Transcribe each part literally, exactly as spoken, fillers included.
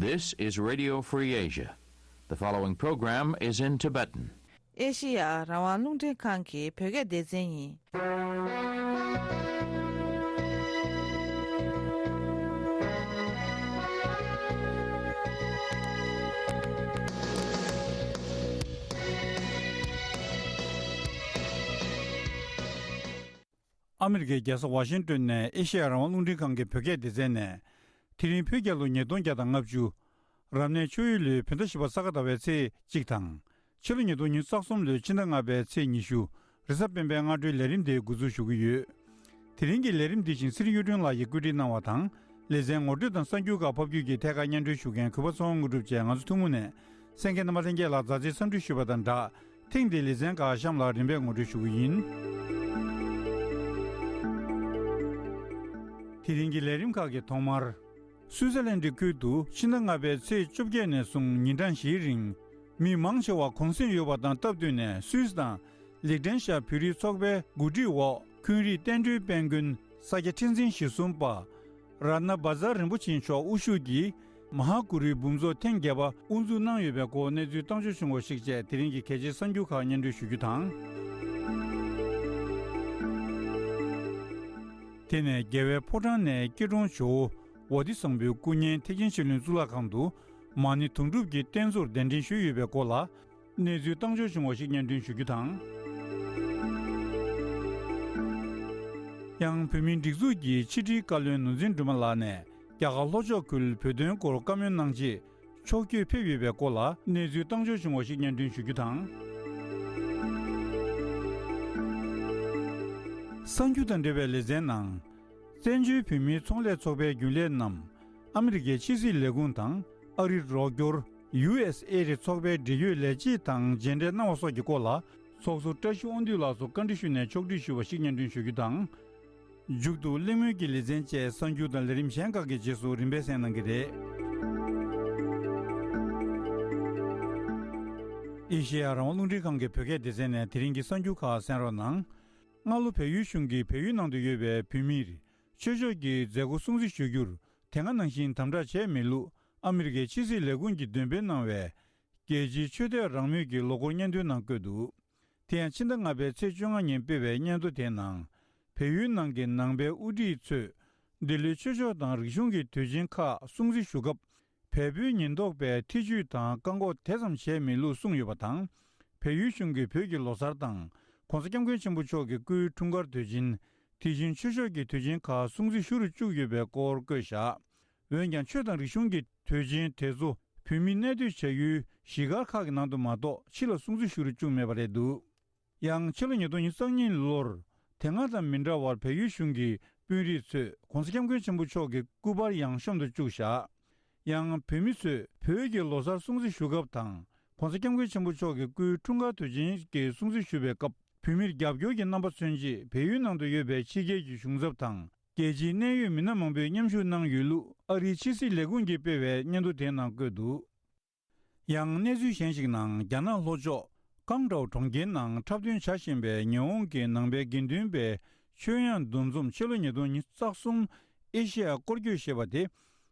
This is Radio Free Asia. The following program is in Tibetan. ཨེ་ཤེ་ཡ་རང་དབང་རླུང་འཕྲིན་ཁང་གི་བོད་སྐད་སྡེ་ཚན་ཡིན། ཨ་མི་རི་ཀའི་རྒྱལ་ས་ཝ་ཤིང་ཏོན་ནས་ཨེ་ཤེ་ཡ་རང་དབང་རླུང་འཕྲིན་ཁང་གི་བོད་སྐད་སྡེ་ཚན་ནས། དེ་རིང་བོད་རྒྱལ་ལོ་ཉིས་སྟོང་བརྒྱ་དང་ལྔ་བཅུ། རབ་གནས་ཆུ་ཡོས་ལོའི་བོད་ཟླ་བཞི་པ་ས་ག་ཟླ་བའི་ཚེས་གཅིག་དང་། ཕྱི་ལོ་ཉིས་སྟོང་ཉི་ཤུ་རྩ་གསུམ་ལོའི་ཕྱི་ཟླ་ལྔ་པའི་ཚེས་ཉི་ཤུ། རེས་གཟའ་སྤེན་པའི་སྔ་དྲོའི་ལས་རིམ་དེ་འགོ་འཛུགས་ཞུ་གི་ཡོད། དེ་རིང་གི་ལས་རིམ་འདི་བཞིན་ཚེ་རིང་གཡུ་སྒྲོན་ལགས་ཀྱིས་བཀོད་སྒྲིག་གནང་བ་དང་། ལེ་ཚན་ངོ་སྤྲོད་དང་གསར་འགྱུར་ཁག་ཕབ་སྒྱུར་གྱིས་ཐད་ཀར་སྙན་སྒྲོན་ཞུ་མཁན་གུས་པ་ཚེ་དབང་དངོས་གྲུབ་བཅས་ང་ཚོ་ཐུན་མོང་ནས་གསན་མཁན་རྣམ་པ་ལྷན་རྒྱས་ལ་མཛའ་བརྩེའི་འཚམས་འདྲི་ཞུས་པ་དང་སྦྲགས། ཐེངས་འདིའི་ལེ་ཚན་ཁག་གཤམ་ལ་རིམ་པས་ངོ་སྤྲོད་ཞུ་གི་ཡིན། དེ་རིང་གི་ལས་རིམ་ཁག་གི་ཐོག་མར། སུའུ་ཙེར་ལན་ཌི་ཁུལ་དུ་ཕྱི་ཟླ་ལྔ་པའི་ཚེས་བཅོ་བརྒྱད་ནས་བཟུང་ཉིན་གྲངས་བཞིའི་རིང་། མི་མང་ཆེ་བ་གུང་གསེང་ཡོད་པ་དང་སྟབས་བསྟུན་ནས་སུད་སི་དང་། ལིག་ཏེན་ཤ་བོད་རིགས་ཚོགས་པའི་གོ་སྒྲིག་འོག་འཁོན་རིགས་བསྟན་འགྲོའི་དཔལ་མགོན་ས་སྐྱ་ཁྲི་འཛིན་ཞེ་གསུམ་པ། རཏྣ་བཛྲ་རིན་པོ་ཆེ་མཆོག་དབུ་བཞུགས་ཀྱིས་མ་ཧཱ་གུ་རུའི་འབུམ་ཚོགས་ཐེངས་བརྒྱད་པ་དབུ་འཛུགས་གནང་ཡོད་པའི་སྐོར་གནས་ཚུལ་བཏང་འབྱོར་བྱུང་བ་ཞིག་བཅས་དེ་རིང་གི་གལ་ཆེའི་གསར་འགྱུར་ཁག་སྙན་སྒྲོན་ཞུ་རྒྱུ་དང་། དེ་ནས་རྒྱལ་བའི་ཕོ་བྲང་ནས་སྐྱིད་གྲོང་ཇོ་བོ་ཝ་ཏི་བཟང་པོའི་སྐུ་བརྙན་ཐེག་ཆེན་ཆོས་གླིང་གཙུག་ལག་ཁང་དུ་མ་ཎི་དུང་སྒྲུབ་ཀྱི་རྟེན་གཙོར་གདན་འདྲེན་ཞུས་ཡོད་པའི་སྐོར་ལ། གནས་ཚུལ་བཏང་འབྱོར་བྱུང་བ་ཞིག་སྙན་སྒྲོན་ཞུ་རྒྱུ་དང་། ཡང་བོད་མིའི་སྒྲིག་འཛུགས་ཀྱི་ཕྱི་དྲིལ་བཀའ་བློན་ནོར་འཛིན་སྒྲོལ་མ་ལགས་ནས་རྒྱ་གར་ལྷོ་ཕྱོགས་ཁུལ་བོད་དོན་སྐོར་བཀའ་མོལ་གནང་ཆེད་ཕྱོགས་བསྐྱོད་ཕེབས་ཡོད་པའི་སྐོར་ལ་གནས་ཚུལ་བཏང་འབྱོར་བྱུང་བ་ཞིག་སྙན་སྒྲོན་ཞུ་རྒྱུ་དང་། གསར་འགྱུར་དང་འབྲེལ་བའི་ལེ་ཚན་ནང་། བཙན་བྱོལ་བོད་མིའི་ཚོང་ལས་ཚོགས་པའི་རྒྱུན་ལས་རྣམས་ཨ་མི་རི་ཀའི་ཕྱི་སྲིད་ལས་ཁུངས་དང་ཨ་རིར་རོགས་སྐྱོར། ཡུ་ཨེས་ཨེ་ཌི་ཚོགས་པའི་འབྲེལ་ཡོད་ལས་བྱེད་དང་མཇལ་འཕྲད་གནང་བ་སོགས་ཀྱི་སྐོར་ལ་ཚོགས་གཙོ་བཀྲ་ཤིས་དབང་འདུས་ལགས་སུ་བཀའ་འདྲི་ཞུས་ནས་ཕྱོགས་སྒྲིག་ཞུས་པ་ཞིག་སྙན་སྒྲོན་ཞུ་རྒྱུ་དང་། མཇུག་ཏུ་གླེང་མོལ་གྱི་ལེ་ཚན་བཅས་གསར་འགྱུར་དང་ལས་རིམ་གཞན་ཁག་གི་རྗེས་སུ་རིམ་པས་གསན་གནང་གི་རེད། ཨེ་ཤེ་ཡ་རང་དབང་རླུང་འཕྲིན་ཁང་གི་བོད་སྐད་སྡེ་ཚན་ནས་དེ་རིང་གི་གསར་འགྱུར་ཁག་གསན་རོགས་གནང་། སྔ་ལོ་བལ་ཡུལ་གཞུང་གིས་བལ་ཡུལ་ནང་དུ་ཡོད་པའི་བོད་མིར་ཆོས་ཕྱོགས་ཀྱི་མཛད་སྒོ་སྲུང་བརྩི་ཞུ་རྒྱུར་དེ་སྔ་ནང་བཞིན་དམ་དྲག་བྱས་མེད་ལུགས་ཨ་མི་རི་ཀའི་ཕྱི་སྲིད་ལས་ཁུངས་ཀྱིས་འདོན་སྤེལ་གནང་བའི་རྒྱལ་སྤྱིའི་ཆོས་དད་རང་མོས་ཀྱི་ལོ་འཁོར་སྙན་ཐོའི་ནང་བཀོད་འདུག། དེ་ཡང་ཕྱི་ཟླ་ལྔ་པའི་ཚེས་བཅོ་ལྔ་ཉིན་སྤེལ་བའི་སྙན་ཐོ་དེའི་ནང་། བལ་ཡུལ་ནང་གི་ནང་པའི་དབུ་ཁྲིད་ཚོས་འདི་ལོའི་ཆོས་ཕྱོགས་དང་རིག་གཞུང་གི་དུས་ཆེན་ཁག་སྲུང་བརྩི་ཞུ་སྐབས། བལ་པོའི་ཉེན་རྟོག་པས་ཐེ་ཇུས་དང་བཀག་འགོག་དེ་ཙམ་བྱས་མེད་ལུགས་གསུངས་ཡོད་པ་དང་། བལ་ཡུལ་གཞུང་གིས་བོད་ཀྱི་ལོ་གསར་དང་། ༸གོང་ས་༸སྐྱབས་མགོན་ཆེན་པོ་མཆོག་གི་སྐུའི་འཁྲུངས་སྐར་དུས་ཆེན། དེ་བཞིན་ཆོས་ཕྱོགས་ཀྱི་དུས་ཆེན་ཁག་སྲུང་བརྩི་ཞུ་རུ་བཅུག་ཡོད་པའི་སྐོར་བཀོད་བཞག། འོན་ཀྱང་ཆོས་དང་རིག་གཞུང་གི་དུས་ཆེན་དེ་ཚོ་བོད་མི་གནས་སྡོད་བྱ་ཡུལ་གཞིས་སྒར་ཁག་གི་ནང་དུ་མ་གཏོགས་ཕྱི་ལ་སྲུང་བརྩི་ཞུ་རུ་བཅུག་མེད་པ་རེད་འདུག། ཡང་ཕྱི་ལོ་ཉིས་སྟོང་ཉི་ཤུ་རྩ་གཉིས་ལོར་དེ་སྔ་དང་མི་འདྲ་བར་བལ་ཡུལ་གཞུང་གི་དཔོན་རིགས་ཚོས་༸གོང་ས་༸སྐྱབས་མགོན་ཆེན་པོ་མཆོག་གི་སྐུ་པར་ཡང་གཤམ་དུ་བཅུག་བཞག། ཡང་བོད་མི་ཚོས་བོད་ཀྱི་ལོ་གསར་སྲུང་བརྩི་ཞུ་སྐབས་དང་༸གོང་ས་༸སྐྱབས་མགོན་ཆེན་པོ་མཆོག་གི་སྐུའི་འཁྲུངས་སྐར་དུས་ཆེན་གྱི་སྲུང་བརྩི་ཞུ་བའི་སྐབས་བོད་མིར་རྒྱབ་སྐྱོར་གྱི་རྣམ་པ་མཚོན་ཆེད་བལ་ཡུལ་ནང་དུ་ཡོད་པའི་ཕྱི་རྒྱལ་གྱི་གཞུང་ཚབ་དང་། རྒྱལ་སྤྱིའི་གནད་ཡོད་མི་སྣ་མང་པོས་མཉམ་ཞུགས་གནང་ཡོད་ལུགས་ཨ་རིའི་ཕྱི་སྲིད་ལས་ཁུངས་ཀྱིས་སྤེལ་བའི་སྙན་ཐོ་དེའི་ནང་བཀོད་འདུག། ཡང་གནས་ཚུལ་གཞན་ཞིག་ནང་རྒྱ་ནག་ལྷོ་ཕྱོགས་ཀང་ཀྲའོ་གྲོང་ཁྱེར་ནང་འཁྲབ་སྟོན་བྱ་བཞིན་པའི་ཉི་ཧོང་གི་ནང་པའི་དགེ་འདུན་པའི་ཆོས་དབྱངས་འདུ་འཛོམས་ཕྱི་ལོ་ཉིས་སྟོང་ཉི་ཤུ་རྩ་གསུམ་ཨེ་ཤེ་ཡ་སྐོར་སྐྱོད་ཞེས་པ་དེ་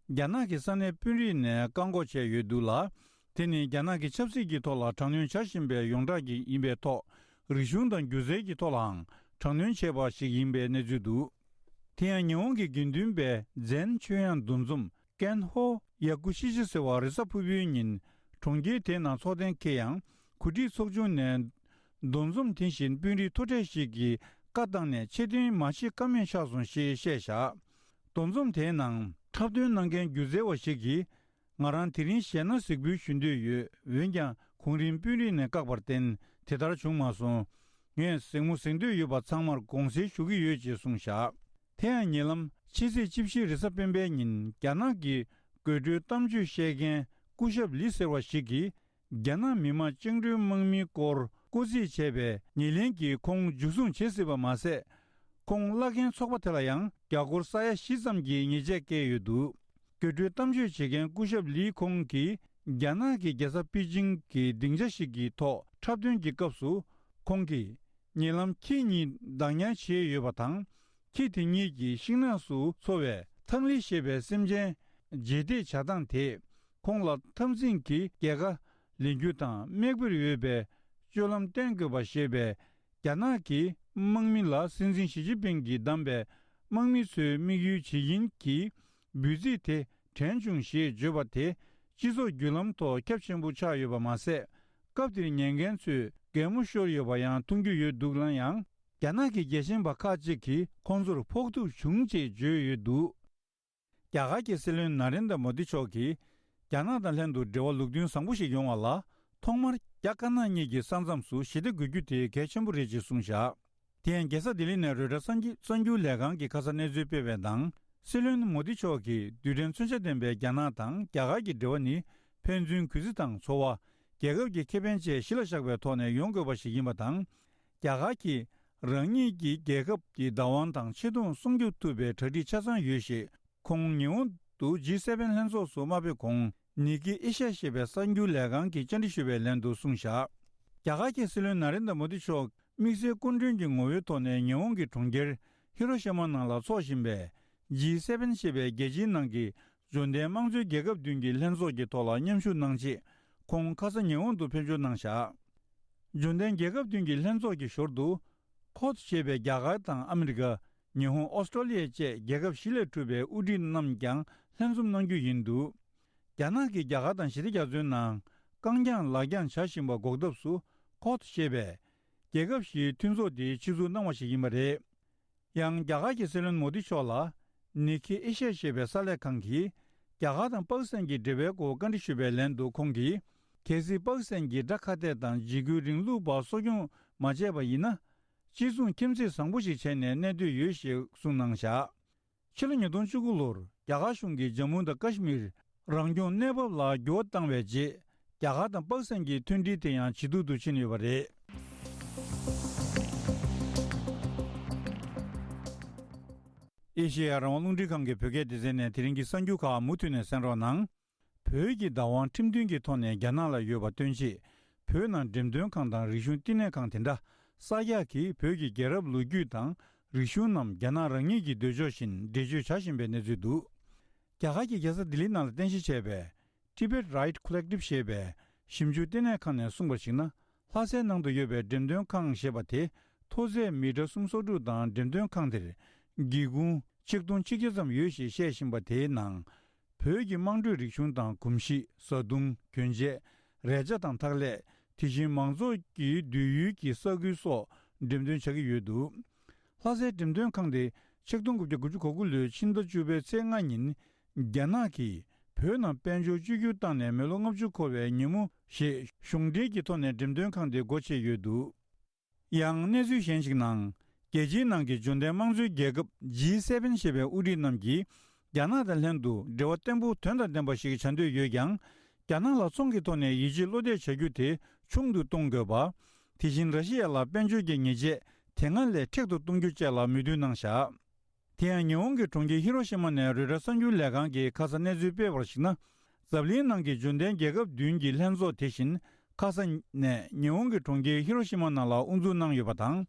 རྒྱ་ནག་གི་ས་གནས་དཔོན་རིགས་ནས་བཀག་འགོག་བྱས་ཡོད་འདུག་ལ། དེ་ནི་རྒྱ་ནག་གི་ཆབ་སྲིད་ཀྱི་ཐོག་ལ་དྲག་གནོན་བྱ་བཞིན་པའི་ཡོངས་གྲགས་ཀྱི་ཡིན་པའི་ཐོག་རིག་གཞུང་དང་སྒྱུ་རྩལ་གྱི་ཐོག་ལའང་དྲག་གནོན་བྱས་པ་ཞིག་ཡིན་པའི་གནས་ཚུལ་འདུག། དེ་ཡང་ཉི་ཧོང་གི་དགེ་འདུན་པའི་ཛེན་ཆོས་དབྱངས་འདུ་འཛོམས་ཀན་ཧོ་ཡ་ཀུ་ཤི་ཅི་ཟེར་བ་རེས་གཟའ་ཕུར་བུའི་ཉིན་གྲོང་ཁྱེར་དེའི་ནང་ཚོགས་གཏན་འཁེལ་ཡང་། གོ་སྒྲིག་ཚོགས་ཆུང་ནས་འདུ་འཛོམས་དེ་བཞིན་དཔོན་རིགས་མཐོ་གྲས་ཤིག་གིས་བཀའ་བཏང་ནས་ཆེད་དོན་མ་བྱེད་ཀ་མེད་ཆགས་སོང་ཞེས་བཤད་བཞག། འདུ་འཛོམས་དེའི་ནང་འཁྲབ་སྟོན་གནང་མཁན་སྒྱུ་རྩལ་བ་ཞིག་གིས། ང་རང་དེ་རིང་ཞལ་སྣ་གཟིགས་འབུལ་ཞུ་འདོད་ཡོད། འོན་ཀྱང་གོང་རིམ་དཔོན་རིགས་ནས་བཀག་པར་བརྟེན་དེ་ལྟར་བྱུང་མ་སོང་། ངས་གཟིགས་མོ་གཟིགས་འདོད་ཡོད་པ་ཚང་མར་དགོངས་སེལ་ཞུ་གི་ཡོད་ཅེས་གསུངས་བཞག། དེ་ཡང་ཉེ་ལམ་ཕྱི་ཚེས་བཅུ་བཞི་རེས་གཟའ་སྤེན་པའི་ཉིན་རྒྱ་ནག་གི་དགོད་བྲོའི་གཏམ་བརྗོད་བཤད་མཁན་སྐུ་ཞབས་ལི་ཟེར་བ་ཞིག་གིས། རྒྱ་ནག་མི་དམངས་བཅིངས་འགྲོལ་དམག་མིའི་སྐོར་སྐོར་རྩིས་བྱས་པའི་ཉེར་ལེན་གྱིས་ཁོང་འཇུ་བཟུང་བྱེད་སྲིད་པ་མ་ཟད། ཁོང་བླ་རྒན་ཚོགས་པ་དེ་ལ་ཡང་རྒྱ་སྒོར་ས་ཡ་བཞི་ཙམ་གྱི་ཉེས་ཆད་བཀལ་ཡོད་འདུག། དགོད་བྲོའི་གཏམ་བརྗོད་བྱེད་མཁན་སྐུ་ཞབས་ལི་ཁོང་གིས་རྒྱ་ནག་གི་རྒྱལ་ས་པེ་ཅིང་གི་སྡིངས་ཆ་ཞིག་གི་ཐོག་འཁྲབ་སྟོན་གྱི་སྐབས་སུ་ཁོང་གིས་ཉེ་ལམ་ཁྱི་གཉིས་བདག་ཉར་བྱས་ཡོད་པ་དང་། ཁྱི་དེ་གཉིས་ཀྱིས་ཤིང་ནགས་སུ་འཚོ་བའི་ཐང་ལི་ཞེས་པའི་སེམས་ཅན་རྗེས་འདེད་བྱ་སྟངས་དེས་ ཁོང་ལ་འཐབ་འཛིང་གི་རྒྱལ་ཁ་ལེན་རྒྱུ་དང་། མེག་པིར་ཡོད་པའི་སྤྱོད་ལམ་བསྟེན་དགོས་པ་ཞེས་པའི་རྒྱ་ནག་གི་དམག་མི་ལ་སྲིད་འཛིན་ཞི་ཅིན་ཕིང་གིས་བདམས་པའི་དམག་མི་ཚོའི་དམིགས་ཡུལ་ཇི་ཡིན་གྱི་འབོད་ཚིག་དེ་དྲན་བྱུང་ཞེས་བརྗོད་པ་དེ་སྤྱི་ཚོགས་བརྒྱུད་ལམ་ཐོག་ཁྱབ་ཆེན་པོ་ཆགས་ཡོད་པ་མ་ཟད། སྐབས་དེར་ཉན་མཁན་ཚོས་གད་མོ་ཤོར་ཡོད་པ་ཡང་མཐོང་རྒྱུ་ཡོད་འདུག་ལ། ཡང་རྒྱ་ནག་གི་རྒྱལ་ཞེན་པ་ཁག་ཅིག་གིས་ཁོང་ཚོར་ཕོག་ཐུག་བྱུང་ཅེས་བརྗོད་ཡོད་འདུག་རྒྱ་གར་གྱི་སྲིད་བློན་ན་རེན་དྲ་མོ་དི་མཆོག་གིས་རྒྱ་ནག་དང་ལྷན་དུ་འབྲེལ་བ་ལུགས་མཐུན་བཟང་པོ་ཞིག་ཡོང་བ་ལ། ཐོག་མར་རྒྱ་དཀར་ནག་གཉིས་ཀྱི་ས་མཚམས་སུ་ཞི་བདེ་དགོས་རྒྱུ་དེ་གལ་ཆེན་པོ་རེད་ཅེས་གསུངས་བཞག་དེ་ཡང་རྒྱལ་ས་ལྡི་ལི་ནས་རོའི་ཊར་གསར་འགྱུར་གསར་འགྱུར་ལས་ཁང་གིས་ཁ་སང་གནས་ཚུལ་སྤེལ་བའི་ནང་། སྲིད་བློན་མོ་དི་མཆོག་གིས་རྡུལ་ཕྲན་མཚོན་ཆ་ལྡན་པའི་རྒྱ་ནག་དང་རྒྱ་གར་གྱི་འབྲེལ་བ་ནི་ཕན་ཚུན་གུས་བརྩི་དང་འཚོ་བ། རྒྱལ་ཁབ་ཀྱི་ཁེ་ཕན་བཅས་གཞི་ལ་བཞག་པའི་ཐོག་ནས་ཡོང་དགོས་པ་ཞིག་ཡིན་པ་དང་། རྒྱ་གར་གྱིས་རང་ཉིད་ཀྱི་རྒྱལ་ཁབ་ཀྱི་བདག་དབང་དང་ཆེ་མཐོང་སྲུང་སྐྱོབ་ཐུབ་པའི་གྲ་སྒྲིག་ཆ་ཚང་ཡོད་ཞེས། ཁོང་ཉི་ཧོང་དུ་ཇི་སེ་བེན་ལྷན་ཚོགས་སུ་མ་ཕེབས་གོང་། ནི་ཀི་ཨེ་ཤ་ཡ་ཞེས་པའི་གསར་འགྱུར་ལས་ཁང་གིས་བཅར་འདྲི་ཞུས་པའི་ལན་དུ་གསུངས་བཞག་རྒྱ་གར་གྱི་སྲིད་བློན་ན་རེན་དྲ་མོ་དི་མཆོག་དམིགས་བསལ་སྐུ་མགྲོན་གྱི་ངོ་བོའི་ཐོག་ནས་ཉི་ཧོང་གི་གྲོང་ཁྱེར་ཧི་རོ་ཤི་མ་ནང་ལ་འཚོགས་བཞིན་པའི་ཇི་སེ་བེན་ཞེས་པའི་རྒྱལ་སྤྱིའི་ནང་གི་འབྱོར་ལྡན་དམངས་གཙོའི་རྒྱལ་ཁབ་བདུན་གྱི་ལྷན་ཚོགས་ཀྱི་ཐོག་ལ་མཉམ་ཞུགས་གནང་ཆེད། ཁོང་ཁ་སང་ཉི་ཧོང་དུ་ཕེབས་འབྱོར་གནང་བཞག་འབྱོར་ལྡན་རྒྱལ་ཁབ་བདུན་གྱི་ལྷན་ཚོགས་ཀྱི་ཞོར་དུ། ཁོད་ཞེས་པའི་རྒྱ་གར་དང་ཨ་མི་རི་ཀ། ཉི་ཧོང་། ཨོ་སི་ཀྲོ་ལི་ཡ་བཅས་རྒྱལ་ཁབ་བཞི་ལས་གྲུབ་པའི་དབུ་ཁྲིད་རྣམས་ཀྱང་ལྷན་འཛོམས་གནང་རྒྱུ་ཡིན་འདུག་རྒྱ་ནག་གིས་རྒྱ་གར་དང་ཞི་བདེ་རྒྱ་མཚོའི་ནང་རྐང་རྐྱང་ལག་རྐྱང་བྱ་བཞིན་པ་འགོག་ཐབས་སུ། ཁོད་ཞེས་པའི་རྒྱལ་ཁབ་བཞིའི་མཐུན་ཚོགས་དེ་ཆེད་འཛུགས་གནང་བ་ཞིག་ཡིན་པ་རེད། ཡང་རྒྱ་གར་གྱི་སྲིད་བློན་མོ་དི་མཆོག་ལ། ནི་ཁི་ཨེ་ཤ་ཡ་ཞེས་པའི་གསར་ལས་ཁང་གིས། རྒྱ་གར་དང་པ་ཀི་སི་ཐན་གྱི་འབྲེལ་བའི་སྐོར་བཀའ་འདྲི་ཞུས་པའི་ལན་དུ་ཁོང་གིས། གལ་སྲིད་པ་ཀི་སི་ཐན་གྱི་དགྲ་ཁ་གཏད་དང་འཇིགས་སྐུལ་རིང་ལུགས་པ་གསོ་སྐྱོང་མ་བྱས་པ་ཡིན་ན། གཅིག་མཚུངས་ཁྱིམ་མཚེས་བཟང་པོ་ཞིག་བྱས་ནས་གནས་འདོད་ཡོད་ཞེས་གསུངས་གནང་བཞག་ཕྱི་ལོ་ཉིས་སྟོང་བཅུ་དགུ་ལོར་རྒྱ་གར་གཞུང་གིས་ཇམ་མུ་དང་ཀ་ཤི་མིར་རང་སྐྱོང་གནས་བབ་ལ་འགྱུར་བ་བཏང་བའི་རྗེས། རྒྱ་གར་དང་པ་ཀི་སི་ཐན་གྱི་མཐུན་སྒྲིལ་དེ་ཡང་ཇེ་སྡུག་ཏུ་ཕྱིན་ཡོད་པ་རེད། ཨེ་ཤེ་ཡ་རང་དབང་རླུང་འཕྲིན་ཁང་གི་བོད་སྐད་སྡེ་ཚན་ནས་དེ་རིང་གི་གསར་འགྱུར་ཁག་མུ་མཐུད་ནས་གསན་རོགས་གནང་། བོད་ཀྱི་བདག་དབང་ཁྲིམས་མཐུན་གྱི་ཐོག་ནས་རྒྱ་ནག་ལ་ཡོད་པ་སྟོན་ཆེད། བོད་ནང་འགྲེམས་སྟོན་ཁང་དང་རིག་གཞུང་བསྟི་གནས་ཁང་དེ་འདྲ་གསར་རྒྱག་གིས་བོད་ཀྱི་རྒྱལ་རབས་ལོ་རྒྱུས་དང་རིག་གཞུང་རྣམས་རྒྱ་ནག་རང་ཉིད་ཀྱི་འདོད་ཕྱོགས་བཞིན་འགྲེལ་བརྗོད་བྱ་བཞིན་པའི་གནས་ཚུལ་འདུག་རྒྱ་གར་གྱི་རྒྱལ་ས་ལྡི་ལི་ནང་ལ་རྟེན་གཞི་བྱས་པའི། Tibet Right Collective ཞེས་པའི་ཞིབ་འཇུག་ལྟེ་གནས་ཁང་ནས་གསུངས་པར་གཞིགས་ན། ལྷ་སའི་ནང་དུ་ཡོད་པའི་འགྲེམས་སྟོན་ཁང་ཞེས་པ་དེ་མཐོ་ཚད་མི་ཊར་སུམ་སོ་དྲུག་དང་། འགྲེམས་སྟོན་ཁང་དེར་སྒེའུ་ཁུང་ཆིག་སྟོང་ཆིག་བརྒྱ་ཙམ་ཡོད་ཞེས་བཤད་བཞིན་པ་དེའི་ནང་། བོད་ཀྱི་དམངས་ཁྲོད་རིག་གཞུང་དང་གོམས་གཤིས། བཟའ་བཏུང་། གྱོན་ཆས། རས་ཆ་དང་འཐག་ལས། དེ་བཞིན་མང་ཚོགས་ཀྱི་སྡོད་ཡུལ་གྱི་ས་ཁུལ་སོགས་འགྲེམས་སྟོན་བྱ་གི་ཡོད་འདུག་ལྷ་སའི་འགྲེམས་སྟོན་ཁང་དེ་ཆིག་སྟོང་དགུ་བརྒྱ་དགུ་བཅུ་གོ་དགུ་ལོའི་ཕྱི་ཟླ་བཅུ་པའི་ཚེས་ལྔ་ཉིན། རྒྱ་ནག་གིས་བོད་ནང་དཔལ་འབྱོར་བཅོས་བསྒྱུར་བཏང་ནས་མི་ལོ་ལྔ་བཅུ་འཁོར་བའི་ཉིན་མོ་ཞེས་གཞུང་འབྲེལ་གྱི་ཐོག་ནས་འགྲེམས་སྟོན་ཁང་དེ་སྒོ་ཕྱེ་ཡོད་འདུག་ཡང་གནས་ཚུལ་གཞན་ཞིག་ནང་། རྒྱལ་སྤྱིའི་ནང་གི་འབྱོར་ལྡན་དམངས་གཙོའི་རྒྱལ་ཁབ་ཇི་སེ་བེན་ཞེས་པའི་དབུ་ཁྲིད་རྣམས་ཀྱིས། རྒྱ་ནག་དང་ལྷན་དུ་འབྲེལ་བ་བརྟན་པོ་དོན་དང་ལྡན་པ་ཞིག་བྱ་འདོད་ཡོད་ཀྱང་། རྒྱ་ནག་ལ་ཚོང་གི་ཐོག་ནས་ཡིད་ཆེས་བློ་གཏད་བྱ་རྒྱུ་དེ་ཆུང་དུ་གཏོང་དགོས་པ། དེ་བཞིན་ར་ཤི་ཡ་ལ་དཔལ་འབྱོར་གྱི་ཉེས་ཆད་དེ་སྔ་ལས་མཁྲེགས་སུ་གཏོང་རྒྱུ་བཅས་ལ་མོས་མཐུན་གནང་བཞག་དེ་ཡང་ཉི་ཧོང་གི་གྲོང་ཁྱེར་ཧི་རོ་ཤི་མ་ནས་རོའི་ཊར་གསར་འགྱུར་ལས་ཁང་གིས་ཁ་སང་གནས་ཚུལ་སྤེལ་བར་གཞིགས་ན། འཛམ་གླིང་ནང་གི་འབྱོར་ལྡན་རྒྱལ་ཁབ་བདུན་གྱི་ལྷན་ཚོགས་དེ་བཞིན་ཁ་སང་ནས་ཉི་ཧོང་གི་གྲོང་ཁྱེར་ཧི་རོ་ཤི་མ་ནང་ལ་དབུ་འཛུགས་གནང་ཡོད་པ་དང་།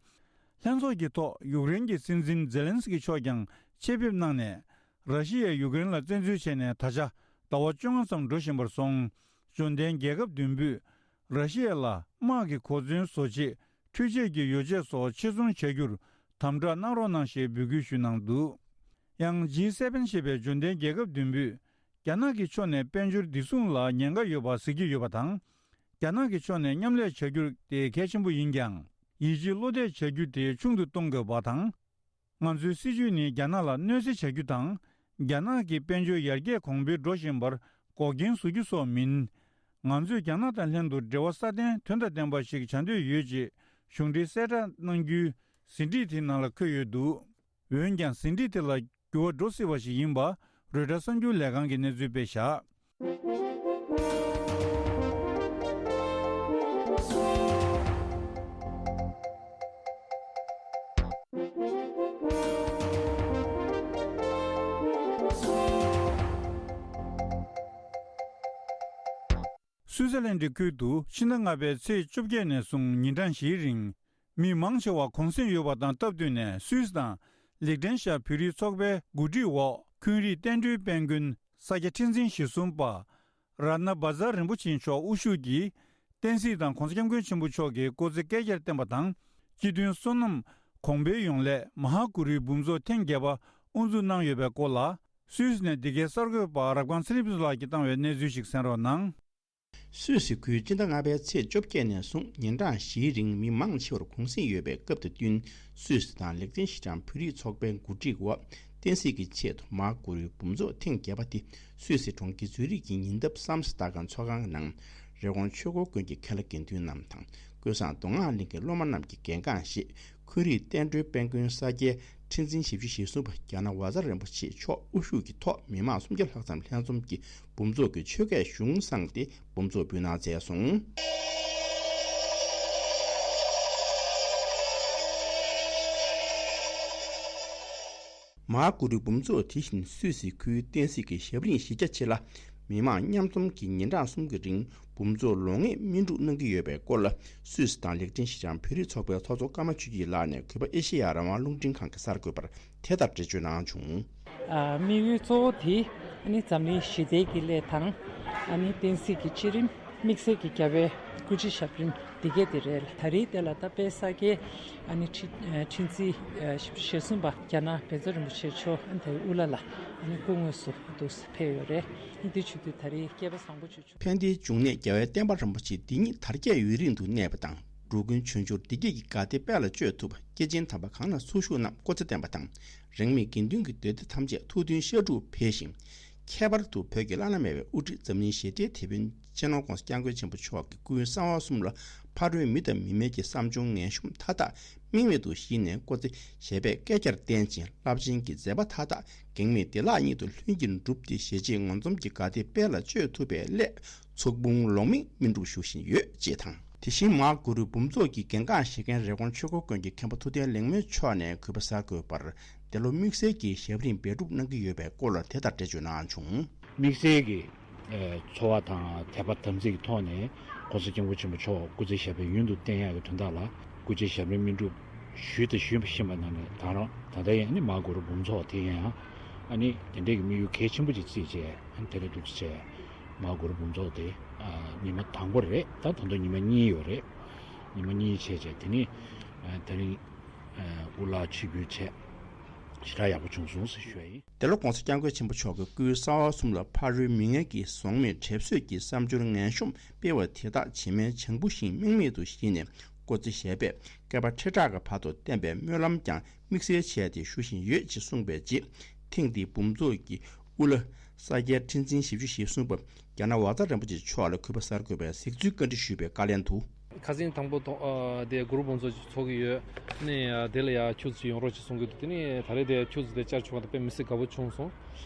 ལྷན་ཚོགས་ཀྱི་ཐོག་ཡུཀ་རེན་གྱི་སྲིད་འཛིན་ཛེ་ལན་སི་ཀི་མཆོག་ཀྱང་ཆེད་ཕེབས་གནང་ནས། ར་ཤི་ཡས་ཡུཀ་རེན་ལ་བཙན་འཛུལ་བྱས་ནས་ད་ཆ་ཟླ་བ་བཅོ་ལྔ་ཙམ་འགྲོ་བཞིན་པར་སོང་། འབྱོར་ལྡན་རྒྱལ་ཁབ་བདུན་པོས་ར་ཤི་ཡ་ལ་དམག་གི་གོ་མཚོན་བཟོ་ཆེད། འཕྲུལ་ཆས་ཀྱི་ཡོ་བྱད་སོགས་ཕྱིར་ཚོང་བྱ་རྒྱུར་དམ་དྲག་གནང་རོགས་གནང་ཞེས་འབོད་སྐུལ་ཞུས་གནང་འདུག་ཡང་ཇི་སེ་བེན་ཞེས་པའི་འབྱོར་ལྡན་རྒྱལ་ཁབ་བདུན་པོས། རྒྱ་ནག་གི་ཕྱོགས་ནས་དཔལ་འབྱོར་བདེ་སྲུང་ལ་ཉེན་ཁ་ཡོད་པ་གཟིགས་ཀྱི་ཡོད་པ་དང་། རྒྱ་ནག་གི་ཕྱོགས་ནས་མཉམ་ལས་བྱ་རྒྱུ་དེ་གལ་ཆེན་པོ་ཡིན་ཀྱང་། ཡིད་ཆེས་བློ་གཏད་བྱ་རྒྱུ་དེ་ཆུང་དུ་གཏོང་དགོས་པ་དང་། ང་ཚོའི་སྲིད་ཇུས་ནི་རྒྱ་ནག་ལ་གནོད་འཚེ་བྱ་རྒྱུ་དང་། རྒྱ་ནག་གི་དཔལ་འབྱོར་ཡར་རྒྱས་གོང་འཕེལ་འགྲོ་བཞིན་པར་འགོག་རྐྱེན་བཟོ་རྒྱུ་སོགས་མིན། ང་ཚོས་རྒྱ་ནག་དང་ལྷན་དུ་འབྲེལ་བ་སྲ་བརྟན་དོན་དང་ལྡན་པ་ཞིག་བྱ་འདོད་ཡོད་ཅེས་གཞུང་འབྲེལ་གསལ་བསྒྲགས་གནང་རྒྱུའི་ཟིན་བྲིས་དེའི་ནང་ལ་འཁོད་ཡོད་འདུག་འོན་ཀྱང་ཟིན་བྲིས་དེ་ལ་འགྱུར་བ་འགྲོ་སྲིད་པ་ཞིག་ཡིན་པ་རོའི་ཊར་གསར་འགྱུར་ལས་ཁང་གིས་གནས་ཚུལ་སྤེལ་བཞག་སུའུ་ཙེར་ལན་ཌི་ཁུལ་དུ་ཕྱི་ཟླ་ལྔ་པའི་ཚེས་བཅོ་བརྒྱད་ནས་བཟུང་ཉིན་གྲངས་བཞིའི་རིང་། མི་མང་ཆེ་བ་གུང་སེང་ཡོད་པ་དང་སྟབས་བསྟུན་ནས། སུད་སི་དང་ལིག་ཏེན་ཤ་བོད་རིགས་ཚོགས་པའི་གོ་སྒྲིག་འོག་འཁོན་རིགས་བསྟན་འགྲོའི་དཔལ་མགོན་ས་སྐྱ་ཁྲི་འཛིན་ཞེ་གསུམ་པ། རཏྣ་བཛྲ་རིན་པོ་ཆེ་མཆོག་དབུ་བཞུགས་ཀྱིས། བསྟན་སྲིད་དང་གོང་ས་སྐྱབས་མགོན་ཆེན་པོ་མཆོག་གིས་སྐུ་ཚེ་བསྐལ་བརྒྱར་བརྟན་པ་དང་། སྤྱི་མཐུན་བསོད་ནམས་གོང་འཕེལ་ཡོང་སླད་མ་ཧཱ་གུ་རུའི་འབུམ་ཚོགས་ཐེངས་བརྒྱད་པ་དབུ་འཛུགས་གནང་ཡོད་པའི་སྐོར་ལ། སུད་སི་ནས་འདི་གའི་གསར་འགོད་པ་རབ་སྒང་ཚེ་རིང་ཕུན་ཚོགས་ལགས་ཀྱིས་བཏང་བའི་གནས་ཚུལ་ཞིག་གསན་རོགས་གནང་། སུད་སི་ཁུལ་སྤྱི་ཟླ་ལྔ་པའི་ཚེས་བཅོ་བརྒྱད་ནས་བཟུང་ཉིན་གྲངས་བཞིའི་རིང་མི་མང་ཆེ་བར་གུང་གསེང་ཡོད་པའི་སྐབས་དང་བསྟུན། སུད་སི་དང་ལེགས་ལྡན་ཤིན་ཅང་བོད་རིགས་ཚོགས་པའི་འགོ་ཁྲིད་འོག་བསྟན་སྲིད་ཀྱི་ཆེད་དུ་མ་ཧཱ་གུ་རུའི་འབུམ་ཚོགས་ཐེངས་བརྒྱད་པ་དེ་སུད་སི་གྲོང་ཁྱེར་ཛུ་རིག་གི་ཉེ་འདབས་སམ་སི་ཏཱ་ཁན་ཚོགས་ཁང་ནང་། རི་ཀོན་ཆོས་འཁོར་དགོན་གྱི་མཁན་བླ་དགེ་འདུན་རྣམས་དང་ཀུན་བཟང་མདོ་སྔགས་གླིང་གི་སློབ་མ་རྣམས་ཀྱིས་གལ་འགངས་བཞེས། ཁོར་ཡུག་བསྟན་འགྲོའི་དཔལ་མགོན་ས་སྐྱའི་ཁྲི་འཛིན་ཞེ་བཅུ་ཞེ་གསུམ་པ་རྒྱ་ནག་བཛྲ་རིན་པོ་ཆེ་མཆོག་དབུ་བཞུགས་ཀྱི་ཐོག་མི་མང་སུམ་བརྒྱ་ལྷག་ཙམ་ལྷན་འཛོམས་ཀྱིས་འབུམ་ཚོགས་ཀྱི་ཆོས་སྐད་གཞུང་བསྲངས་ཏེ་འབུམ་ཚོགས་འབུལ་གནང་མཛད་སོང་། མ་ཧཱ་གུ་རུའི་འབུམ་ཚོགས་དེ་བཞིན་སུད་སི་ཁུལ་བསྟན་སྲིད་ཀྱི་ཞབས་རིམ་གཞི་རྒྱ་ཆེ་ལ། མི་མང་མཉམ་འཛོམས་ཀྱིས་ཉིན་གྲངས་གསུམ་གྱི་རིང་འབུམ་ཚོགས་ལོ་ལྔའི་སྨིན་སྒྲུབ་གནང་གི་ཡོད་པའི་སྐོར་ལ། སུད་སི་དང་ལེགས་ལྡན་ཤིན་ཅང་བོད་རིགས་ཚོགས་པའི་ཚོགས་གཙོ་ཀརྨ་ཆོས་སྐྱིད་ལགས་ནས་གུས་པ་ཨེ་ཤེ་ཡ་རང་དབང་རླུང་འཕྲིན་ཁང་གི་གསར་འགོད་པར་དེ་ལྟར་འགྲེལ་བརྗོད་གནང་བྱུང་། ཨ། དམིགས་ཡུལ་གཙོ་བོ་དེ་ཨ་ནི་འཛམ་གླིང་ཞི་བདེ་གི་སླད་དང་། ཨ་ནི་བསྟན་སྲིད་ཀྱི་སྤྱི་རིམ། དམིགས་བསལ་གྱི་རྒྱལ་བའི་སྐུ་ཕྱྭའི་ཞབས་རིམ་འདི་གས་དེ་རེད། ད་རེས་དེ་ལ་ད་དཔལ་ས་སྐྱའི་ཨ་ནི་ཁྲི་ཁྲི་འཛིན་ཞེ་གསུམ་པ་རྒྱ་ནག་བཛྲ་རིན་པོ་ཆེ་མཆོག་ཨ་ནི་དེ་དབུ་བླ་ལ་ཨ་ནི་སྐུ་དངོས་སུ་འདུག་ཕེབས་ཡོད་རེད། ཨ་ནི་འདི་བྱེད་དུས་ད་རེས་སྐལ་པ་བཟང་པོ་ཅིག་བྱུང་། ཕན་བདེའི་འབྱུང་གནས་རྒྱལ་བའི་བསྟན་པ་རིན་པོ་ཆེ་འདི་ཉིད་དར་རྒྱས་ཡུན་རིང་དུ་གནས་པ་དང་། འགྲོ་ཀུན་ཆོས་འབྱོར་བདེ་སྐྱིད་ཀྱི་དགའ་བདེ་དཔལ་ལ་སྤྱོད་ཐུབ་པ། སྐྱེས་ཆེན་དམ་པ་གང་ལ་ཚོགས་ཞུགས་རྣམས་སྐུ་ཚེ་བརྟན་པ་དང་། རིང་མིན་དགེ་འདུན་གྱི་འདོད་སྡེ་ཐམས་ཅད་ཐུགས་མཐུན་ཤ་དྲུག་འཕེལ་ཞིང་། ཁྱད་པར་དུ་བོད་ཀྱི་བླ་ན་མེད་པའི་དབུ་ཁྲིད་འཛམ་གླིང་ཞི་བདེའི་དེད་དཔོན་སྤྱི་ནོར་༸གོང་ས་༸སྐྱབས་མགོན་ཆེན་པོ་མཆོག་གི་སྐུའི་གསང་བ་གསུམ་ལ་ཕ་རོལ་མི་དང་མི་མེད་ཀྱི་བསམ་བྱུང་ངན་གཤོམ་མཐའ་དག་དམིགས་མེད་དུ་ཞི་ནས་སྐུ་ཚེ་ཞབས་པད་བསྐལ་བརྒྱར་བརྟན་ཅིང་། རླབས་ཆེན་གྱི་མཛད་པ་མཐའ་དག་གེགས་མེད་བདེ་བླག་ཉིད་དུ་ལྷུན་གྱིས་གྲུབ་སྟེ། གཞིས་བྱེས་མངོན་འཛོམས་ཀྱི་དགའ་བདེ་དཔལ་ལ་སྤྱོད་ཐུབ་པའི་སླད་ཚོགས་འབུམ་ལོ་མིག་སྨིན་སྒྲུབ་ཞུ་བཞིན་ཡོད་ཅེས་དང་། དེ་བཞིན་མ་ཧཱ་གུ་རུའི་འབུམ་ཚོགས་ཀྱི་གལ་འགངས་བཞེས་མཁན་རི་ཀོན་ཆོས་འཁོར་དགོན་གྱི་མཁན་པོ་ཐུབ་བསྟན་ལེགས་སྨོན་མཆོག་ནས་གུས་པ་གསར་འགོད་པར། འདི་ལོ་དམིགས་བསལ་གྱི་ཞབས་རིམ་འབད་སྒྲུབ་གནང་གི་ཡོད་པའི་སྐོར་ལ་དེ་ལྟར་འགྲེལ་བརྗོད་གནང་བྱུང་། དམིགས་བསལ་གྱི་ཨ་འཚོ་བ་དང་དད་པ་དམ་ཚིག་གི་ཐོག་ནས་༸གོང་ས་༸སྐྱབས་མགོན་ཆེན་པོ་མཆོག་སྐུ་ཚེ་ཞབས་པད་ཡུན་དུ་བརྟན་ཡག་གི་དོན་དག་ལ་སྐུ་ཚེ་ཞབས་པད་སྨིན་སྒྲུབ་ཞུས་དང་ཞུ་བཞིན་པ་ནང་ནས། ད་རང་ད་ལྟ་ཡང་ནི་མ་ཧཱ་གུ་རུ་འབུམ་ཚོགས་དེ་ཡང་ཨ་ནི་དེ་འདྲའི་གི་དམིགས་ཡུལ་གལ་ཆེན་པོ་ཅིག་བརྩིས་བྱས། ཨ་ནི་དེ་ལ་འདུག་སེ་བྱས་མ་ཧཱ་གུ་རུ་འབུམ་ཚོགས་དེ་ཨ་ཉི་མ་དང་པོ་རེད། ད་ད་དུང་ཉི་མ་གཉིས་ཡོད་རེད། ཉི་མ་གཉིས་བྱས་བྱས་དེ་ནི་ཨ་དེ་རིང་ཨ་དབུ་བླ་ཆིབས་བསྒྱུར་བྱས། ཞེ་དྲག་ཡག་པོ་བྱུང་སོང་ཟེར་ཞུ་ཡ་ཡིན། དེ་ལོ་༸གོང་ས་༸སྐྱབས་མགོན་ཆེན་པོ་མཆོག་གི་སྐུའི་གསང་བ་གསུམ་ལ་ཕ་རོལ་མི་ངན་གྱིས་བཟང་མེད་འགྲེབ་བཟོས་ཀྱིས་བསམ་སྦྱོར་ངན་གཤོམ་སྤེལ་བ་དེ་དག་བྱེ་མའི་བྱང་བུ་བཞིན་དམིགས་མེད་དུ་ཞི་ནས་སྐུ་ཚེ་ཞབས་པད་བསྐལ་པ་ཁྲི་ཕྲག་གི་བར་དུ་བརྟན་པའི་སྨོན་ལམ་ཀྱང་དམིགས་བསལ་བྱས་ཏེ་ཞུ་བཞིན་ཡོད་ཅེས་གསུངས་པའི་རྗེས། ཐེངས་འདིའི་འབུམ་ཚོགས་ཀྱི་དབུ་བླ་ས་སྐྱའི་ཁྲི་འཛིན་ཞེ་བཅུ་ཞེ་གསུམ་པ་རྒྱ་ནག་བཛྲ་རིན་པོ་ཆེ་མཆོག་ལ་གུས་པ་གསར་འགོད་པས་གཟིགས་ཚུལ་བཀའ་འདྲི་ཞུས་པའི་བཀའ་ལན་དུ། ཁ་སང་དང་པོ་ཐོག་ཨ་དེ་གུ་རུ་འབུམ་ཚོགས་ཚོགས་ཀྱི་ཡོད། ནས་ཨ་དེ་ལ་ཡ་ཁྱོད་ཚོ་ཡོང་རོགས་ཅིག་གསུང་གི་འདུག་དེ་ནས་ད་རེས་དེ་ཁྱོད་ཚོ་དེ་བཅར་བྱུང་བ་དེ་དཔེ་མི་སྲིད་དགའ་པོ་བྱུང་སོང་།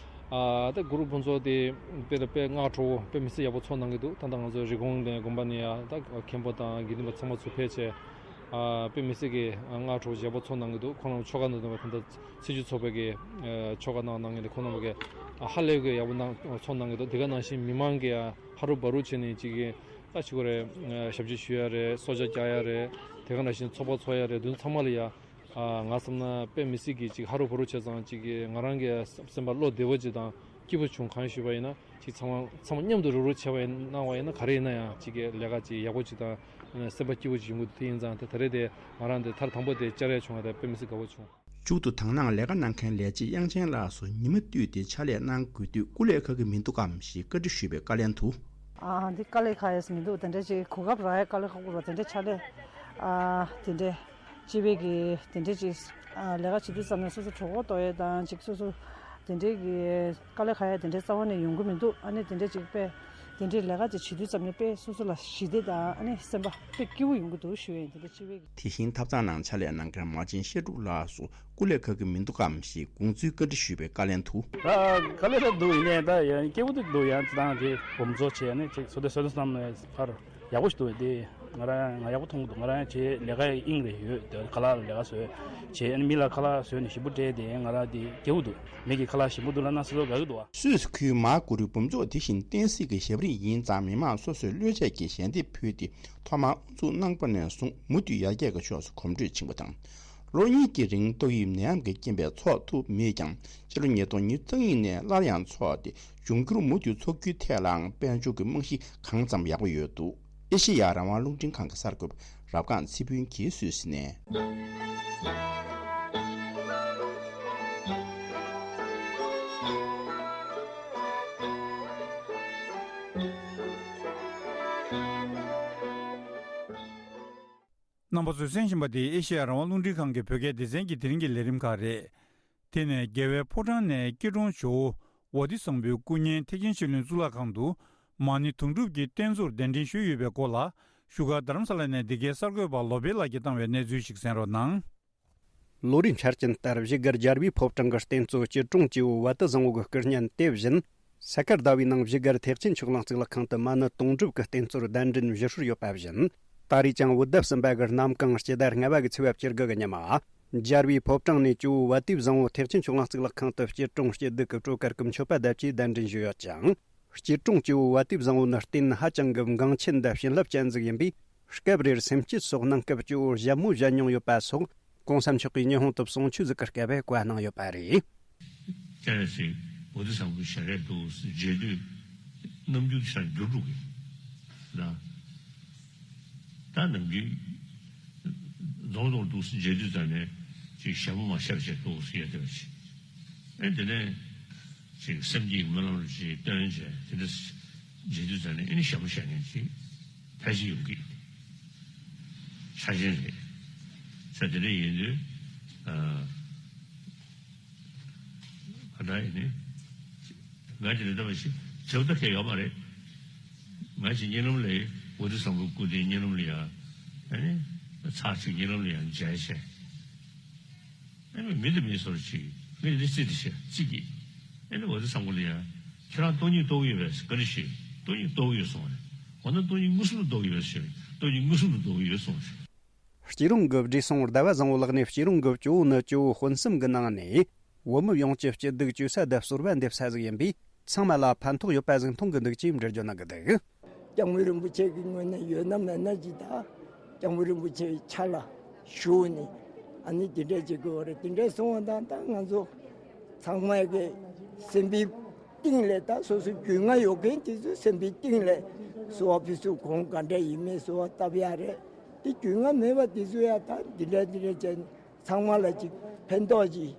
ཨ་ད་གུ་རུ་འབུམ་ཚོགས་དེ་དཔེ་ལ་དཔེ་སྔ་དྲོ་བོ་དཔེ་མི་སྲིད་ཡག་པོ་ཚོགས་གནང་གི་འདུག་ད་ལྟ་ང་ཚོ་རི་ཀོན་ནས་དགོན་པ་ནས་ཡ་ད་མཁན་པོ་དང་དགེ་འདུན་པ་ཚང་མ་ཚོ་ཕེབས་བྱས། ཨ་དཔེ་མི་སྲིད་ཀྱི་སྔ་དྲོ་བོ་ཡག་པོ་ཚོགས་གནང་གི་འདུག་ཁོང་རྣམས་ཆོ་ག་ནང་དུ་ད་ལྟ་ཚེས་བཅུ་ཚོགས་པའི་གི་ཨ་ཆོ་ག་གནང་གནང་གི་འདུག་ཁོང་རྣམས་ཀྱི་ཨ་ཧ་ལས་ཀྱི་ཡག་པོ་གནང་ཚོགས་གནང་གི་འདུག་དེ་ག་ནང་བཞིན་མི་མང་གི་ཨ་ཧ་རུ་བ་རུ་བྱས་ནས་ཅིག་གི་ད་ཅིག་གོ་རེད། ཞབས་ཕྱི་ཞུ་ཡ་རེད། གསོལ་ཇ་རྒྱག་ཡ་རེད། དེ་ག་ནང་བཞིན་ཚོགས་པ་ཚོགས་ཡ་རེད། དེ་ཚང་མ་ལ་ཡ། ཨ་ང་བསམ་ན་དཔེ་མི་སྲིད་ཀྱི་ཅིག་ཧ་རུ་བ་རུ་བྱས་ཙང་ཅིག་གི་ང་རང་གི་སེམས་པ་བློ་བདེ་བོ་ཅིག་དང་སྐྱིད་པོ་བྱུང་། གང་ཞུས་པ་ཡིན་ན་ཅིག་ཚང་མ་ཚང་མ་མཉམ་དུ་རུབ་རུབ་བྱས་པ་ཡིན་གནང་བ་ཡིན་ན་ག་རེ་ཡིན་ན་ཡང་ཅིག་གི་ལས་ཀ་ཅིག་ཡག་པོ་ཅིག་དང་སེམས་པ་སྐྱིད་པོ་ཅིག་ཡོང་གི་འདུག་དེ་ཡིན་ཙང་དེ་ད་རེས་དེ་ང་རང་དེ་ཐར་དང་པོ་དེ་བཅར་ཡ་བྱུང་བ་དེ་དཔེ་མི་སྲིད་དགའ་པོ་བྱུང་། མཇུག་ཏུ་དང་བླངས་ལས་ཀ་གནང་མཁན་ལས་བྱེད་དབྱངས་ཅན་ལགས་སུ་ཉི་མ་བཏུས་ཏེ་ཕྱག་ལས་གནང་དགོས་དུས་སྐུ་ལས་ཁག་གི་མི་འདུག་གམ་ཞེས་བཀའ་འདྲི་ཞུས་པའི་བཀའ་ལན་དུ། ཨ་འདི་དཀའ་ལས་ཁག་ཡས་མི་འདུག་དེ་འདྲ་ཅིག་གོ་སྐབས་རག་ཡས་དཀའ་ལས་ཁག་པོ་རེད། དེ་འདྲ་ཕྱག་ལས་ཨ་དེ་འདྲ་སྤྱི་པའི་གི་དེ་འདྲ་ཅིག་ཨ་ལས་ཀ་བྱེད་དུས་ཙམ་ནས་སོ་སོ་གྲོད་ཁོག་ལྟོགས་ཡས་དང་ཅིག་སོ་སོ་དེ་འདྲའི་གི་དཀའ་ལས་ཁག་ཡས་དེ་འདྲའི་རྩ་བ་ནས་ཡོང་གི་མི་འདུག་ཨ་ནི་དེ་འདྲ་ཅིག་དཔེ་དེ་འདྲའི་ལས་ཀ་ཅིག་བྱེད་དུས་ཙམ་ནས་དཔེ་སོ་སོ་ལ་ཞི་བདེ་དང་ཨ་ནི་སེམས་པ་དཔེ་སྐྱིད་པོ་ཡོང་གི་འདུག་ཞུ་ཡས་ཡིན། དེ་འདྲ་སྤྱི་པའི་གི། དེ་བཞིན་ཐབ་ཚང་ནང་ཕྱག་ལས་གནང་མཁན་མ་བྱན་ཤེས་སྒྲུབ་ལགས་སུ་སྐུ་ལས་ཁག་གི་མི་འདུག་གམ་ཞེས་དགོངས་ཚུལ་བཀའ་འདྲི་ཞུས་པའི་བཀའ་ལན་དུ། ཨ་དཀའ་ལས་རེད་འདུག་ཡིན་ནའི་ད་ཡང་སྐྱིད་པོ་འདུག་ཡང་ཅི་དང་དེ་སྦོམ་བཟོ་བྱས་ནས་ཅིག་བཟོ་དེ་བཟོ་དུས་ཙམ་ནས་ཕར་ཡག་པོ་ཞིག་འདུག་དེ་ང་རང་ཡང་ང་ཡག་པོ་མཐོང་གི་འདུག་ང་རང་ཡང་བྱས་ལས་ཀ་ཡང་དབྱིངས་རེ་ཡོད་དེ་ཁ་ལག་ལ་ལས་ཀ་བཟོས་བྱས་ཨ་ནི་མི་ལ་ཁ་ལག་བཟོས་ནས་ཞིམ་པོ་སྤྲད་དེ་ང་རང་དེ་སྐྱིད་པོ་འདུག་མི་གི་ཁ་ལག་ཞིམ་པོ་འདུག་ལབ་ན་སོ་སོ་དགའ་གི་འདུག་ཨ། སུད་སི་ཁུལ་མ་ཧཱ་གུ་རུའི་འབུམ་ཚོགས་དེ་བཞིན་བསྟན་སྲིད་ཀྱི་ཞབས་རིམ་ཡིན་ཙང་མི་མང་སོ་སོས་བློས་བྱས་ཀྱིས་ཞལ་འདེབས་ཕུལ་ཏེ་ཐོག་མར་དབུ་འཛུགས་གནང་པ་ནས་བཟུང་མུ་མཐུད་ཡར་རྒྱས་ཀྱི་ཕྱོགས་སུ་གོམ་བགྲོད་ཕྱིན་པ་དང་། ལོ་གཉིས་ཀྱི་རིང་ཏོག་དབྱིབས་ནད་ཡམས་ཀྱི་རྐྱེན་པས་འཚོགས་ཐུབ་མེད་ཀྱང་། ཕྱི་ལོ་ཉིས་སྟོང་ཉེར་གཉིས་ནས་སླར་ཡང་འཚོགས་ཏེ། འབྱུང་འགྱུར་མུ་མཐུད་འཚོགས་རྒྱུའི་ཐད་ལའང་དཔལ་འབྱོར་གྱི་རྨང་གཞི་གང་ཙམ་ཡག་པོ་ཡོད་འདུག་ཨེ་ཤེ་ཡ་རང་དབང་རླུང་འཕྲིན་ཁང་གི་གསར་འགོད་པ་རབ་སྒང་ཚེ་ཕུན་གྱིས་སུད་སི་ནས། རྣམ་པ་ཚོས་གསན་བཞིན་པ་འདི་ཨེ་ཤེ་ཡ་རང་དབང་རླུང་འཕྲིན་ཁང་གི་བོད་སྐད་སྡེ་ཚན་གྱི་དེ་རིང་གི་ལས་རིམ་ཁག་རེད། དེ་ནས་རྒྱལ་བའི་ཕོ་བྲང་ནས་སྐྱིད་གྲོང་ཇོ་བོ་ཝ་ཏི་བཟང་པོའི་སྐུ་བརྙན་ཐེག་ཆེན་ཆོས་གླིང་གཙུག་ལག་ཁང་དུ་མ་ཎི་དུང་སྒྲུབ་ཀྱི་རྟེན་གཙོར་གདན་འདྲེན་ཞུས་ཡོད་པའི་སྐོར་ལ། བཞུགས་སྒར་རྡ་རམ་ས་ལ་ནས་འདི་གའི་གསར་འགོད་པ་ལོ་པེ་ལགས་ཀྱིས་བཏང་བའི་གནས་ཚུལ་ཞིག་གསན་རོགས་གནང་། ལོ་རེའི་འཆར་ཅན་ལྟར་བཞུགས་སྒར་རྒྱལ་བའི་ཕོ་བྲང་གི་རྟེན་གཙོ་སྐྱིད་གྲོང་ཇོ་བོ་ཝ་ཏི་བཟང་པོ་གི་སྐུ་བརྙན་དེ་བཞིན། ས་གར་ཟླ་བའི་ནང་བཞུགས་སྒར་ཐེག་ཆེན་ཆོས་གླིང་གཙུག་ལག་ཁང་དུ་མ་ཎི་དུང་སྒྲུབ་ཀྱི་རྟེན་གཙོར་གདན་འདྲེན་ཞུ་སྲོལ་ཡོད་པ་བཞིན། ད་རེས་ཀྱང་བོད་ཟླ་གསུམ་པ་གི་གནམ་གང་སྤྱི་ཟླ་ལྔ་པ་གི་ཚེས་པ་བཅུ་དགུ་གི་ཉི་མ། རྒྱལ་བའི་ཕོ་བྲང་ནས་ཇོ་བོ་ཝ་ཏི་བཟང་པོ་ཐེག་ཆེན་ཆོས་གླིང་གཙུག་ལག་ཁང་དུ་སྐྱིད་གྲོང་སྐྱིད་སྡུག་གི་སྤྲོ་གར་གྱི་མཆོད་པ་དར་གྱིས་གདན་འདྲེན་ཞུས་ཡོད་ཅིང་། སྐྱིད་གྲོང་ཇོ་བོ་ཝ་ཏི་བཟང་པོ་ནི་རྟེན་ཧ་ཅང་གི་འགངས་ཆེན་དང་བྱིན་རླབས་ཅན་ཟིག་ཡིན་པས། སྐབས་རེར་སེམས་བསྐྱེད་སོགས་གནང་སྐབས་ཇོ་བོར་ཞལ་མོ་བཞད་མྱོང་ཡོད་པ་སོགས། གོང་ས་མཆོག་གིས་ཉི་ཧོང་དུ་གསུང་ཆོས་ཟིག་གི་སྐབས་བཀའ་གནང་ཡོད་པ་རེད། ཅ་ལག་ཅིག་ཝ་ཏི་བཟང་པོའི་ཞལ་རས་འདུག་མཇལ་དུས་རྣམ་འགྱུར་ཤར་འགྱུར་འགྲོ་གི་ལ། ད་ནམ་རྒྱུན་རྫོང་རྫོང་འདུག་མཇལ་དུས་ཙམ་ནས་ཅིག་ཞལ་མོ་མ་ཤར་བྱས་འདུག་ཡོད་དེ་བ་ཅིག་ཨེ་དེ་ནས་ཅིག་སེམས་ཀྱི་རྨི་ལམ་ཅིག་སྟོན་བྱས་དེ་འདྲ་མཇལ་དུས་ཙམ་ནས་ཨེ་ནི་ཞལ་མོ་ཤར་མཁན་ཅིག་ཕལ་ཆེར་ཡོང་གི་ཆ་ཅན་རེད། ས་དེ་འདྲ་ཡིན་དུས། ག་འདྲ་ཡིན་ནི། ང་ཅི་རེད་ལྟ་བ་ཞིག་བྱེད་ད་ཁེ་ཡོད་མ་རེད། ང་ཅི་གཉིད་ལམ་ལས་ཝ་ཏི་བཟང་པོའི་སྐུ་དེ་གཉིད་ལམ་ལ་ཡ། ཨ་ནི། ཚར་ཅིག་གཉིད་ལམ་ལ་ཡ་མཇལ་བྱས། ཨ་ནི་མི་དེ་མི་སོར་ཅིག་མི་དེ་རྩི་དེ་བྱས་རྩི་གི་ཨ་ནི་ཝ་ཏི་བཟང་པོ་ལ་ཡ། ཁྱེད་རང་སྟོང་ཉིད་རྟོགས་ཡོད་པས་ག་རེ་ཞིག་སྟོང་ཉིད་རྟོགས་ཡོད་སོང་རེད། འོ་ན་སྟོང་ཉིད་མངོན་སུམ་དུ་རྟོགས་ཡོད་པས་ཞེས་སྟོང་ཉིད་མངོན་སུམ་དུ་རྟོགས་ཡོད་སོང་རེད། སྐྱིད་གྲོང་གི་བགྲེས་སོང་ཟླ་བ་བཟང་པོ་ལགས་ནས་སྐྱིད་གྲོང་གི་ཇོ་བོ་ནི་ཇོ་བོ་སྤུན་གསུམ་གྱི་ནང་ནས་བོད་མི་ཡོངས་ཀྱི་སྐྱིད་སྡུག་བཅོས་ས་དང་གསོལ་བ་འདེབས་ས་ཟིག་ཡིན་པས་ཚང་མ་ལ་ཕན་ཐོགས་ཡོད་པ་ཟིག་མཐོང་གི་འདུག་ཅེས་འགྲེལ་བརྗོད་གནང་གི་འདུག་སྐྱབས་མགོན་རིན་པོ་ཆེ་གི་ངོས་ནས་ཡོད་ན་མེད་ན་ཅིག་དང་། སྐྱབས་མགོན་རིན་པོ་ཆེའི་ཕྱག་ལ་ཞུགས་ནས་ཨ་ནི་དེ་འདྲས་བྱེད་དགོས་པ་རེད། དེ་འདྲས་སོང་བ་དང་ད་ང་ཚོ་ཚང་མ་གི་སེམས་པའི་གཏིང་ལས་ད་སོ་སོ་རྒྱུས་མངའ་ཡོད་མཁན་དེ་ཚོའི་སེམས་པའི་གཏིང་ལས་གསོལ་བ་ཕུལ་ཚུལ་གང་ག་འདྲ་ཡིན་མིན་གསོལ་བ་བཏབ་ཡ་རེད། དེ་རྒྱུས་མངའ་མེད་པ་དེ་ཚོ་ཡ་ད་འདི་འདྲ་འདི་འདྲ་བྱས་ནས་ཚང་མ་ལ་ཅིག་ཕན་ཐོགས་ཅིག་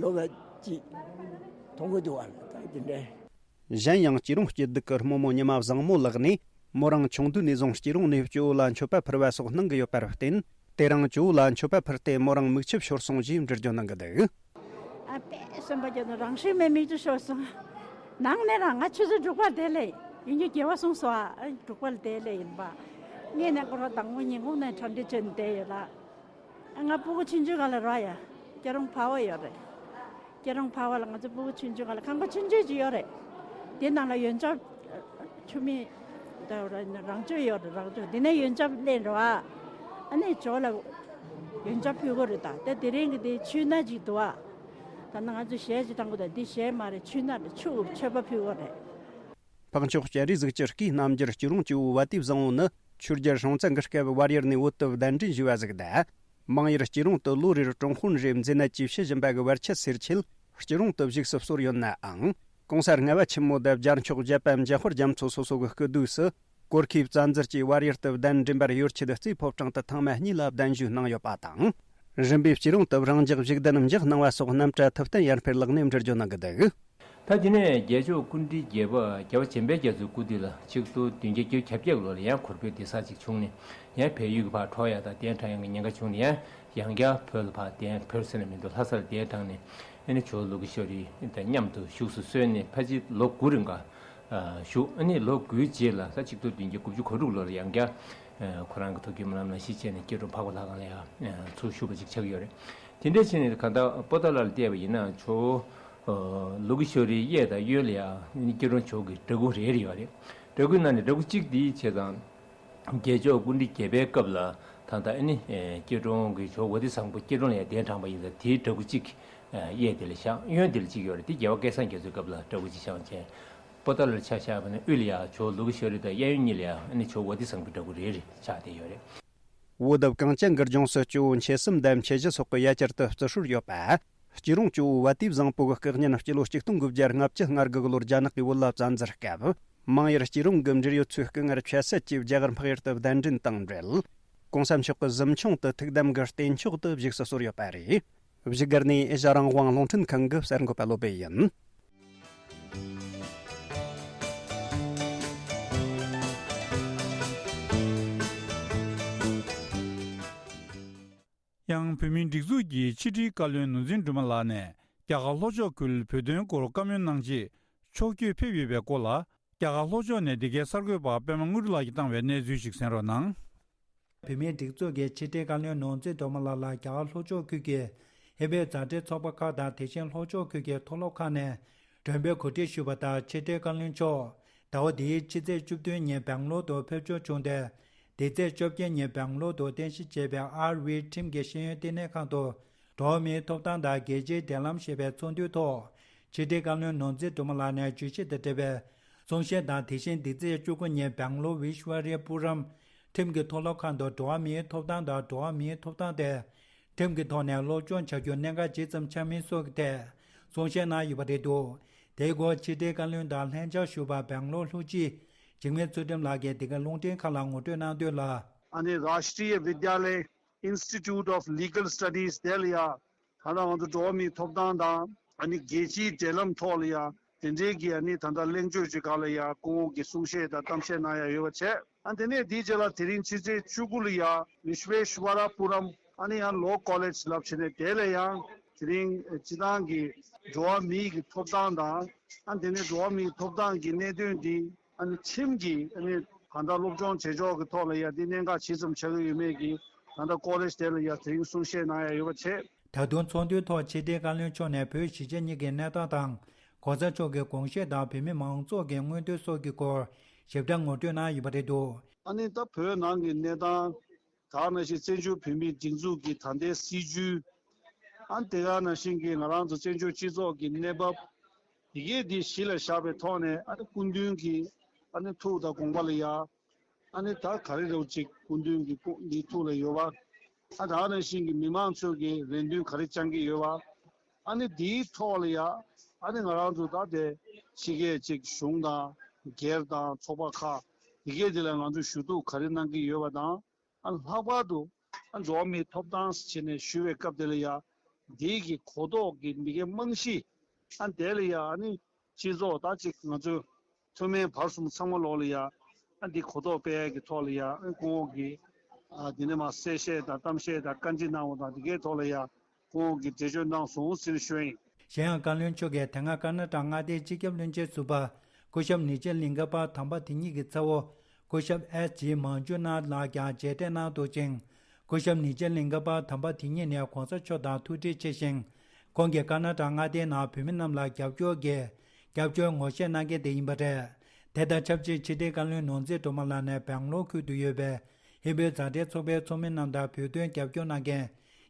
ཡོད་པ་ཅིག་མཐོང་གི་འདུག་བ་ལ་ད་འདི་འདྲ། གཞན་ཡང་སྐྱིད་གྲོང་སྐྱིད་སྡུག་གི་རྨོ་མོ་ཉི་མ་བཟང་མོ་ལགས་ནས་མོ་རང་ཆུང་དུས་ནས་བཟུང་སྐྱིད་གྲོང་ནས་སྐྱོ་བོ་ལ་མཆོད་པ་ཕུལ་བ་སོགས་གནང་གི་ཡོད་པར་བརྟེན། དེ་རིང་སྐྱོ་བོ་ལ་མཆོད་པ་ཕུལ་ཏེ་མོ་རང་མིག་ཆུ་ཤོར་སོང་ཞེས་འགྲེལ་བརྗོད་གནང་གི་འདུག་ཨ་པས་སེམས་པ་སྐྱོ་ན་རང་ཤི་མེད་མིག་ཆུ་ཤོར་སོང་། ནང་ནས་རང་ང་ཆུ་ཚོད་དྲུག་པར་བསྡད་ལེ་ཡིན་གྱི་དགེ་བ་སོང་སོ་ཨ་དྲུག་པར་བསྡད་ལེ་ཡིན་པ། ངས་ནས་སྐོར་བ་དང་པོ་ཉིན་གུང་ནས་གྲ་སྒྲིག་བྱས་ནས་བསྡད་ཡོད་ལ། ང་སྤུ་གུ་ཆུང་ཆུང་སྒང་ལ་རོགས་ཡ། སྐྱིད་གྲོང་ཕ་བོ་ཡོད་རེད། སྐྱིད་གྲོང་ཕ་བོ་ལ་ང་ཚོ་སྤུ་གུ་ཆུང་ཆུང་སྒང་ལ་ཁང་པ་ཆུང་ཆུང་ཅིག་ཡོད་རེད། དེ་ནང་ལ་ཡོན་ཆབ། ཆུ་མིག་ད་རང་ཆུ་ཡོད་རེད་རང་ཆུ་དེ་ནས་ཡོན་ཆབ་ལེན་རོགས་ཨ། ཨ་ནི་ཇོ་ལ་ཡོན་ཆབ་ཕུལ་གོ་རེད་ད་དེ་དེ་རིང་གི་དེ་ཆུ་སྣ་ཅིག་འདུག་ཨ། ད་ནང་ང་ཚོ་གཞས་ཅིག་བཏང་གོ་ད་འདི་གཞས་མ་རེད་ཆུ་སྣ་རེད་ཆུ་མཆོད་པ་ཕུལ་གོ་རེད། འཕགས་མཆོག་སྤྱན་རས་གཟིགས་ཀྱི་སྐུའི་རྣམ་རྒྱལ་སྐྱིད་གྲོང་སྐྱིད་པོ་བ་ཏི་བཟང་པོ་ནི་ཆོས་རྒྱལ་སྲོང་བཙན་གྱི་སྐབས་བལ་ཡུལ་ནས་བོད་དུ་གདན་འདྲེན་ཞུས་པ་ཟིག་དང་། མང་ཡུལ་སྐྱིད་གྲོང་དུ་ལོ་རེར་ཀྲུང་ཧོན་རེ་མཛེ་ནད་ཀྱིས་ཤི་བཞིན་པ་གི་བར་ཆད་སེལ་ཆེད་སྐྱིད་གྲོང་དུ་བཞུགས་སུ་གསོལ་ཡོད་ནའང་། གོང་ས་ལྔ་པ་ཆེན་མོ་དང་བྱར་མཆོག་བརྒྱད་པ་འཇམ་དཔལ་རྒྱ་མཚོ་སོ་སོ་གི་སྐུ་དུས་སུ་གོར་ཁེ་བཙན་འཛུལ་གྱིས་བལ་ཡུལ་དུ་གདན་འདྲེན་པར་ཡུལ་ཆུ་རྩེ་ཕོ་བྲང་དུ་ཐེངས་མ་གཉིས་ལ་གདན་ཞུ་གནང་ཡོད་པ་དང་། རིམ་པས་སྐྱིད་གྲོང་དུ་རང་འཇགས་བཞུགས་གདན་འཇགས་གནང་བ་སོགས་རྣམ་གྲྭ་ཐུབ་བསྟན་ཡར་འཕེལ་ལགས་ནས་འགྲེལ་བརྗོད་གནང་གི་འདུག་ད་དེ་ནས་རྒྱལ་མཆོག་སྐུ་ཕྲེང་བརྒྱད་པ་རྒྱལ་བ་བྱམས་པ་རྒྱ་མཚོའི་སྐུ་དུས་ལ་ཆིག་སྟོང་བདུན་བརྒྱ་བརྒྱད་ཅུ་གྱ་བརྒྱད་ལོ་ལ་ཡང་གུར་དཔོན་སྡེ་གསར་ཅིག་བྱུང་ནས་ཡང་བལ་ཡུལ་གྱི་ཕར་འཕྲོག་ཡ་དང་གདན་དྲངས་ཡ་གི་ཉེན་ཁ་བྱུང་ནས་ཡང་ཡང་བསྐྱར་བོད་ལ་ཕར་གདན་བོད་ཟེར་ན་མི་འདུག་ལྷ་སར་གདན་དྲངས་ནས་ཨ་ནི་ཇོ་བོ་ལུ་གུ་ཤོ་རི་དང་མཉམ་དུ་བཞུགས་སུ་གསོལ་ནས་ཕལ་ཆེར་ལོ་དགུ་རིང་ག་བཞུགས། ཨ་ནི་ལོ་དགུའི་རྗེས་ལ་ས་ཆིག་སྟོང་བདུན་བརྒྱ་དགུ་བཅུ་གོ་དྲུག་ལོར་ཡང་བསྐྱར་ཁོ་རང་གི་ཐུགས་ཀྱི་རྨི་ལམ་ལ་ཤི་བྱས་ནས་སྐྱིད་གྲོང་འཕགས་པ་ལྷ་ཁང་ལ་ཡང་ཚུར་བཞུགས་པ་ཅིག་ཆགས་ཀྱི་ཡོད་རེད། དེ་འདྲ་བྱས་ནས་གང་ལྟར་པོ་ཏཱ་ལ་ལ་བལྟས་པ་ཡིན་ན་ཇོ་ལུ་གུ་ཤོ་རིའི་གཡས་དང་གཡོན་ལ་ཡང་སྐྱིད་གྲོང་ཇོ་བོ་གི་འདྲ་སྐུ་རེ་རེ་ཡོད་རེད། འདྲ་སྐུའི་ནང་ནས་འདྲ་སྐུ་གཅིག་འདིའི་བྱས་ཙང་རྒྱལ་མཆོག་སྐུ་ཕྲེང་བརྒྱད་པའི་སྐབས་ལ་ད་ལྟ་ཨ་ནི་སྐྱིད་གྲོང་གི་ཇོ་བོ་ཏི་བཟང་པོ་སྐྱིད་གྲོང་ལ་ཡང་གདན་དྲངས་པ་ཡིན་ཙང་དེའི་འདྲ་སྐུ་གཅིག་གཡས་དེ་ལ་བཞག་གཡོན་དེ་ལ་གཅིག་ཡོད་རེད། དེ་རྒྱལ་བ་སྐལ་བཟང་རྒྱ་མཚོའི་སྐབས་ལ་འདྲ་སྐུ་གཅིག་བཞག་བྱས། པོ་ཏཱ་ལར་ཆ་བཞག་པ་ན་དབུས་ལ་ཡང་ཇོ་ལུ་གུ་ཤོ་རི་དང་གཡས་གཡོན་གཉིས་ལ་ཡང་ཨ་ནི་ཇོ་བོ་ཏི་བཟང་པོའི་འདྲ་སྐུ་རེ་རེ་ཆགས་བསྡད་ཡོད་རེད། བོད་བདག་གངས་ཅན་གྱི་ལྗོངས་སུ་སྐྱེ་བོ་མཆེད་གསུམ་དང་མཆེད་བཞི་སོགས་ཀྱི་ཡ་གྱལ་དུ་བརྩི་སྲོལ་ཡོད་པ། སྐྱིད་རོང་སྐྱེ་བོ་བ་དུས་བཟང་པོ་གི་སྐུ་བརྙན་སྤྱི་ལོ་ཆིག་སྟོང་དགུ་བརྒྱ་ལྔ་བཅུ་ང་དགུ་གི་ལོར་རྒྱ་ནག་གི་བོད་ལ་བཙན་འཛུལ་སྐབས། མང་ཡུལ་སྐྱིད་རོང་གི་འབྲེལ་ཡོད་ཚོས་སྐུ་ངལ་ཆེ་སེལ་གྱིས་རྒྱ་གར་འཕགས་ཡུལ་དུ་གདན་འདྲེན་དང་འབྲེལ། གོང་ས་མཆོག་གི་གཟིམ་ཆུང་དུ་ཐུགས་དམ་གྱི་རྟེན་མཆོག་ཏུ་བཞུགས་སུ་གསོལ་ཡོད་པ་རེད། བཞུགས་སྒར་ནས་ཨེ་ཤ་རང་དབང་རླུང་འཕྲིན་ཁང་གི་གསར་འགོད་པ་བློ་བྷེ་ཡིན། ཡང་བོད་མིའི་སྒྲིག་འཛུགས་ཀྱི་ཕྱི་དྲིལ་བཀའ་བློན་ནོར་འཛིན་སྒྲོལ་མ་ལགས་ནས་རྒྱ་གར་ལྷོ་ཕྱོགས་ཁུལ་བོད་དོན་སྐོར་བཀའ་མོལ་གནང་ཆེད་ཕྱོགས་བསྐྱོད་ཕེབས་ཡོད་པའི་སྐོར་ལ། རྒྱ་གར་ལྷོ་ཕྱོགས་ནས་འདི་གའི་གསར་འགོད་པ་པད་མ་དངོས་གྲུབ་ལགས་ཀྱིས་བཏང་བའི་གནས་ཚུལ་ཞིག་གསན་རོགས་གནང་། བོད་མིའི་སྒྲིག་འཛུགས་ཀྱི་ཕྱི་དྲིལ་བཀའ་བློན་ནོར་འཛིན་སྒྲོལ་མ་ལགས་ལ་རྒྱ་གར་ལྷོ་ཕྱོགས་ཁུལ་གྱི་ཧིན་བོད་མཛའ་འབྲེལ་ཚོགས་པ་ཁག་དང་། དེ་བཞིན་ལྷོ་ཕྱོགས་ཁུལ་གྱི་མཐོ་སློབ་ཁག་ནས་མགྲོན་འབོད་གོ་སྒྲིག་ཞུས་པ་ལྟར། ཕྱི་དྲིལ་བཀའ་བློན་མཆོག་ཟླ་བ་འདིའི་ཕྱི་ཚེས་བཅུ་བདུན་ཉིན་སྦེང་ལོར་དུ་ཕེབས་འབྱོར་བྱུང་སྟེ། འདི་ཚེས་བཅོ་བརྒྱད་ཉིན་སྦེང་ལོར་དུ་རྟེན་གཞི་བྱས་པའི་ཨར་ཝི་ཁྲིམས་ཀྱི་ཤེས་ཡོན་བསྟི་གནས་ཁང་དུ། འགྲོ་བ་མིའི་ཐོབ་ཐང་དང་རྒྱལ་སྤྱིའི་འབྲེལ་ལམ་ཞེས་པའི་ཚོགས་འདུའི་ཐོག་ཕྱི་དྲིལ་བཀའ་བློན་ནོར་འཛིན་སྒྲོལ་མ་ལགས་ནས་བརྗོད་གཞི་དང་འབྲེལ་བའི་གསུང་བཤད་དང་། དེ་བཞིན་འདི་ཚེས་བཅུ་དགུ་ཉིན་སྦེང་ལོར་ཝི་ཤྭ་རི་པུ་རམ་ཁྲིམས་ཀྱི་མཐོ་སློབ་ཁང་དུ་འགྲོ་བ་མིའི་ཐོབ་ཐང་དང་། འགྲོ་བ་མིའི་ཐོབ་ཐང་དེ་ཁྲིམས་ཀྱི་ཐོག་ནས་སློབ་སྦྱོང་བྱ་རྒྱུར་གནད་འགག་ཇི་ཙམ་ཆགས་མིན་སོགས་ཀྱི་ཐད་གསུང་བཤད་གནང་ཡོད་པ་རེད་འདུག་དེའི་སྐོར་ཕྱི་དྲིལ་བཀའ་བློན་དང་ལྷན་བཅར་ཞུས་པ་སྦེང་ལོར་ལྷུ་ཅི་འཇིགས་མེད་ཚུལ་ཁྲིམས་ལགས་ཀྱིས་འདི་ག་རླུང་འཕྲིན་ཁང་ལ་ངོ་སྤྲོད་གནང་དོན་ལ། ཨ་ནི་Rashtriya Vidyalaya Institute of Legal Studies དེ་ལ་ཡ། ད་ལྟ་ང་ཚོ་འགྲོ་བ་མིའི་ཐོབ་ཐང་དང་། ཨ་ནི་རྒྱལ་སྤྱིའི་འབྲེལ་ལམ་ཐོག་ལ་ཡ། དེ་འབྲེལ་གྱི་ཨ་ནི་ད་ལྟ་གླེང་བརྗོད་ཅིག་ག་ལ་ཡ་སྐུ་ངོ་གི་གསུང་བཤད་དང་གཏམ་བཤད་གནང་ཡ་ཡོད་པ་བྱས། ཨ་དེ་ནས་དེའི་རྗེས་ལ་དེ་རིང་ཕྱི་ཚེས་བཅུ་དགུ་ལ་ཡ་Vishweshwarapuram ཨ་ནི་ཡང་Law College ལབ་བྱས་ནས་དེ་ལ་ཡང་དེ་རིང་སྤྱི་བཏང་གི་འགྲོ་བ་མིའི་གི་ཐོབ་ཐང་དང་། ཨ་དེ་ནས་འགྲོ་བ་མིའི་ཐོབ་ཐང་གི་གནད་དོན་འདི། ཨ་ནི་ཁྲིམས་ཀྱི་ཨ་ནི་གང་ལྟར་སློབ་སྦྱོང་བྱེད་ཕྱོགས་ཀྱི་ཐོག་ལ་ཡ་འདི་གནད་འགག་ཇི་ཙམ་ཆགས་ཀྱི་ཡོད་མེད་ཀྱི་གང་ལྟར་ཀོ་ལེཇ་དེ་ལ་ཡ་དེ་རིང་གསུང་བཤད་གནང་ཡ་ཡོད་པ་བྱས། ད་དུང་ཚོགས་འདུའི་ཐོག་ཕྱི་དྲིལ་བཀའ་བློན་མཆོག་ནས་བོད་གཞིས་བྱེས་གཉིས་ཀྱི་གནས་སྟངས་དང་། ༸གོང་ས་མཆོག་གི་དགོངས་བཞེད་དང་བོད་མི་མང་ཚོགས་ཀྱི་མངོན་འདོད་སོགས་ཀྱི་སྐོར་ཞིབ་ཕྲ་ངོ་སྤྲོད་གནང་ཡོད་པ་རེད་འདུག་ཨ་ནི་ད་བོད་ནང་གི་གནས་སྟངས། ད་ག་ནང་བཞིན་བཙན་བྱོལ་བོད་མིའི་སྒྲིག་འཛུགས་ཀྱི་ད་ལྟའི་སྲིད་བྱུས། ཨ་ནི་དེ་ག་ནང་བཞིན་གྱི་ང་རང་ཚོ་བཙན་བྱོལ་སྤྱི་ཚོགས་ཀྱི་གནས་བབ། དེ་གས་འདི་གཞི་ལ་བཞག་པའི་ཐོག་ནས་ཨ་ནི་སྐུ་མདུན་གྱི་ཨ་ནི་ཐུགས་དང་དགོངས་པ་ལ་ཡ། ཨ་ནི་ད་ག་རེ་རེད་ཅིག་སྐུ་མདུན་གྱི་སྐུ་འདི་ཐུགས་ལ་ཡོད་པ། ཨ་ད་ག་ནང་བཞིན་གྱི་མི་མང་ཚོས་ཀྱི་རེ་འདུན་ག་རེ་བཅང་གི་ཡོད་པ། ཨ་ནི་འདིའི་ཐོག་ལ་ཡ། ཨ་ནི་ང་རང་ཚོ་ད་དེ་ཕྱི་རྒྱལ་ཅིག་གཞུང་དང་སྒེར་དང་ཚོགས་པ་ཁག་དེ་གས་འདི་ལ་ང་ཚོས་ཞུ་གཏུག་ག་རེ་གནང་གི་ཡོད་པ་དང་། ཨ་ལྷག་པར་དུ་ཨ་འགྲོ་བ་མིའི་ཐོབ་ཐང་ཟེར་ནས་ཞུ་བའི་སྐབས་དེ་ལ་ཡ། འདི་གི་གོ་རྟོགས་ཀྱི་མི་སྒེར་རྨང་གཞི། ཨ་དེ་ལ་ཡ་ཨ་ནི་སྤྱི་ཚོགས་ད་ཅིག་ང་ཚོའི་མཐོ་དམན་བར་གསུམ་ཚང་མ་ལོག་ལ་ཡ། ཨ་འདི་གོ་རྟོགས་སྤེལ་ཡ་གི་ཐོག་ལ་ཡ་ཨ་སྐུ་ངོ་གི་ཨ་འདི་ནས་མ་གསལ་བཤད་དང་གཏམ་བཤད་དང་བཀའ་འདྲི་གནང་བ་དང་འདི་གའི་ཐོག་ལ་ཡ། ཁོང་གིས་འགྲེལ་བརྗོད་གནང་སོང་ཟེར་ཞུ་ཡིན། གཞན་ཡང་བཀའ་བློན་མཆོག་གིས་དེ་སྔ་ཀར་ནཱ་ཊ་མངའ་སྡེའི་སྤྱི་ཁྱབ་བློན་ཆེན་ཟུར་པ་སྐུ་ཞབས་ནི་ཇེ་ལིང་ག་པ་དམ་པ་དེ་ཉིད་ཀྱི་ཚ་བོ་སྐུ་ཞབས་ཨེས་ཇི་མང་ཇུ་ནཱ་ལགས་ཀྱང་མཇལ་འཕྲད་གནང་འདུག་ཅིང་། སྐུ་ཞབས་ནི་ཇེ་ལིང་ག་པ་དམ་པ་དེ་ཉིད་ནས་གོང་ས་མཆོག་དང་ཐུག་འཕྲད་ཆེ་ཞིང་། ཁོང་གིས་ཀར་ནཱ་ཊ་མངའ་སྡེའི་ནང་བོད་མི་རྣམས་ལ་རྒྱབ་སྐྱོར་གྱི་སྐྱབས་བཅོལ་ངོ་ཤེས་གནང་མཁན་དེ་ཡིན་པ་རེད། དེ་དང་ཆབས་ཅིག་ཕྱི་དྲིལ་བཀའ་བློན་ནོར་འཛིན་སྒྲོལ་མ་ལགས་ནས་སྦེང་ལོར་ཁུལ་དུ་ཡོད་པའི་ཧིན་བོད་མཛའ་འབྲེལ་ཚོགས་པའི་ཚོགས་མི་རྣམས་དང་བོད་དོན་རྒྱབ་སྐྱོར་གནང་མཁན་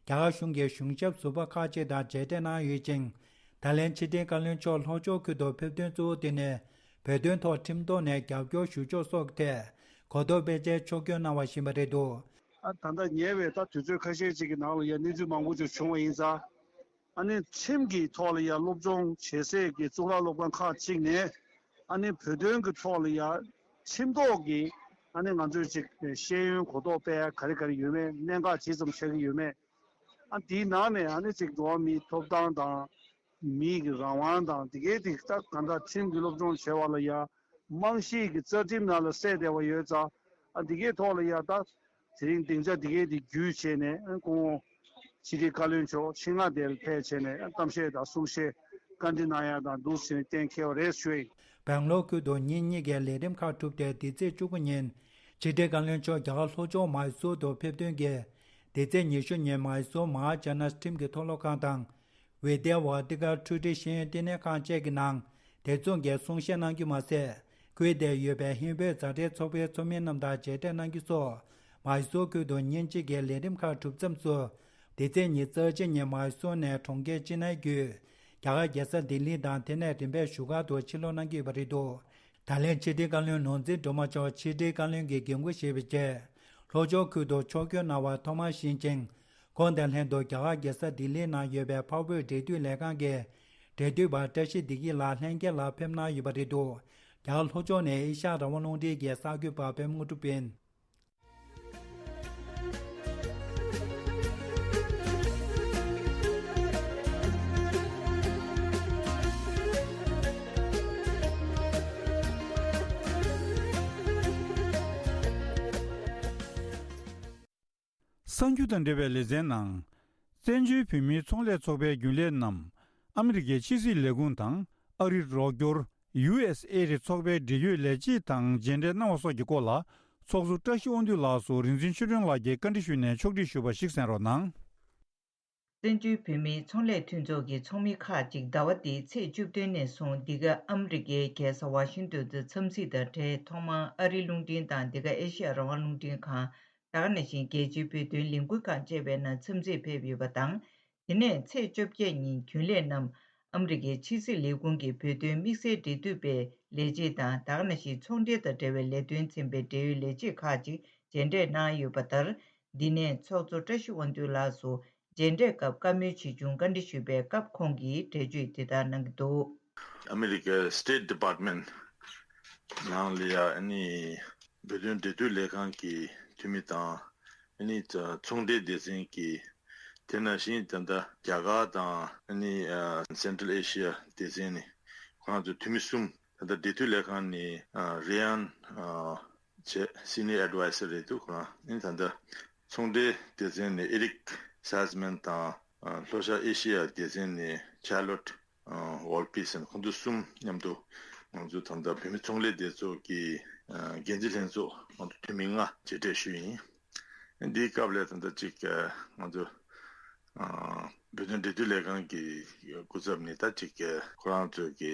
རྒྱ་གར་གཞུང་གི་གཞུང་ཞབས་ཟུར་པ་ཁག་ཅིག་དང་མཇལ་འཕྲད་གནང་ཡོད་ཅིང་། ད་ལན་ཕྱི་དྲིལ་བཀའ་བློན་མཆོག་ལྷོ་ཕྱོགས་ཁུལ་དུ་ཕེབས་དོན་གཙོ་བོ་དེ་ནི་བོད་དོན་ཐོག་ཁྲིམས་ཐོག་ནས་རྒྱབ་སྐྱོར་ཞུ་ཕྱོགས་སོགས་ཐད་གོ་རྟོགས་སྤེལ་ཆེད་ཕྱོགས་བསྐྱོད་གནང་བ་ཞིག་ཡིན་པ་རེད་འདུག་ཨ་ད་ལྟ་ཉེ་བའི་ད་དུས་ཚོད་ཁ་ཤས་ཅིག་གི་ནང་ལ་ཡ་གནས་ཚུལ་མང་པོ་ཅིག་བྱུང་བ་ཡིན་ཙང་། ཨ་ནི་ཁྲིམས་ཀྱི་ཐོག་ལ་ཡ་སློབ་སྦྱོང་བྱེད་སའི་གི་གཙུག་ལག་སློབ་ཁང་ཁག་ཅིག་ནས་ཨ་ནི་བོད་དོན་གྱི་ཐོག་ལ་ཡ་ཁྲིམས་ཐོག་གི་ཨ་ནི་ང་ཚོས་ཅིག་ཤེས་ཡོན་གོ་རྟོགས་སྤེལ་ཡ་ག་རེ་ག་རེ་ཡོད་མེད། གནད་འགག་ཇི་ཙམ་ཆགས་ཀྱི་ཡོད་མེད། ཨ་དེའི་ནང་ནས་ཨ་ནི་ཅིག་འགྲོ་བ་མིའི་ཐོབ་ཐང་དང་མིའི་གི་རང་དབང་དང་དེ་གའི་དེ་ད་གང་ལྟར་ཁྲིམས་ཀྱི་སློབ་སྦྱོང་བྱེད་པ་ལ་ཡ་རྨང་གཞིའི་གི་རྩ་ཁྲིམས་ནང་ལ་གསལ་བསྡད་པ་ཡོད་ཙང་། ཨ་འདི་གའི་ཐོག་ལ་ཡ་ད་དེ་རིང་སྡིངས་ཆ་འདི་གའི་དེ་བརྒྱུད་བྱས་ནས་ཨ་སྐུ་ངོ་ཕྱི་དྲིལ་བཀའ་བློན་མཆོག་ཆེད་མངགས་དེར་ཕེབས་བྱས་ནས་ཨ་གཏམ་བཤད་དང་གསུང་བཤད་བཀའ་འདྲི་གནང་ཡ་དང་འདུག་ཟེར་ནས་གཏན་འཁེལ་བ་རེད་ཞུ་ཡིན། སྦེང་ལོར་ཁུལ་དུ་ཉིན་གཉིས་ཀྱི་ལས་རིམ་ཁག་གྲུབ་སྟེ་འདི་ཚེས་བཅུ་དགུ་ཉིན་ཕྱི་དྲིལ་བཀའ་བློན་མཆོག་རྒྱ་གར་ལྷོ་ཕྱོགས་མཱི་སོར་དུ་ཕེབས་དོན་གྱིས། འདི་ཚེས་ཉི་ཤུ་ཉིན་མཱི་སོར་མ་ཧཱ་ཇཱ་ནཱས་ཁྲིམས་ཀྱི་མཐོ་སློབ་ཁང་དང་། ཝི་དྱ་ཝར་ཏི་ཀ་འཕྲུལ་སྒྲིག་ཤེས་ཡོན་བསྟི་གནས་ཁང་བཅས་ཀྱི་ནང་དེ་མཚུངས་ཀྱི་གསུང་བཤད་གནང་རྒྱུ་མ་ཟད། ཁུལ་དེར་ཡོད་པའི་ཧིན་བོད་མཛའ་འབྲེལ་ཚོགས་པའི་ཚོགས་མི་རྣམས་དང་མཇལ་འཕྲད་གནང་རྒྱུ་སོགས་མཱི་སོར་ཁུལ་དུ་ཉིན་གཅིག་གི་ལས་རིམ་ཁག་གྲུབ་མཚམས་སུ། འདི་ཚེས་ཉི་ཤུ་རྩ་གཅིག་ཉིན་མཱི་སོར་ནས་གྲོང་ཁྱེར་ཅི་ནའི་བརྒྱུད། རྒྱ་གར་རྒྱལ་ས་ལྡི་ལི་དང་དེ་ནས་རིམ་པས་བཞུགས་སྒར་དུ་ཕྱིར་ལོག་གནང་གི་ཡོད་པ་རེད་འདུག་ད་ལན་ཕྱི་དྲིལ་བཀའ་བློན་ནོར་འཛིན་སྒྲོལ་མ་མཆོག་ཕྱི་དྲིལ་བཀའ་བློན་གྱི་འགན་འཁུར་བཞེས་པའི་རྗེས། ལྷོ་ཕྱོགས་ཁུལ་དུ་ཕྱོགས་བསྐྱོད་གནང་བ་ཐོག་མར་ཕྱིན་ཅིང་། ཁོང་དང་ལྷན་དུ་རྒྱ་གར་རྒྱལ་ས་ལྡི་ལིའི་ནང་ཡོད་པའི་འཕགས་བོད་འབྲེལ་མཐུད་ལས་ཁང་གི་འབྲེལ་མཐུད་པ་བཀྲ་ཤིས་བདེ་སྐྱིད་ལགས་ལྷན་རྒྱས་ལ་ཕེབས་གནང་ཡོད་པ་རེད་འདུག་རྒྱ་གར་ལྷོ་ཕྱོགས་ནས་ཨེ་ཤ་ཡ་རང་དབང་རླུང་འཕྲིན་གྱི་གསར་འགོད་པ་པད་མ་དངོས་གྲུབ་ཡིན། གསར་འགྱུར་དང་འབྲེལ་བའི་ལེ་ཚན་ནང་། བཙན་བྱོལ་བོད་མིའི་ཚོང་ལས་ཚོགས་པའི་རྒྱུན་ལས་རྣམས་ཨ་མི་རི་ཀའི་ཕྱི་སྲིད་ལས་ཁུངས་དང་ཨ་རིར་རོགས་སྐྱོར་ཡུ་ཨེས་ཨེ་ཌི་ཚོགས་པའི་འབྲེལ་ཡོད་ལས་བྱེད་དང་མཇལ་འཕྲད་གནང་བ་སོགས་ཀྱི་སྐོར་ལ། ཚོགས་གཙོ་བཀྲ་ཤིས་དབང་འདུས་ལགས་སུ་རིག་འཛིན་ཆོས་སྒྲོན་ལགས་ཀྱིས་བཀའ་འདྲི་ཞུས་ནས་ཕྱོགས་སྒྲིག་ཞུས་པ་ཞིག་གསན་རོགས་གནང་། བཙན་བྱོལ་བོད་མིའི་ཚོང་ལས་མཐུན་ཚོགས་ཀྱི་ཚོགས་མི་ཁག་ཅིག་ཟླ་བ་འདིའི་ཚེས་བཅུ་བདུན་ནས་བཟུང་འདི་ག་ཨ་མི་རི་ཀའི་རྒྱལ་ས་ཝ་ཤིང་ཏོན་དུ་འཚམས་གཟིགས་དང་འབྲེལ། ཐོག་མར་ཨ་རིའི་རླུང་འཕྲིན་དང་འདི་ག་ཨེ་ཤེ་ཡ་རང་དབང་རླུང་འཕྲིན་ཁང་། ད་ག་ནང་བཞིན་རྒྱལ་སྤྱིའི་བོད་དོན་ལས་འགུལ་ཁང་བཅས་པའི་ནང་འཚམས་གཟིགས་ཕེབས་ཡོད་པ་དང་། དེ་ནས་ཚེས་བཅོ་བརྒྱད་ཉིན་རྒྱུན་ལས་རྣམས་ཨ་མི་རི་ཀའི་ཕྱི་སྲིད་ལས་ཁུངས་ཀྱི་བོད་དོན་དམིགས་བསལ་འབྲེལ་མཐུད་པའི་ལས་བྱེད་དང་། ད་ག་ནང་བཞིན་ཚོང་འབྲེལ་དང་འབྲེལ་བའི་ལས་དོན་ཚན་པའི་འབྲེལ་ཡོད་ལས་བྱེད་ཁག་ཅིག་མཇལ་འཕྲད་གནང་ཡོད་པ་ལྟར། འདི་ནས་ཚོགས་གཙོ་བཀྲ་ཤིས་དབང་འདུས་ལགས་སུ་མཇལ་འཕྲད་སྐབས་བཀའ་མོལ་ཇི་བྱུང་བཀའ་འདྲི་ཞུས་པའི་སྐབས་ཁོང་གིས་འགྲེལ་བརྗོད་འདི་ལྟར་གནང་གི་འདུག་ཨ་མི་རི་ཀའི་State Department ནང་ལ་ཡ་ཨ་ནི་བོད་དོན་འབྲེལ་མཐུད་ལས་ཁང་གི་འཐུས་མི་དང་། ཨ་ནི་ཚོང་འབྲེལ་སྡེ་ཚན་གྱི། དེ་ནང་བཞིན་ད་ལྟ་རྒྱ་གར་དང་ཨ་ནི་Central Asia སྡེ་ཚན་ནས་ཁོ་རང་ཚོ་འཐུས་མི་གསུམ། ད་ལྟ་འབྲེལ་མཐུད་ལས་ཁང་ནས་Ryan བྱས་Senior Advisor རེད་འདུག་ཁོ་རང་ཨ་ནི་ད་ལྟ་ཚོང་འབྲེལ་སྡེ་ཚན་ནས་Eric Salzman དང་། ལྷོ་ཤར་ཨེ་ཤེ་ཡ་སྡེ་ཚན་ནས་Charlotte Wolpe ཟེར་ཁོང་ཚོ་གསུམ་མཉམ་དུ་ང་ཚོ་ད་ལྟ་བོད་མི་ཚོང་ལས་སྡེ་ཚོགས་ཀྱི་འགན་འཛིན་ལྷན་ཚོགས་ང་ཚོ་འཐུས་མི་ལྔ་མཇལ་འཕྲད་ཞུས་ཡིན། འདིའི་སྐབས་ལ་ད་ལྟ་ཅིག་ང་ཚོ་བོད་དོན་འབྲེལ་མཐུད་ལས་ཁང་གི་སྐུ་ཚབ་ནས་ད་ཅིག་ཁོ་རང་ཚོས་ཀྱི་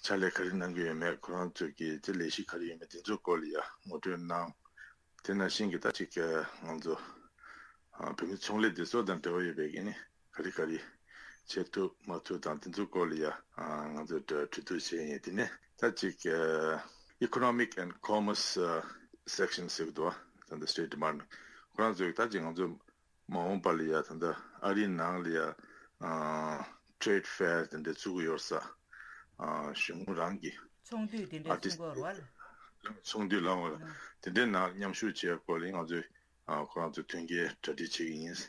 ཕྱག་ལས་ག་རེ་གནང་གི་ཡོད་མེད། ཁོ་རང་ཚོས་ཀྱི་ལས་གཞི་ག་རེ་ཡོད་མེད་དེ་ཚོའི་སྐོར་ལ་ཡ་ངོ་སྤྲོད་གནང་། དེ་ནང་བཞིན་གྱི་ད་ཅིག་ང་ཚོ་བོད་མི་ཚོང་ལས་སྡེ་ཚོགས་དང་འབྲེལ་བ་ཡོད་པའི་གི་ནི་ག་རེ་ག་རེ་བྱེད་ཐུབ་མ་ཐུབ་དང་དེ་ཚོའི་སྐོར་ལ་ཡ་ང་ཚོས་གྲོས་བསྡུར་བྱས་ཡིན། དེ་ནས་ད་ཅིག་Economic and Commerce Section ཟེར་གི་འདུག་བ། ད་ལྟ་State Department ཁོ་རང་ཚོས་ད་ཅིག་ང་ཚོ་མ་འོངས་པ་ལ་ཡ་ད་ལྟ་ཨ་རིའི་ནང་ལ་ཡ་Trade Fair དེ་འདྲ་བཙུགས་ཀྱི་ཡོད་ས། གཞུང་རང་གི་ཚོགས་འདུ་དེ་འདྲ་Artist ཚོགས་ཀྱི་ཡོད་རེད་བ། ཚོགས་འདུ་ལ་འོང་བ་དེ་འདྲའི་ནང་མཉམ་ཞུགས་བྱེད་ཡ་སྐོར་ལ་ང་ཚོས་ཁོ་རང་ཚོ་མཐུན་རྐྱེན་གྲ་སྒྲིག་བྱེད་ཀྱི་ཡིན།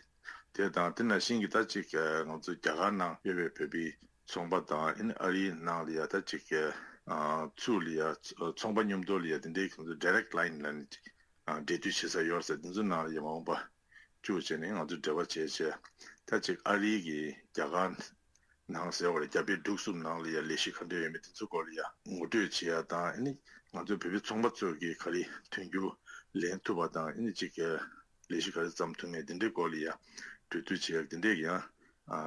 དེ་དང་དེ་ནང་བཞིན་གྱི་ད་ཅིག་ང་ཚོ་རྒྱ་གར་ནང་ཡོད་པའི་བོད་པའི་ཚོང་པ་དང་ཨ་རིའི་ནང་ལ་ཡ་ད་ཅིག་ཚུར་ལ་ཡ་ཚོང་པ་མཉམ་དུ་ལ་ཡ་དེ་འདྲའི་ང་ཚོ་Direct Line ལ་ནི་ཅིག་འབྲེལ་མཐུད་བྱེད་ས་ཡོད་ས་དེ་ཚོ་ནང་ལ་ཡ་མ་འོངས་པ་བཅུག་བྱས་ནས་ང་ཚོ་འབྲེལ་བ་བྱས་བྱས་ད་ཅིག་ཨ་རིའི་གི་རྒྱ་གར་ནང་ཟེར་བ་རེད། རྒྱ་བལ་འབྲུག་གསུམ་ནང་ལ་ཡ་ལས་གཞི་ག་འདྲ་ཡོད་མེད་དེ་ཚོ་སྐོར་ལ་ཡ་ངོ་སྤྲོད་བྱེད་ཡ་དང་ཨ་ནི་ང་ཚོའི་བོད་པའི་ཚོང་པ་ཚོས་ཀྱི་ག་རེ་མཐུན་འགྱུར་ལེན་ཐུབ་པ་དང་ཨ་ནི་ཅིག་ལས་གཞི་ག་རེ་བརྩམས་ཐུབ་མེད་དེ་འདྲའི་སྐོར་ལ་ཡ་གྲོས་བསྡུར་བྱེད་ཡ་དེ་འདྲའི་ཡང་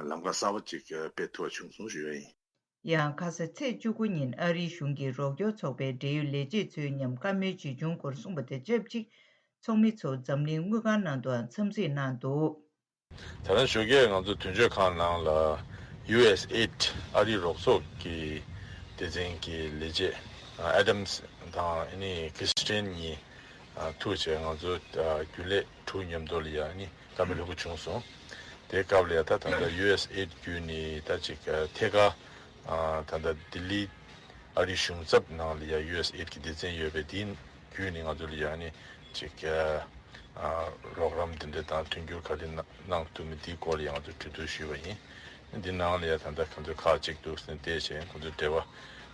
ལམ་ཁ་གསར་པ་ཅིག་སྤེལ་ཐུབ་པ་བྱུང་སོང་ཞུ་ཡ་ཡིན། ཡང་ཁ་ས་ཚེས་བཅུ་དགུ་ཉིན་ཨ་རིའི་གཞུང་གི་རོགས་སྐྱོར་ཚོགས་པའི་འབྲེལ་ཡོད་ལས་བྱེད་ཚོའི་མཉམ་བཀའ་མོལ་ཇི་བྱུང་སྐོར་གསུངས་པ་དང་ཆབས་ཅིག་ཚོགས་མི་ཚོ་འཛམ་གླིང་དངུལ་ཁང་ནང་དུའང་འཚམས་གཟིགས་གནང་འདུག་ད་ལན་ཞོགས་ཀས་ང་ཚོ་དོན་གཅོད་ཁང་ནང་ལ་ཡུ་ཨེས་ཨེ་ཌི་ཨ་རིའི་རོགས་ཚོགས་ཀྱི་སྡེ་ཚན་གྱི་ལས་བྱེད་ཨ་དམ་དང་ཨ་ནི་ཁི་སི་ཊན་གཉིས་ཐུག་བྱས་ང་ཚོ་རྒྱུན་ལས་དྲུག་མཉམ་དུ་ལ་ཡ་ཨ་ནི་བཀའ་མོལ་ལྷུག་པོ་བྱུང་སོང་། དེའི་སྐབས་ལ་ཡ་ད་ད་ལྟ་ཡུ་ཨེས་ཨེ་ཌི་བརྒྱུད་ནས་ད་ཅིག་ཐད་ཀར་ད་ལྟ་ལྡི་ལི་ཨ་རིའི་གཞུང་ཚབ་ནང་ལ་ཡ་ཡུ་ཨེས་ཨེ་ཌི་གི་སྡེ་ཚན་ཡོད་པས་དེའི་བརྒྱུད་ནས་ང་ཚོ་ལ་ཡ་ཨ་ནི་ཅིག་རོགས་རམ་དེ་འདྲ་དང་མཐུན་འགྱུར་ག་རེ་གནང་ཐུབ་མིན་དེའི་སྐོར་ལ་ཡང་ང་ཚོས་གྲོས་བསྡུར་ཞུས་པ་ཡིན། འདི་ནང་ལ་ཡང་ད་ལྟ་ཁོང་ཚོས་ཁག་གཅིག་འདུག་ཟེར་ནས་བལྟས་བྱས་ཁོང་ཚོས་འབྲེལ་བ་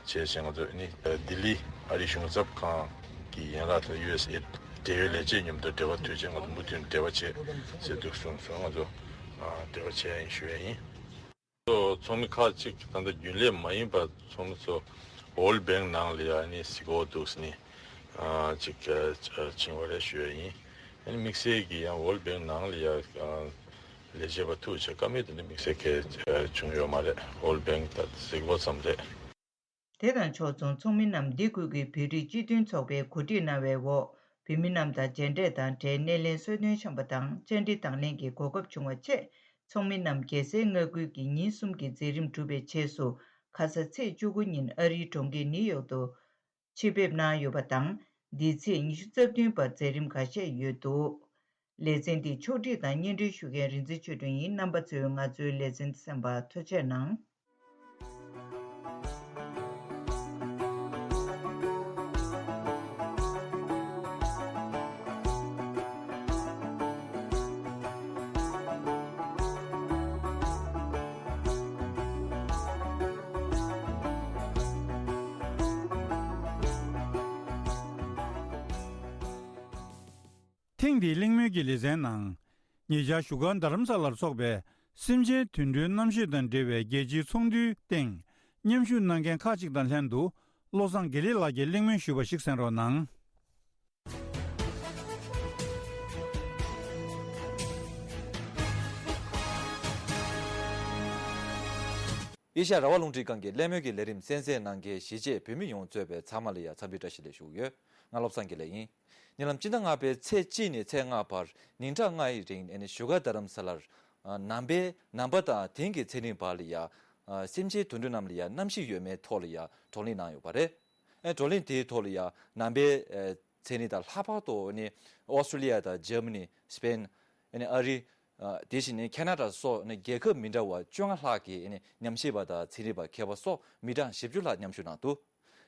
བྱས་བྱས་ང་ཚོ་ནི་ལྡི་ལི་ཨ་རིའི་གཞུང་ཚབ་ཁང་གི་ཡན་ལག་དང་ཡུ་ཨེས་ཨེ་འབྲེལ་ཡོད་ལས་བྱེད་མཉམ་དུ་འབྲེལ་བ་མཐུད་བྱས་ང་ཚོ་མུ་མཐུད་འབྲེལ་བ་བྱེད་ཟེར་འདུག་གསུངས་སོང་། ང་ཚོ་འབྲེལ་བ་བྱས་ཡིན་ཞུ་ཡ་ཡིན། ཚོགས་མི་ཁག་ཅིག་ད་ལྟ་རྒྱུན་ལས་མ་ཡིན་པ་ཚོགས་མི་ཚོ་World Bank ནང་ལ་ཡ་ནི་གཟིགས་སྐོར་འདུག་ཟེར་ནས་ཅིག་ཕྱིན་པ་རེད་ཞུ་ཡ་ཡིན། ཨ་ནི་དམིགས་བསལ་གྱི་ཡང་World Bank ནང་ལ་ཡ་ལས་བྱེད་པ་ཐུག་བྱས་བཀའ་མོལ་དེ་འདྲ་དམིགས་བསལ་གྱི་བྱུང་ཡོད་མ་རེད། World Bank ད་གཟིགས་སྐོར་ཙམ་རེད། དེ་དང་ཕྱོགས་མཚུངས་ཚོགས་མི་རྣམས་འདི་ཁུལ་གྱི་བོད་རིགས་སྤྱི་མཐུན་ཚོགས་པས་གོ་སྒྲིག་གནང་བའི་འོག་བོད་མི་རྣམས་དང་མཇལ་འཕྲད་དང་འབྲེལ་སྣེ་ལེན་གསོལ་སྟོན་བཤམས་པ་དང་བཅར་འདྲི་དང་ལེན་གྱི་གོ་སྐབས་བྱུང་བ་བཅས་ཚོགས་མི་རྣམས་རྒྱལ་སའི་མངའ་ཁུལ་གྱི་ཉིན་གསུམ་གྱི་མཛད་རིམ་གྲུབ་པའི་རྗེས་སུ་ཁ་ས་ཚེས་བཅུ་དགུ་ཉིན་ཨ་རིའི་གྲོང་ཁྱེར་ནིའུ་ཡོག་ཏུ་ཆེད་ཕེབས་གནང་ཡོད་པ་དང་ འདི་ཚེས་ཉི་ཤུ་རྩ་བདུན་བར་མཛད་རིམ་འགའ་ཤས་ཡོད་འདུག་ལེ་ཚན་འདི་ཕྱོགས་སྒྲིག་དང་སྙན་སྒྲོན་ཞུ་མཁན་རིག་འཛིན་ཆོས་སྒྲོན་ཡིན། རྣམ་པ་ཚོས་ང་ཚོའི་ལེ་ཚན་གསན་པར་ཐུགས་རྗེ་གནང་། ཐེངས་འདིའི་གླེང་མོལ་གྱི་ལེ་ཚན་ནང་། ཉེ་ཆར་བཞུགས་སྒར་རྡ་རམ་ས་ལར་འཚོགས་པའི་སེམས་ཅན་དུད་འགྲོའི་རྣམ་ཤེས་དང་འབྲེལ་བའི་རྒྱལ་སྤྱིའི་ཚོགས་འདུའི་སྟེང་མཉམ་ཞུགས་གནང་མཁན་ཁག་ཅིག་དང་ལྷན་དུ། བློ་བཟང་དགེ་ལེགས་ལགས་ཀྱིས་གླེང་མོལ་ཞུས་པ་ཞིག་གསན་རོགས་གནང་། ཨེ་ཤ་ཡ་རང་དབང་རླུང་འཕྲིན་ཁང་གི་གླེང་མོལ་གྱི་ལས་རིམ་གསན་གཟིགས་གནང་མཁན་གཞིས་བྱེས་བོད་མི་ཡོངས་གཙོས་པའི་ཚང་མ་ལ་ཡང་འཚམས་འདྲི་བཀྲ་ཤིས་བདེ་ལེགས་ཞུ་གི་ཡོད། ང་བློ་བཟང་དགེ་ལེགས་ཡིན། ཉེ་ལམ་སྤྱི་ཟླ་ལྔ་པའི་ཚེས་གཅིག་ནས་ཚེས་ལྔ་བར་ཉིན་གྲངས་ལྔ་ཡི་རིང་ཨ་ནི་བཞུགས་སྒར་རྡ་རམ་ས་ལར། ཨ། ནང་པའི་ནང་པ་དང་དེང་གི་ཚན་རིག་བར་ལ་ཡ། ཨ། སེམས་ཅན་དུད་འགྲོ་རྣམས་ལ་ཡ་རྣམ་ཤེས་ཡོད་མེད་ཐོག་ལ་ཡ་བགྲོ་གླེང་གནང་ཡོད་པ་རེད། ཨ། བགྲོ་གླེང་དེའི་ཐོག་ལ་ཡ་ནང་པའི་ཨ་ཚན་རིག་དང་ལྷག་པར་དུ་ཨ་ནི་ཨོ་སི་ཀྲོ་ལི་ཡ་དང་འཇར་མ་ནི། སི་པེན། ཨ་ནི་ཨ་རི། ཨ། དེ་བཞིན་ནི་ཁེ་ན་ཌ་སོགས་ནི་རྒྱལ་ཁབ་མི་འདྲ་བ་བཅོ་ལྔ་ལྷག་གི་ཨ་ནི་ཉམས་ཞིབ་པ་དང་ཚན་རིག་པ་མཁས་པ་སོགས་མི་གྲངས་བཞི་བཅུ་ལྷག་མཉམ་ཞུགས་གནང་འདུག་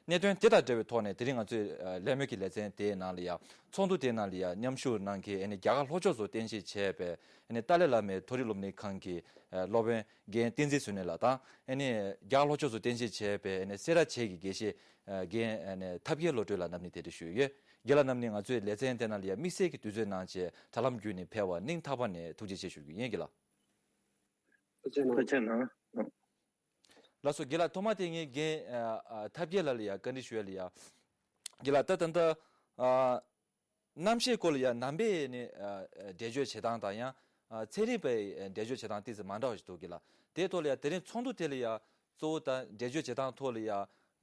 གནད་དོན་དེ་དང་འབྲེལ་བའི་ཐོག་ནས་དེ་རིང་ང་ཚོས་ཨ་གླེང་མོལ་གྱི་ལེ་ཚན་དེའི་ནང་ལ་ཡང་ཚོགས་འདུ་དེའི་ནང་ལ་ཡང་མཉམ་ཞུགས་གནང་མཁན་ཨ་ནི་རྒྱ་གར་ལྷོ་ཕྱོགས་སུ་རྟེན་གཞི་བྱས་པའི་ཨ་ནི་ཏཱ་ལའི་བླ་མའི་མཐོ་རིམ་སློབ་གཉེར་ཁང་གི་ཨ་སློབ་དཔོན་རྒན་བསྟན་འཛིན་བསོད་ནམས་ལགས་དང་། ཨ་ནི་རྒྱ་གར་ལྷོ་ཕྱོགས་སུ་རྟེན་གཞི་བྱས་པའི་ཨ་ནི་སེ་ར་བྱེས་ཀྱི་དགེ་བཤེས་ཨ་རྒན་ཨ་ནི་ཐབས་མཁས་བློ་གྲོས་ལགས་རྣམ་གཉིས་གདན་འདྲེན་ཞུས་ཡོད། རྒན་ལགས་རྣམ་གཉིས་ང་ཚོའི་ལེ་ཚན་དེ་ནང་ལ་ཡང་དམིགས་བསལ་གྱི་དུས་ཚོད་གནང་བྱས་དྲ་ལམ་བརྒྱུད་ནས་ཕེབས་པར་སྙིང་ཐག་པ་ནས་ཐུགས་རྗེ་ཆེ་ཞུ་རྒྱུ་ཡིན། རྒན་ལགས། ཐུགས་རྗེ་གནང་། ཐུགས་རྗེ་གནང་། ལགས་སོ། རྒན་ལགས། ཐོག་མ་དེ་ངས་རྒན་ཨ་ཨ་ཐབས་མཁས་ལགས་ལ་ཡང་བཀའ་འདྲི་ཞུ་ཡ་ལ་ཡ། རྒན་ལགས། ད་ད་ལྟ་ཨ་རྣམ་ཤེས་སྐོར་ལ་ཡ་ནང་པའི་ནི་ཨ་ཨ་འགྲེལ་བརྗོད་བྱེད་སྟངས་དང་ཡང་ཨ་ཚན་རིག་པའི་འགྲེལ་བརྗོད་བྱེད་སྟངས་ཏོག་ཙམ་མ་འདྲ་བ་ཞིག་འདུག་རྒན་ལགས། དེའི་ཐོག་ལ་ཡ་དེ་རིང་ཚོགས་འདུ་དེ་ལ་ཡ་གཙོ་བོ་ད་འགྲེལ་བརྗོད་བྱེད་སྟངས་ཐོག་ལ་ཡ།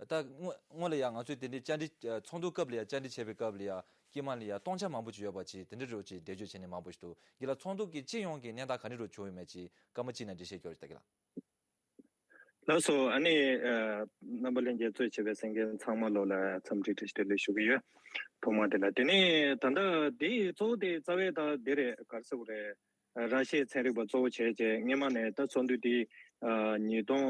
ད་སྔོན་སྔོན་ལ་ཡང་ང་ཚོས་དེ་འདྲའི་བཅར་འདྲི་ཚོགས་འདུ་སྐབས་ལ་ཡང་བཅར་འདྲི་བྱས་པའི་སྐབས་ལ་ཡང་དཀྱིལ་མ་ལ་ཡང་སྟོང་ཆ་མང་པོ་ཅིག་ཡོད་པ་ཅིག་དེ་འདྲ་འདྲ་བོ་ཅིག་འགྲེལ་བརྗོད་བྱས་ནས་མང་པོ་ཞིག་འདུག་རྒན་ལགས། ཚོགས་འདུ་གི་སྤྱི་ཡོངས་ཀྱི་གནས་སྟངས་ག་འདྲ་འདྲ་བོ་བྱུང་ཡོད་མེད་ཅིག་སྐར་མ་གཅིག་ནང་འགྲེལ་བཤད་སྐྱོར་ཞིག་ད་རྒན་ལགས། ལགས་སོ། ཨ་ནི་ཨ་རྣམ་པ་ལྷན་རྒྱས་གཙོས་བྱས་པའི་གསན་མཁན་ཚང་མ་ལོ་ལ་འཚམས་འདྲི་བཀྲ་ཤིས་བདེ་ལེགས་ཞུ་གི་ཡོད། ཐོག་མ་དེ་ལ། དེ་ནས་ད་ལྟ་དེ་གཙོ་བོ་དེ་རྩ་བའི་ད་དེ་རེད། ག་རེ་ཟེར་དགོས་རེད། ར་ཤའི་ཚན་རིག་པ་གཙོ་བོ་བྱས་བྱས་སྔོན་མ་ནས་ད་ཚོགས་འདུ་དེ་ཨ་ཉིས་སྟོང་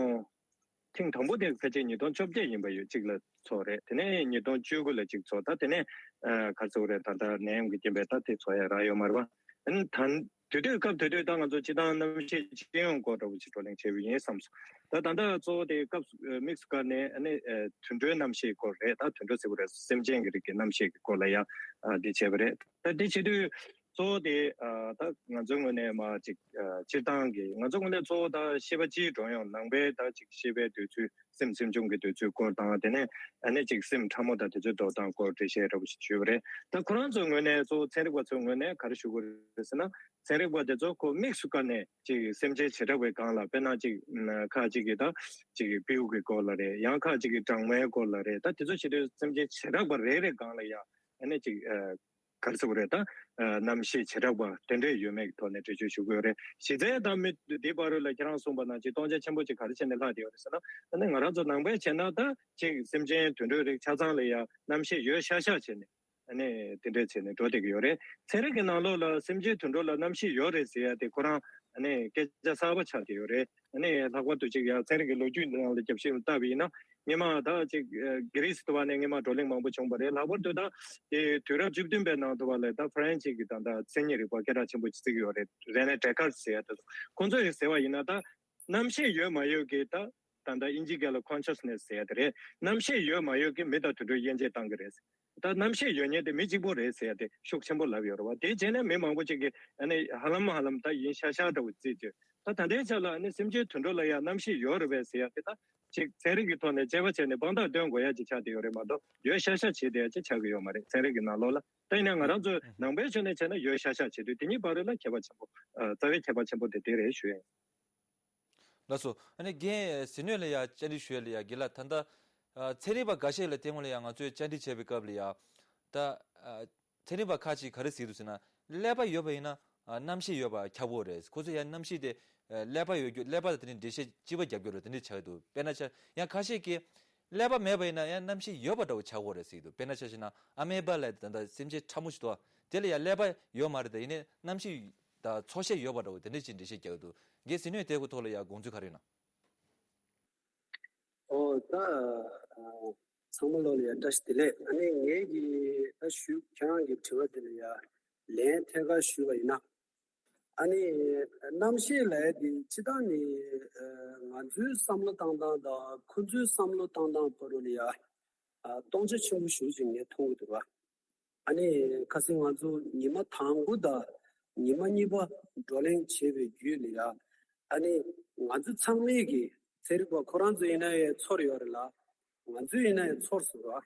ཐེངས་དང་པོ་དེ་ཕལ་ཆེར་ཉིས་སྟོང་བཅོ་བརྒྱད་ཡིན་པ་ཡོད། གཅིག་ལ་ཚོགས་རེད། དེ་ནས་ཉིས་སྟོང་བཅུ་དགུ་ལ་གཅིག་ཚོགས། ད་དེ་ནས་ཨ་ག་རེ་ཟེར་དགོས་རེད། ད་ལྟ་ནད་ཡམས་ཀྱི་རྐྱེན་པས་ད་དེ་ཚོགས་ཡ་རག་ཡོད་མ་རེད་པ། ཨ་ནི་ད་དུས་དུས་སྐབས་དུས་དུས་ད་ང་ཚོ་སྤྱིར་བཏང་གནམ་གཤིས་སྤྱི་ཡོངས་སྐོར་འདྲ་བོ་ཅིག་བགྲོ་གླེང་བྱས་པ་ཡིན་བསམ་སོང་། ད་ད་ལྟ་གཙོ་བོ་དེ་སྐབས་དམིགས་སུ་བཀར་ནས་ཨ་ནི་ཨ་དུད་འགྲོའི་རྣམ་ཤེས་སྐོར་རེད། ད་དུད་འགྲོ་ཟེར་དགོས་རེད། སེམས་ཅན་གྱི་རིགས་ཀྱི་རྣམ་ཤེས་ཀྱི་སྐོར་ལ་ཡ་ཨ་འདི་བྱས་པ་རེད། ད་འདི་བྱེད་དུས། གཙོ་བོ་དེ་ཨ་ད་ང་ཚོའི་ངོས་ནས་མ་ཅིག་ཨ་སྤྱིར་བཏང་གི་ང་ཚོའི་ངོས་ནས་གཙོ་བོ་ད་ཤེས་པ་སྤྱིའི་འགྲོ་ཡོང་། ནང་པའི་ད་ཅིག་ཤེས་པའི་འདོད་ཚུལ། སེམས་སེམས་བྱུང་གི་འདོད་ཚུལ་སྐོར་དང་། དེ་ནས་ཨ་ནི་ཅིག་སེམས་ཕྲ་མོ་དང་དེ་ཚོའི་འགྲོ་སྟངས་སྐོར་འགྲེལ་བཤད་འདྲ་བོ་ཞིག་ཞུས་པ་རེད། ད་ཁོ་རང་ཚོའི་ངོས་ནས་གཙོ་བོ་ཚན་རིག་པ་ཚོའི་ངོས་ནས་ག་རེ་ཞུ་དགོས་རེད་ཟེར་ན། ཚན་རིག་པ་དེ་ཚོ་ཁོ་དམིགས་སུ་བཀར་ནས་ཅིག་སེམས་ཅན་བྱེ་བྲག་པའི་སྒང་ལ། དཔེར་ན་ཅིག་ཁ་ཅིག་གིས་ད་ཅིག་སྤྲེའུ་གི་སྐོར་ལ་རེད། ཡང་ཁ་ཅིག་གིས་སྦྲང་མའི་སྐོར་ལ་རེད། ད་དེ་ཚོ་བྱེད་དུས་སེམས་ཅན་བྱེ་བྲག་པ་རེ་རེའི་སྒང་ལ་ཡ་ཨ་ནི་ཅིག་ཨ། ག་རེ་ཟེར་དགོས་རེད། ད་ཨ་རྣམ་ཤེས་བྱེ་བྲག་པ་དེ་འདྲས་ཡོད་མེད་ཀྱི་ཐོག་ནས་འགྲེལ་བརྗོད་ཞུ་དགོས་རེད། གཞི་རྩའི་ད་མི་འདི་བར་རུ་ལ་ཁྱེད་རང་གསུངས་པ་ནང་བཞིན་སྟོང་ཆ་ཆེན་པོ་ཅིག་ག་རེ་བྱས་ནས་ལྷག་བསྡད་ཡོད་རེད་ཟེར་ན། ཨ་ནི་ང་རང་ཚོ་ནང་པའི་བྱས་ན་ད་ཅིག་སེམས་ཅན་དུད་འགྲོའི་རིགས་ཆ་ཚང་ལ་ཡ་རྣམ་ཤེས་ཡོད་ཤག་ཤག་བྱས་ནས་ཨ་ནི་དེ་འདྲས་བྱས་ནས་འགྲོ་བསྡད་ཀྱི་ཡོད་རེད། ཚན་རིག་གི་ནང་ལོགས་ལ་སེམས་ཅན་དུད་འགྲོ་ལ་རྣམ་ཤེས་ཡོད་རེད་ཟེར་ཡ་དེ་ཁོ་རང་ཨ་ནི་སྐད་ཆ་གསར་པ་ཆགས་བསྡད་ཡོད་རེད། ཨ་ནི་ལྷག་པར་དུ་ཅིག་ཡང་ཚན་རིག་གི་ལོ་རྒྱུས་ནང་ལ་རྒྱབ་བཤད་བཏབ་པ་ཡིན་ན། སྔོན་མ་ད་ཅིག་ཨ་གྷི་རི་སི་དུ་བ་ནས་སྔོན་མ་བགྲོ་གླེང་མང་པོ་བྱུང་བ་རེད། ལྷག་པར་དུ་ད་དེ་དུས་རབས་བཅུ་བདུན་པའི་ནང་དུ་བ་ལ་ད་ཧྥ་རན་སི་གི་ད་ལྟ་མཚན་ཉིད་རིག་པ་སྐད་གྲགས་ཆེན་པོ་ཅིག་བརྩི་གི་ཡོད་རེད། རེ་ནེ་ཌེ་ཀར་ཟེར་ཡ་དེ་ཚོ། ཁོང་ཚོས་ཟེར་བ་ཡིན་ན་ད་རྣམ་ཤེས་ཡོད་མ་ཡོད་ཀྱི་ད་ད་ལྟ་དབྱིན་ཇིའི་སྐད་ལ་ཀོན་ཤ་སི་ནེ་སི་ཟེར་ཡ་དེ་རེད། རྣམ་ཤེས་ཡོད་མ་ཡོད་ཀྱི་མི་དང་དུད་འགྲོ་དབྱེ་འབྱེད་བཏང་གི་རེད། ད་རྣམ་ཤེས་ཡོད་མཁན་དེ་མི་གཅིག་པོ་རེད་ཟེར་ཡ་དེ་ཤུགས་ཆེན་པོ་ལབ་ཡོད་རེད་བ། དེ་བྱས་ནས་མི་མང་པོ་ཅིག་གིས་ཨ་ནི་ཧ་ལམ་ཧ་ལམ་ད་ཡིན་ཤག་ཤག་འདྲ་བོ་བརྩིས་བྱས། ད་ད་ལྟའི་ཆ་ལ་ཨ་ནི་སེམས་ཅན་དུད་འགྲོ་ལ་ཡང་རྣམ་ཤེས་ཡོད་རེད་པས་ཟེར་ཡ་དེ་ད་ཅིག་ཚན་རིག་གི་ཐོག་ནས་དཔྱད་པ་བྱས་ནས་དཔང་རྟགས་སྟོན་དགོས་ཡ་ཅིག་ཆགས་བསྡད་ཡོད་རེད་མ་གཏོགས། ཡོད་ཤག་ཤག་བྱས་བསྡད་ཡ་ཅིག་ཆགས་ཀྱི་ཡོད་མ་རེད། ཚན་རིག་གི་ནང་ལོགས་ལ། ད་ཡིན་ན་ང་རང་ཚོ་ནང་པའི་ཕྱོགས་ནས་བྱས་ན་ཡོད་ཤག་ཤག་བྱེད་དུས། དེ་གཉིས་བར་ལ་ཁྱད་པར་ཆེན་པོ། ཨ། རྩ་བའི་ཁྱད་པར་ཆེན་པོ་དེ་དེ་རེད་ཞུ་ཡ་ཡིན། ལགས་སོ། ཨ་ནི་རྒན་ཟིན་ནོད་ལ་ཡ་བཅར་འདྲི་ཞུ་ཡ་ལ་ཡ་རྒན་ལགས། ད་ལྟ་ཨ་ཚན་རིག་པ་འགའ་ཤས་ལ་སྟེང་ལ་ཡ་ང་ཚོས་བཅར་འདྲི་བྱས་པའི་སྐབས་ལ་ཡ། ད་ཨ་ཚན་རིག་པ་ཁག་ཅིག་ག་རེ་ཟེར་འདུག་ཟེར་ན། ཀླད་པ་ཡོད་པ་ཡིན་ན་ཨ་རྣམ་ཤེས་ཡོད་པ་ཁྱབ་ཡོད་རེད། ཁོ་ཚོས་ཡ་རྣམ་ཤེས་དེ་ཨ་ཀླད་པ་ཡོད་རྒྱུ། ཀླད་པ་དང་དེ་ནི་འགྲེལ་བཤད་གཅིག་པ་རྒྱབ་རྒྱུ་རེད། དེ་འདྲ་ཆགས་འདུག་དཔེར་ན་ཆ་ཡང་ཁ་ཤས་ཀྱིས་ ཀླད་པ་མེད་པ་ཡིན་ན་ཡང་རྣམ་ཤེས་ཡོད་པ་འདྲ་བོ་ཆགས་ཀྱི་ཡོད་རེད་ཟེར་གྱི་འདུག་དཔེར་ན་ཆ་བཞག་ན་ཨ་མེ་བ་ལབ་ཡ་དེ་ད་ལྟ་སེམས་ཅན་ཕྲ་མོ་ཞིག་འདུག་དེ་ལ་ཡང་ཀླད་པ་ཡོད་མ་རེད། ད་ཡིན་ནའི་རྣམ་ཤེས་དང་ཚོར་ཤེས་ཡོད་པ་འདྲ་བོ་དེ་འདྲ་ཅིག་འགྲེལ་བཤད་རྒྱག་གི་འདུག་རྒན་ཟིན་ནོས་དེ་གོ་ཐོག་ལ་ཡང་དགོངས་ཚུལ་ག་རེ་ཡོད་ན། ཨོ་ད། ཨ། ཚང་མ་ལོ་ལ་ཡང་བཀྲ་ཤིས་བདེ་ལེགས། ཨ་ནི་ངེད་ཀྱི་ད་ཞུ་ཁྱེད་རང་གི་དྲི་བ་དེ་ལ་ཡང་ལན་ཐད་ཀར་ཞུས་པ་ཡིན་ན། ཨ་ནི་རྣམ་ཤེས་ལབ་ཡ་དེ་སྤྱིར་བཏང་ནི་ཨ་ང་ཚོའི་བསམ་བློ་བཏང་སྟངས་དང་ཁོ་ཚོའི་བསམ་བློ་བཏང་སྟངས་བར་དུ་ལ་ཡང་ཨ་སྟོང་ཆ་ཆེན་པོ་ཞེ་པོ་ཅིག་ངས་མཐོང་གི་འདུག་བ། ཨ་ནི་ཁ་སང་ང་ཚོ་ཉི་མ་དང་པོ་དང་ཉི་མ་གཉིས་པ་བགྲོ་གླེང་བྱས་པའི་རྒྱུད་ལ་ཡ། ཨ་ནི་ང་ཚོ་ཚང་མས་ཀྱི་ཚན་རིག་པ་ཁོ་རང་ཚོ་ཡིན་ན་ཡང་ཚོར་ཡོད་རེད་ལ། ང་ཚོ་ཡིན་ན་ཡང་ཚོར་སོང་ར།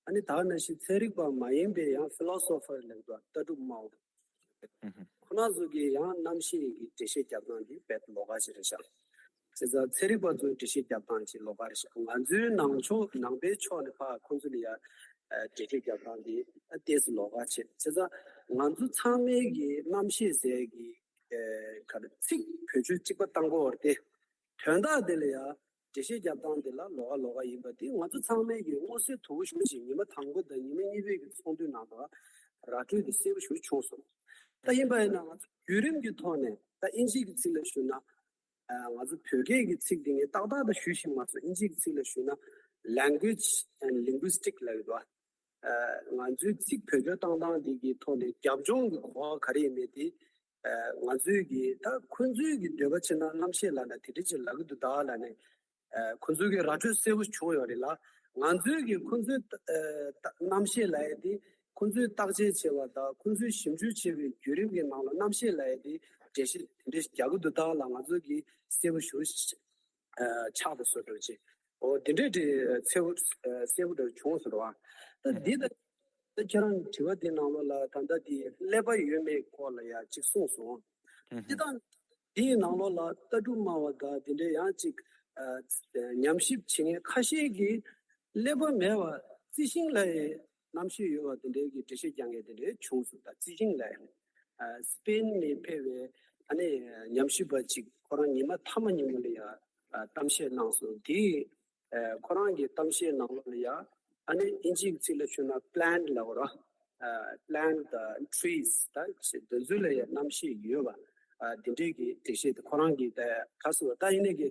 ཨ་ནི་ད་ག་ནང་བཞིན་ཚན་རིག་པ་མ་ཡིན་པའི་ཡང་ཕི་ལོ་སོ་ཕར་ལབ་དུས་ལྟ་གྲུབ་སྨྲ་བ། ཁོ་རང་ཚོ་གི་ཡང་རྣམ་ཤེས་ཀྱི་འགྲེལ་བཤད་རྒྱབ་སྟངས་འདི་དཔེ་ལོགས་ཀ་ཞིག་རེད་ཤག་བྱས་ཙང་ཚན་རིག་པ་ཚོའི་འགྲེལ་བཤད་རྒྱབ་སྟངས་ཅིག་ལོགས་ཀ་རེད་ཤག་ང་ཚོའི་ནང་ཕྱོགས་ནང་པའི་ཕྱོགས་ནས་ཕར་ཁོང་ཚོ་ལ་ཡང་འགྲེལ་བཤད་རྒྱབ་སྟངས་འདི་ཏོག་ཙམ་ལོགས་ཀ་བྱས། བྱས་ཙང་ང་ཚོ་ཚང་མའི་གི་རྣམ་ཤེས་ཟེར་གི་ག་རེ་ཚིག་བེད་སྤྱོད་གཅིག་པ་བཏང་གི་ཡོད་རེད་དེ། དོན་དག་དེ་ལ་ཡང་འགྲེལ་བཤད་རྒྱབ་སྟངས་དེ་ལ་ལོགས་ཀ་ལོགས་ཀ་ཡིན་པ་དེ་ང་ཚོ་ཚང་མས་ཀྱི་མངོན་གསལ་དོད་པོ་ཞེ་པོ་ཅིག་ཉི་མ་དང་པོ་དང་ཉི་མ་གཉིས་པའི་གི་ཚོགས་འདུའི་ནང་ལ་ར་སྤྲོད་དེ་གསལ་པོ་ཞེ་པོ་བྱུང་སོང་། ད་ཡིན་པ་ཡིན་ན་ང་ཚོ་བརྒྱུད་རིམ་གྱི་ཐོག་ནས་ད་ཨིན་ཇིའི་གི་ཚིག་ལ་ཞུ་ན། ང་ཚོ་བོད་སྐད་ཀྱི་ཚིག་དེ་ངས་ཏག་ཏག་ཏུ་ཞུ་ཤེས་མ་སོང་། ཨིན་ཇིའི་གི་ཚིག་ལ་ཞུ་ན་language and linguistic ལབ་ཡོད་པ། ང་ཚོའི་ཚིག་བེད་སྤྱོད་བཏང་སྟངས་དེ་གི་ཐོག་ནས་རྒྱབ་ལྗོངས་ཀྱི་གོ་བ་ག་རེ་ཡིན་མིན་དེ། ང་ཚོའི་གི་ད་ཁོ་ཚོའི་གི་འདོད་པ་བྱས་ན་རྣམ་ཤེས་ལབ་ན་དེ་འདྲ་ཅིག་ལབ་ཀྱི་འདུག་ད་ལབ་ནས། ཁོ་ཚོའི་གི་ར་སྤྲོད་གསལ་པོ་བྱུང་ཡོད་རེད་ལ། ང་ཚོའི་གི་ཁོ་ཚོའི་རྣམ་ཤེས་ལབ་ཡ་དེ་ཁོ་ཚོའི་བརྟག་དཔྱད་བྱས་པ་དང་ཁོ་ཚོའི་ཞིབ་འཇུག་བྱས་པའི་བརྒྱུད་རིམ་གྱི་ནང་ལ་རྣམ་ཤེས་ལབ་ཡ་དེ་འགྲེལ་བཤད་དེ་འདྲ་རྒྱག་གི་འདུག་ད་ལབ་ང་ཚོ་གི་གསལ་པོ་ཞེ་པོ་ཆགས་སོང་འགྲོ་ཅིག་འོ་དེ་འདྲའི་དེ་གསལ་པོ་གསལ་པོ་འདྲ་བྱུང་སོང་ར། ད་འདི་ད་ད་ཁྱེད་རང་དྲི་བ་འདི་ནང་ལོགས་ལ་ད་ལྟ་དེ་ཀླད་པ་ཡོད་མེད་སྐོར་ལ་ཡ་གཅིག་གསུངས་སོང་། འདི་དང་དེའི་ནང་ལོགས་ལ་ལྟ་གྲུབ་སྨྲ་བ་དང་དེ་འདྲའི་ཡང་གཅིག་ཉམས་ཞིབ་བྱེད་མཁན་ཁ་ཤས་ཀྱིས་ཀླད་པ་མེད་པ་རྩི་ཤིང་ལ་ཡི་རྣམ་ཤེས་ཡོད་པ་དེ་འདྲའི་གི་འགྲེལ་བཤད་རྒྱག་མཁན་དེ་འདྲའི་བྱུང་སོང་། ད་རྩི་ཤིང་ལ་ཡི་སི་པེན་ནས་ཕེབས་པའི་ཨ་ནི་ཉམས་ཞིབ་པ་གཅིག་ཁོ་རང་ཉི་མ་མཐའ་མ་ཉིན་མོ་ལ་ཡ་གཏམ་བཤད་གནང་སོང་། དེའི་ཁོ་རང་གི་གཏམ་བཤད་ནང་ལོགས་ལ་ཡ་ཨ་ནི་ཨིན་ཇིའི་ཚིག་ལ་ཞུ་ན་plant ལབ་ར། plant དང་trees ད་དེ་ཚོ་ལ་ཡ་རྣམ་ཤེས་ཡོད་པ། དེ་འདྲའི་གི་འགྲེལ་བཤད་དེ་ཁོ་རང་གི་ད་ག་སོ་ད་ཡིན་ནའི་གི་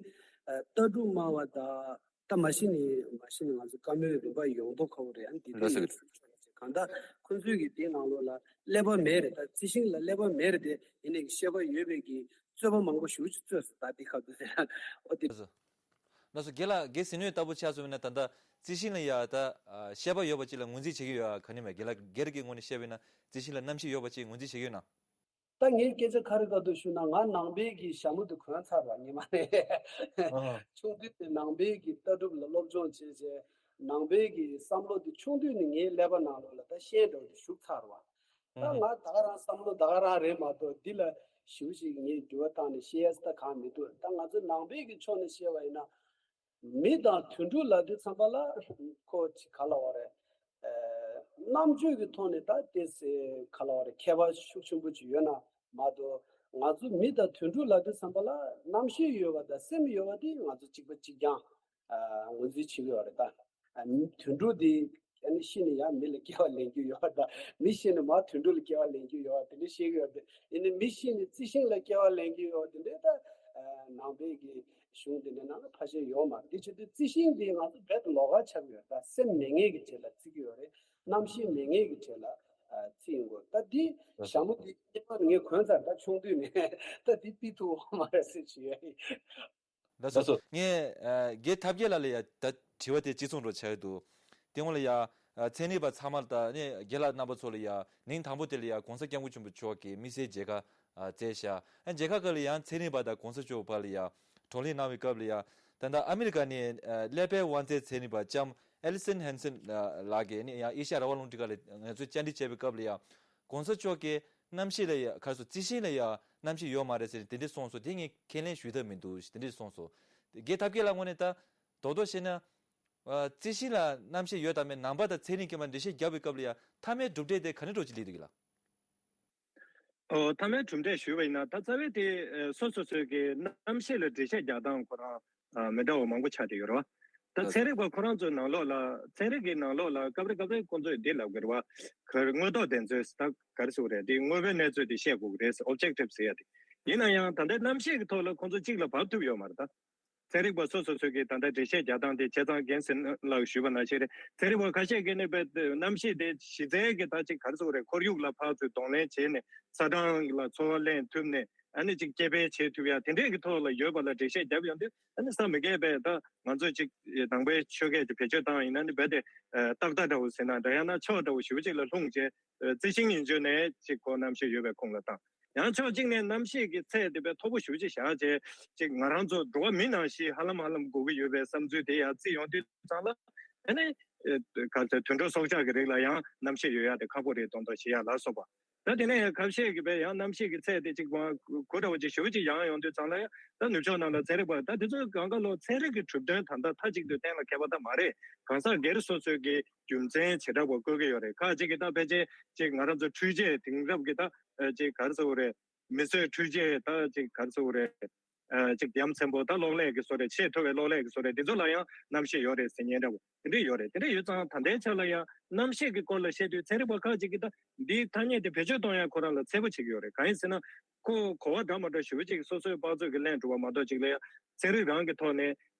ལྟ་གྲུབ་སྨྲ་བ་དང་། ད་མ་གཞི་ནས་མ་གཞི་ནས་ང་ཚོ་བཀའ་མོལ་རིམ་པ་ཡོང་མདོག་ཁ་པོ་རེད། ཨ་ནི་འདི་ལགས་སོ། དུས་གང་ལྟར་ཁོང་ཚོའི་གི་དེའི་ནང་ལོགས་ལ་ཀླད་པ་མེད་རེད། ད་རྩི་ཤིང་ལ་ཀླད་པ་མེད་རེད་དེ་ཡིན་ནའི་གི་ཤེས་པ་ཡོད་པའི་གི་རྩོད་པ་མང་པོ་ཞེ་པོ་ཅིག་རྩོད་སོང་། ད་འདི་ཁ་ཐུག་ཟེར་ཨོ་དེ། ལགས་སོ། ལགས་སོ་རྒན་ལགས། རྒན་ཟིན་ནོས་ལྟ་བུ་ཆ་བཞག་ན་ད་ལྟ་རྩི་ཤིང་ལ་ཡ་ད་ཤེས་པ་ཡོད་པ་ཅིག་ལ་ངོས་འཛིན་བྱེད་ཀྱི་ཡོད་ག་ནི་མེད། རྒན་ལགས་སྒེར་གྱི་ངོས་ནས་བཤད་པ་ཡིན་ན་རྩི་ཤིང་ལ་རྣམ་ཤེས་ཡོད་པ་ཅིག་ངོས་འཛིན་བྱེད་ཀྱི་ཡོད་ན། ད་ངས་སྐད་ཆ་ཁ་རི་ཁ་ཐུག་ཞུས་ན་ང་ནང་པའི་གི་ཞྭ་མོ་དེ་གོན་ཚར་བ་ཉི་མ་ནས། ཨ། ཆུང་དུས་ནས་ནང་པའི་གི་ལྟ་གྲུབ་ལ་སློབ་སྦྱོང་བྱས་བྱས་ནང་པའི་གི་བསམ་བློ་དེ་ཆུང་དུས་ནས་ངའི་ཀླད་པ་ནང་ལོགས་ལ་ད་ཤན་འདྲ་བོ་དེ་ཞུགས་ཚར་བ། ད་ང་ད་ག་རང་བསམ་བློ་ད་ག་རང་རེད་མ་གཏོགས་འདི་ལ་ཞེ་པོ་ཅིག་ངས་འགྱུར་བ་བཏང་ནས་བཤད་ཡས་ད་གང་མི་འདུག་ད་ང་ཚོ་ནང་པའི་གི་ཕྱོགས་ནས་བཤད་པ་ཡིན་ན། མི་དང་དུད་འགྲོ་ལབ་དུས་ཙམ་པ་ལ་ཁོ་ཅིག་ག་ལབ་དགོས་རེད། ཨ། རྣམ་དཔྱོད་ཀྱི་ཐོག་ནས་ད་དེ་ཚོ་ག་ལབ་དགོས་རེད། ཁྱད་པར་ཤུགས་ཆེན་པོ་ཅིག་ཡོད་ན་མ་གཏོགས་ང་ཚོ་མི་དང་དུད་འགྲོ་ལབ་དུས་ཙམ་པ་ལ་རྣམ་ཤེས་ཡོད་པ་དང་སེམས་ཡོད་པ་དེ་ང་ཚོ་གཅིག་པ་གཅིག་རྐྱང་། ཨ། ངོས་འཛིན་བྱེད་ཀྱི་ཡོད་རེད་ད། ཨ། དུད་འགྲོ་དེ་ཨ་ནི་ཤི་ནས་ཡང་མི་ལ་སྐྱེ་བ་ལེན་རྒྱུ་ཡོད་པ་དང་མི་ཤི་ནས་མར་དུད་འགྲོ་ལ་སྐྱེ་བ་ལེན་རྒྱུ་ཡོད་པ་དེ་འདྲ་བཤད་ཀྱི་ཡོད་དེ། ཡིན་ནའི་མི་ཤི་ནས་རྩི་ཤིང་ལ་སྐྱེ་བ་ལེན་རྒྱུ་ཡོད་པ་དེ་འདྲ་ད། ཨ། ནང་པའི་གི་གཞུང་དེ་འདྲའི་ནང་ལ་ཕལ་ཆེར་ཡོད་མ་རེད། དེ་བྱེད་དུས་རྩི་ཤིང་དེ་ང་ཚོ་རྦད་དེ་ལོགས་ཀ་ཆགས་ཀྱི་ཡོད། ད་སེམས་མེད་མཁན་གྱི་གྲས་ལ་བརྩི་གི་ཡོད་རེད། རྣམ་ཤེས་མེད་མཁན་གྱི་གྲས་ལ་ཨ་བརྩི་ཡོང་གི་ཡོད། ད་འདི་ཞྭ་མོ་འདི་སྔོན་མ་ངས་གོན་ཚར། ད་ཆུང་དུས་ནས་ད་འདི་ཕུད་ཐུབ་ཡོད་མ་རེད་ཟེར་བྱས་ཡོད། ལགས་སོ། ལགས་སོ། ངས་ཨ་རྒན་ཐབས་མཁས་ལགས་ལ་ཡ་ད་དྲི་བ་དེ་གཅིག་མཚུངས་རོགས་བྱ་ཡི་འདུག་དེ་སྔོན་ལ་ཡ་ཨ་ཚན་རིག་པ་ཚང་མ་ལ་ད་ནི་རྒན་ལགས་རྣམ་པ་ཚོ་ལ་ཡ་ཉིན་དང་པོ་དེ་ལ་ཡ་གོང་ས་སྐྱབས་མགོན་ཆེན་པོ་མཆོག་གིས་དམིགས་བསལ་མཇལ་ཁ་ཨ་བསྩལ་བཞག་ཨ་མཇལ་ཁ་སྐབས་ལ་ཡང་ཚན་རིག་པ་དང་གོང་ས་མཆོག་བར་ལ་ཡ་བགྲོ་གླེང་གནང་བའི་སྐབས་ལ་ཡ་ད་ལྟ་ཨ་མི་རི་ཀ་ནས་ཨ་ཀླད་པའི་དབང་རྩའི་ཚན་རིག་པ་ལྕམ་ཨེ་ལི་སན་ཧན་སན་ལགས་ཀྱིས་ནི་ཡང་ཨེ་ཤ་ཡ་རང་དབང་རླུང་འཕྲིན་ཁང་ལ་ངལ་རྩོལ་བཅར་འདྲི་བྱས་པའི་སྐབས་ལ་ཡ་གོང་ས་མཆོག་གིས་རྣམ་ཤེས་ལ་ཡ་ག་རེ་ཟེར། རྩི་ཤིང་ལ་ཡ་རྣམ་ཤེས་ཡོད་མ་རེད་ཟེར་ནས་དེ་འདྲ་གསུངས་སོང་། དེ་ངས་ཁས་ལེན་ཞུ་ཐབས་མི་འདུག་དེ་འདྲ་གསུངས་སོང་། རྒན་ཐབས་མཁས་ལགས་ངོས་ནས་ད་རྡོག་རྡོག་བཤད་ན། ཨ་རྩི་ཤིང་ལ་རྣམ་ཤེས་ཡོད་དམ་མེད་ནང་པ་དང་ཚན་རིག་སྐྱོན་པ་འགྲེལ་བཤད་བརྒྱབ་པའི་སྐབས་ལ་ཡ་མཐའ་མའི་གྲུབ་འབྲས་དེ་ག་འདྲ་འདྲ་ཅིག་སླེབས་འདུག་གི་ལགས། ཨོ་མཐའ་མའི་གྲུབ་འབྲས་ཞུས་པ་ཡིན་ན་ད་རྩ་བའི་དེ་ཨ་སོ་སོ་སོའི་གི་རྣམ་ཤེས་ལ་འགྲེལ་བཤད་རྒྱག་སྟངས་ཁོ་རང་ཨ་མི་འདྲ་བ་མང་པོ་ཆགས་བསྡད་ཡོད་རེད་བ། ད་ཚན་རིག་པ་ཁོ་རང་ཚོའི་ནང་ལོགས་ལ་ཚན་རིག་གི་ནང་ལོགས་ལ་སྐབས་རེ་སྐབས་རེ་ཁོ་ཚོས་འདི་ལབ་དགོས་རེད་བ། ག་རེ་དངོས་ཐོག་བདེན་འཚོལ་ཟེར། ད་ག་རེ་ཟེར་དགོས་རེད། འདི་དངོས་པོའི་གནས་ཚུལ་འདི་བཤད་དགོས་ཀྱི་རེད་ཟེར། ཨོབ་ཇེག་ཊིབ་ཟེར་ཡ་དེ། ཡིན་ན་ཡང་ད་ལྟའི་གནམ་གཤིས་ཀྱི་ཐོག་ལ་ཁོ་ཚོ་གཅིག་ལ་བབས་ཐུབ་ཡོད་མ་རེད་ད། ཚན་རིག་པ་སོ་སོ་སོས་ཀྱིས་ད་ལྟ་འགྲེལ་བཤད་རྒྱག་སྟངས་དེ་བྱས་ཙང་རྒན་ཟིན་ལགས་ཞུས་པ་ནང་བཞིན་རེད། ཚན་རིག་པ་ཁ་ཤས་ཀྱིས་ནི་བས་གནམ་གཤིས་དེ་གཞི་རྩའི་གི་ད་ཅིག་ག་རེ་ཟེར་དགོས་རེད། ཁོར་ཡུག་ལ་ཕར་ཚུར་གདོང་ལེན་བྱས་ནས་ས་གྲངས་ལ་འཚོ་བ་ལེན་ཐུབ་ནས་ཨ་ནི་ཅིག་སྐྱེ་འཕེལ་བྱེད་ཐུབ་ཡ་དེ་འདྲས་ཀྱི་ཐོག་ལ་ཡོད་པ་ལ་འགྲེལ་བཤད་བརྒྱབ་ཡོང་དུས། ཨ་ནི་བསམ་མི་ཁྱབ་པས་ད་ང་ཚོས་ཅིག་དང་པོའི་ཆོས་སྐད་ཀྱི་བེད་སྤྱོད་བཏང་ཡིན་ན་ནི་རྦད་དེ་ཏག་ཏག་འདྲ་བོ་ཟེར་ན་འདྲ། ཡང་ན་ཕྱོགས་འདྲ་བོ་ཞེ་པོ་ཅིག་ལ་ལྷུང་བྱས། རྩི་ཤིང་ཡིན་རྒྱུ་ནས་ཅིག་ཁོ་གནམ་གཤིས་ཡོད་པའི་ཁོངས་ལ་བཏང་། ཡང་ཕྱོགས་གཅིག་ནས་གནམ་གཤིས་ཀྱི་ཚད་དེ་བས་མཐོ་པོ་ཞེ་པོ་ཅིག་བཞག་བྱས། ཅིག་ང་རང་ཚོ་འགྲོ་བ་མི་ནང་བཞིན་ཧ་ལམ་ཧ་ལམ་དགོས་ཀྱི་ཡོད་པའི་བསམ་ཚུལ་དེ་ཡང་བརྩིས་ཡོང་དུས་ཙང་ལ། ཨ་ནི་ག་ཚོད་དུད་འགྲོ་སྲོག་ཆགས་ཀྱི་རིགས་ལ་ཡང་གནམ་གཤིས་ཡོད་ཡ་དེ་ཁག་པོ་རེད་མདོག་མདོག་བྱེད་ཡ་ལ་སོགས་པ། ད་དེ་ནས་ཡང་ཁ་ཤས་ཀྱིས་བས་ཡང་གནམ་གཤིས་ཀྱི་ཚད་དེ་ཅིག་མ་གུ་འདྲ་བོ་ཅིག་ཞེ་པོ་ཅིག་ཡང་ཡོང་དུས་ཙང་ལ། ཡང་ད་ནུབ་ཕྱོགས་ནང་ལ་ཚན་རིག་པ་ད་དེ་ཚོའི་སྒང་ག་ལོ་ཚན་རིག་གི་གྲུབ་དོན་ད་ལྟ་མཐའ་གཅིག་ཏུ་གཏན་ལ་འཁེལ་བ་ད་མ་རེད། གང་ཟག་སྒེར་སོ་སོའི་གི་རྒྱུ་མཚན་བྱེ་བྲག་པ་བཀོད་ཀྱི་ཡོད་རེད། ཁ་ཅིག་གིས་ད་ཕལ་ཆེར་ཅིག་ང་རང་ཚོ་འཕྲུལ་ཆས་དེང་རབས་ཀྱི་ད་ཅིག་ག་རེ་ཟེར་དགོས་རེད། མི་གསོད་འཕྲུལ་ཆས་ད་ཅིག་ག་རེ་ཟེར་དགོས་རེད། ཅིག་ཡ་མཚན་པོ་ད་གློག་ཀླད་ཀྱི་བཟོ་གྲྭ་ཆེས་མཐོ་བའི་གློག་ཀླད་ཀྱི་བཟོ་གྲྭ་དེ་ཚོ་ལ་ཡང་གནམ་གཤིས་ཡོད་རེད་ཟེར་མཁན་འདྲ་བོ་དེ་འདྲ་ཡོད་རེད། དེ་འདྲ་ཡོད་ཙང་ད་ལྟའི་ཆ་ལ་ཡང་གནམ་གཤིས་ཀྱི་སྐོར་ལ་བཤད་དུས་ཚན་རིག་པ་ཁག་ཅིག་གིས་ད་འདིའི་ཐ་སྙད་དེ་བེད་སྤྱོད་གཏོང་ཡ་ཁོ་རང་ལ་འཚེར་པོ་བྱེད་ཀྱི་ཡོད་རེད། གང་ཡིན་ཟེར་ན། ཁོ་གོ་བ་འདྲ་མ་འདྲ་ཞེ་པོ་ཅིག་སོ་སོའི་དཔག་ཚོད་ཀྱིས་ལེན་འགྲོ་བ་མ་གཏོགས་ཅིག་ལ་ཡང་ཚན་རིག་རང་གི་ཐོག་ནས་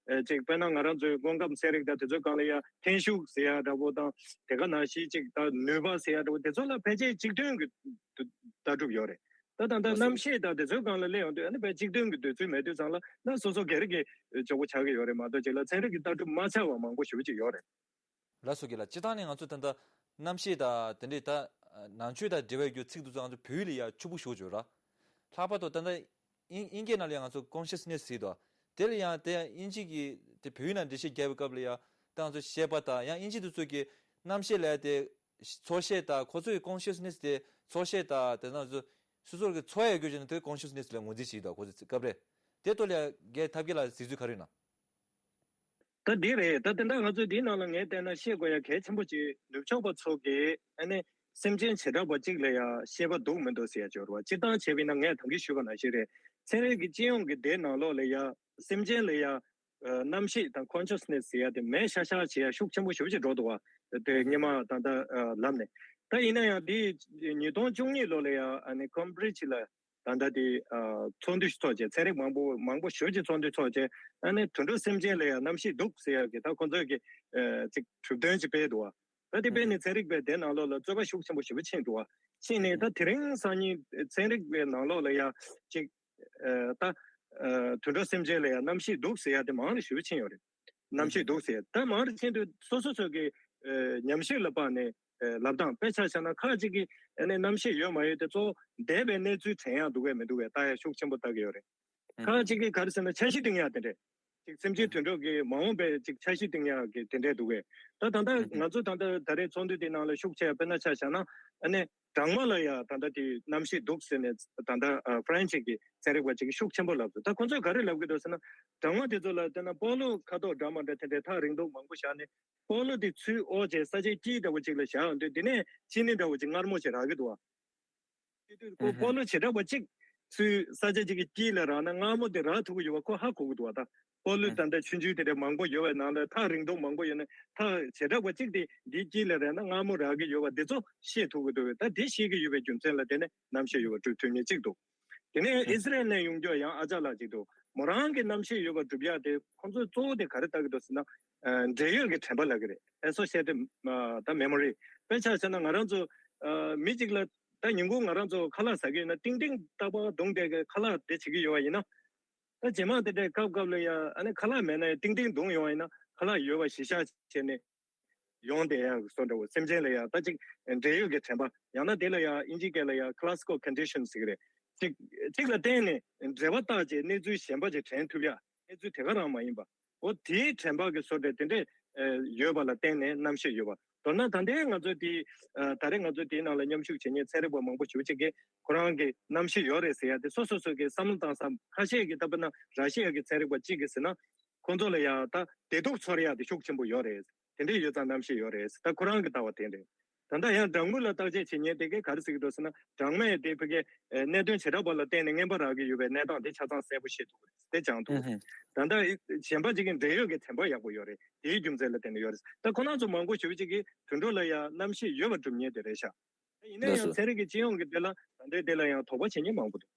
ཅིག་དཔེར་ན་ང་རང་ཚོའི་སྔོན་ཁབ་ཚན་རིག་དང་དེ་ཚོའི་སྒང་ལ་ཡང་ཐན་ཤུགས་ཟེར་ཡ་འདྲ་བོ་དང་། དེ་ག་ནང་བཞིན་ཅིག་ད་ནུས་པ་ཟེར་ཡ་འདྲ་བོ་དེ་ཚོ་ལ་ཕལ་ཆེར་གཅིག་མཐུན་གྱི་ལྟ་གྲུབ་ཡོད་རེད། ད་ད་ལྟ་གནམ་གཤིས་དང་དེ་ཚོའི་སྒང་ལ་གླེང་ཡོང་དུས་ཨ་ནི་དཔེ་གཅིག་མཐུན་གྱི་འདོད་ཚུལ་མེད་དུས་ཙང་ལ་ན་སོ་སོ་སྒེར་གྱི་ཇོ་བོ་ཆགས་ཀྱི་ཡོད་རེད་མ་གཏོགས་ཅིག་ལ་ཚན་རིག་གི་ལྟ་གྲུབ་མ་ཆགས་པ་མང་པོ་ཞེ་པོ་ཅིག་ཡོད་རེད། ལགས་སོ། རྒན་ལགས། སྤྱིར་བཏང་ནས་ང་ཚོ་ད་ལྟ་གནམ་གཤིས་དང་དེ་འདྲའི་ད་ནང་ཆོས་དང་འབྲེལ་བའི་རྒྱུ་ཚིག་དེ་ཚོ་ང་ཚོ་བོད་ཡིག་ལ་ཡང་ཕྱུག་པོ་ཞེ་པོ་ཅིག་ཡོད་ར། ལྷག་པར་དུ་ད་ལྟ་དབྱིན་དབྱིན་སྐད་ནང་ལ་ཡང་ང་ཚོ་consciousness་ཟེར་འདུག་དེ་ལ་ཡང་དེ་ཡང་དབྱིན་ཇི་གི་དེ་བོད་ཡིག་ནང་འགྲེལ་བཤད་རྒྱག་པའི་སྐབས་ལ་ཡང་ད་ང་ཚོ་ཤེས་པ་དང་ཡང་དབྱིན་ཇི་དེ་ཚོ་གི་གནམ་གཤིས་ལ་དེ་ཚོར་ཤེས་དང་ཁོ་ཚོའི་consciousness་དེ་ཚོར་ཤེས་དང་དེ་ང་ཚོ་སོ་སོར་གི་ཚོར་ཡ་རྒྱུ་ཅན་དེ་consciousness་ལ་ངོས་འཛིན་བྱེད་འདུག་ཁོ་ཚོའི་སྐབས་རེ། དེ་ཐོག་ལ་ཡང་རྒན་ཐབས་མཁས་ལགས་གཟིགས་ཚུལ་ག་རེ་ཡོད་ན། ད་འདི་རེད། ད་དེ་འདྲ་ང་ཚོས་འདིའི་ནང་ལ་ངས་བལྟས་ན་ཤེས་དགོས་ཡ་གལ་ཆེན་པོ་ཅིག་ནུབ་ཕྱོགས་པ་ཚོ་གིས་ཨ་ནི་སེམས་ཅན་བྱེ་བྲག་པ་གཅིག་ལ་ཡ་ཤེས་པ་འདུག་མི་འདུག་ཟེར་ཡ་སྦྱོར་བ་སྤྱིར་བཏང་བྱས་པ་ཡིན་ན་ངས་ད་གིན་ཞུས་པ་ནང་བཞིན་རེད། ཚན་རིག་གི་སྤྱི་ཡོངས་ཀྱི་སྡེ་ནང་ལོགས་ལ་ཡ་སེམས་ཅན་ལ་ཡ་ཨ་རྣམ་ཤེས་དང་consciousness་ཟེར་ཡ་དེ་མེད་ཤག་ཤག་བྱེད་ཡ་ཤུགས་ཆེན་པོ་ཞེ་པོ་ཅིག་འགྲོ་འདུག་བ། དེ་སྔོན་མ་ད་ལྟ་ཨ་ལབ་ནས། ད་ཡིན་ན་ཡང་འདི་ཉིས་སྟོང་བཅུ་གཉིས་ལོ་ལ་ཡ་ཨ་ནི་Cambridge་ལ་ད་ལྟ་དེ་ཨ་ཚོགས་འདུ་ཞིག་ཚོགས་བྱས། ཚན་རིག་མང་པོ་མང་པོ་ཞེ་པོ་ཅིག་ཚོགས་འདུ་ཚོགས་བྱས། ཨ་ནི་དུད་འགྲོ་སེམས་ཅན་ལ་ཡང་རྣམ་ཤེས་འདུག་ཟེར་ཡག་གི་ད་ཁོ་ཚོས་ཀྱི་ཨ་ཅིག་གྲུབ་དོན་ཅིག་སྤེལ་འདུག་བ། ད་དེ་སྤེལ་ནས་ཚན་རིག་པས་དེ་ནང་ལོགས་ལ་རྩོད་པ་ཤུགས་ཆེན་པོ་ཞེ་པོ་ཕྱིན་འདུག་བ། ཕྱིན་ནས་ད་དེ་རིང་སང་ཉིན་ཚན་རིག་པའི་ནང་ལོགས་ལ་ཡང་ཅིག་ཨ་ད་ཨ་དུད་འགྲོ་སེམས་ཅན་ལ་ཡང་རྣམ་ཤེས་འདུག་ཟེར་ཡག་དེ་མང་རུ་ཞེ་པོ་ཕྱིན་ཡོད་རེད། རྣམ་ཤེས་འདུག་ཟེར། ད་མང་རུ་ཕྱིན་དུས་སོ་སོ་སོ་གི་ཨ་ཉམས་ཞིབ་ལ་དཔག་ནས་ཨ་ལབ་སྟངས། དཔེ་ཆ་བཞག་ན་ཁག་ཅིག་གིས་ཨ་ནི་རྣམ་ཤེས་ཡོད་མ་ཡོད་དེ་གཙོ་བོ་འདས་པའི་གནས་ཚུལ་དྲན་ཡག་འདུག་གས་མི་འདུག་གས་ལྟ་ཡག་ཤུགས་ཆེན་པོ་ལྟ་གི་ཡོད་རེད། ཁག་ཅིག་གིས་ག་རེ་ཟེར་ན་འཆར་གཞི་བཏིང་ཡག་དེ་འདྲས། ཅིག་སེམས་ཅན་དུད་འགྲོ་གི་མ་འོངས་པའི་ཅིག་འཆར་གཞི་བཏིང་ཡག་གི་དེ་འདྲས་འདུག་གས། ད་ད་ལྟ་ང་ཚོ་ད་ལྟ་ད་རེས་ཚོགས་འདུ་དེ་ནང་ལ་ཤུགས་ཆེ་བ་དཔེར་ན་ཆ་བཞག་ན་ཨ་ནི་སྦྲང་མ་ལ་ཡང་ད་ལྟ་དེ་རྣམ་ཤེས་འདུག་ཟེར་ནས་ད་ལྟ་ཨ་ཧྥ་རན་སི་གི་ཚན་རིག་པ་ཅིག་གིས་ཤུགས་ཆེན་པོ་ལབ་འདུག་ད་ཁོ་ཚོས་ག་རེ་ལབ་གི་འདུག་ཟེར་ན། སྦྲང་མ་དེ་ཚོ་ལ་བལྟས་ན་སྤོ་ལོ་ཁ་དོག་འདྲ་མ་འདྲ་དེ་འདྲའི་ཐག་རིང་ཐུང་མང་པོ་བཞག་ནས་སྤོ་ལོ་དེ་ཚུར་འོག་བྱས་ས་ཆའི་དཀྱིལ་འདྲ་བོ་ཅིག་ལ་བཞག་ཡོང་དུས་དེ་ནས་ཅི་ནི་འདྲ་བོ་ཅིག་མངར་མོ་ཞིག་རག་གི་འདུག་བ། དེ་དུས་ཁོ་སྤོ་ལོ་བྱེ་བྲག་པ་གཅིག་ཚུར་ས་ཆ་གཅིག་གི་དཀྱིལ་ལ་རག་ན་མངར་མོ་དེ་རག་ཐུབ་ཀྱི་ཡོད་པ་ཁོ་ཧ་གོ་གི་འདུག་བ། ད་སྤོ་ལོ་ད་ལྟ་ཆུང་ཆུང་དེ་འདྲ་མང་པོ་ཡོད་པའི་ནང་ལ་ཐག་རིང་ཐུང་མང་པོ་ཡོད་ན་ཐག་བྱེ་བྲག་པ་གཅིག་དེ་འདིའི་དཀྱིལ་ལ་རེག་ན་མངར་མོ་རག་གི་ཡོད་པ་འདི་ཚོ་ཤེས་ཐུབ་ཀྱི་འདུག་བས། ད་དེ་ཤེས་ཀྱི་ཡོད་པའི་རྒྱུ་མཚན་ལ་བརྟེན་ནས་རྣམ་ཤེས་ཡོད་པ་སྒྲུབ་ཐུབ་མཁན་གཅིག་འདུག་དེ་ནས་ཨི་སི་རེལ་ནས་ཡོང་རྒྱུ་ཡང་ཨ་ཅག་ལགས་གཅིག་འདུག་མོ་རང་གི་རྣམ་ཤེས་ཡོད་པ་སྒྲུབ་ཡག་དེ་ཁོང་ཚོས་གཙོ་བོ་དེ་ག་རེ་ལྟ་གི་འདུག་ཟེར་ན། ཨ་འབྲེལ་ཡོད་ཀྱི་དྲན་པ་ལབ་ཀྱི་རེད། Associative ཨ་ད་memory། དཔེ་ཆ་བཞག་ན་ང་རང་ཚོ་ཨ་མི་གཅིག་ལ་ད་ཉིན་གུང་ང་རང་ཚོ་ཁ་ལག་ཟ་གི་ཡོད་ན་ཏིང་ཏིང་ཏག་ཏག་བརྡུངས་བསྡད་ཀྱི་ཁ་ལག་དེ་བྱེད་ཀྱི་ཡོད་པ་ཡིན་ན། ད་རྗེས་མ་དེ་འདྲའི་སྐབས་སྐབས་ལ་ཡང་ཨ་ནི་ཁ་ལག་མེད་ན་ཡང་ཏིང་ཏིང་བརྡུངས་ཡོང་བ་ཡིན་ན་ཁ་ལག་ཡོད་པ་གཞི་བཞག་བྱས་ནས་ཡོང་བསྡད་ཡག་བཟོ་འདྲ་བོ། སེམས་ཅན་ལ་ཡང་ད་ཅིག་འབྲེལ་ཡོད་ཀྱི་དྲན་པ། ཡང་ན་དེ་ལ་ཡང་དབྱིན་ཇིའི་སྐད་ལ་ཡང་classical condition་ཟེར་གྱི་རེད། ཅིག་ཅིག་ལ་བརྟེན་ནས་འབྲེལ་བ་བཏགས་རྗེས་གནས་ཚུལ་གཞན་པ་ཅིག་དྲན་ཐུབ་ཡག་གནས་ཚུལ་དེ་ག་རང་མ་ཡིན་པ། འོ་དེའི་དྲན་པ་གི་བཟོ་འདྲ་དེ་འདྲས་ཨ་ཡོད་པ་ལ་བརྟེན་ནས་རྣམ་ཤེས་ཡོད་པ། མདོར་ན་ད་ལྟའི་ང་ཚོ་དེ་ཨ་ད་རེས་ང་ཚོ་དེའི་ནང་ལ་མཉམ་ཞུགས་བྱེད་མཁན་ཚན་རིག་པ་མང་པོ་ཞེ་པོ་ཅིག་གིས་ཁོ་རང་གི་རྣམ་ཤེས་ཡོད་རེད་ཟེར་ཡ་དེ་སོ་སོ་སོ་གི་བསམ་བློ་བཏང་ས། ཁ་ཤས་ཀྱིས་ད་དཔེར་ན་ར་ཤི་ཡ་གི་ཚན་རིག་པ་གཅིག་གིས་ཟེར་ན་ཁོང་ཚོ་ལ་ཡ་ད་བདེ་སྡུག་ཚོར་ཡ་དེ་ཤུགས་ཆེན་པོ་ཡོད་རེད། དེ་འདྲས་ཡོད་ཙང་རྣམ་ཤེས་ཡོད་རེད། ད་ཁོ་རང་གི་ལྟ་བ་དེ་རེད། ད་ལྟ་ཡང་སྦྲང་མ་ལ་བརྟག་དཔྱད་བྱེད་མཁན་དེ་གས་ག་རེ་ཟེར་གྱི་འདུག་ཟེར་ན། སྦྲང་མས་དེ་ཕ་གི་གནད་དོན་བྱེ་བྲག་པ་ལ་བརྟེན་ནས་རྔན་པ་རག་གི་ཡོད་པའི་གནས་སྟངས་དེ་ཆ་ཚང་གསལ་པོ་ཤེས་ཐུབ་ཀྱི་རེད། དེ་སྦྱང་ཐུབ་ཀྱི་རེད། ད་ལྟ་གཞན་པ་ཅིག་གི་འབྲེལ་ཡོད་ཀྱི་ཚན་པ་ཡག་པོ་ཡོད་རེད། དེའི་རྒྱུ་མཚན་ལ་བརྟེན་ནས་ཡོད་རེད། ད་ཁོ་རང་ཚོ་མང་པོ་ཞེ་པོ་ཅིག་གིས་དུད་འགྲོ་ལ་ཡང་རྣམ་ཤེས་ཡོད་པ་སྒྲུབ་མཁན་དེ་རེད་ཤག་ཡིན་ན་ཡང་ཚན་རིག་གི་སྤྱི་ཡོངས་ཀྱི་དེ་ལ་ད་ལྟའི་དེ་ལ་ཡང་དོགས་པ་བྱེད་མཁན་མང་པོ་འདུག་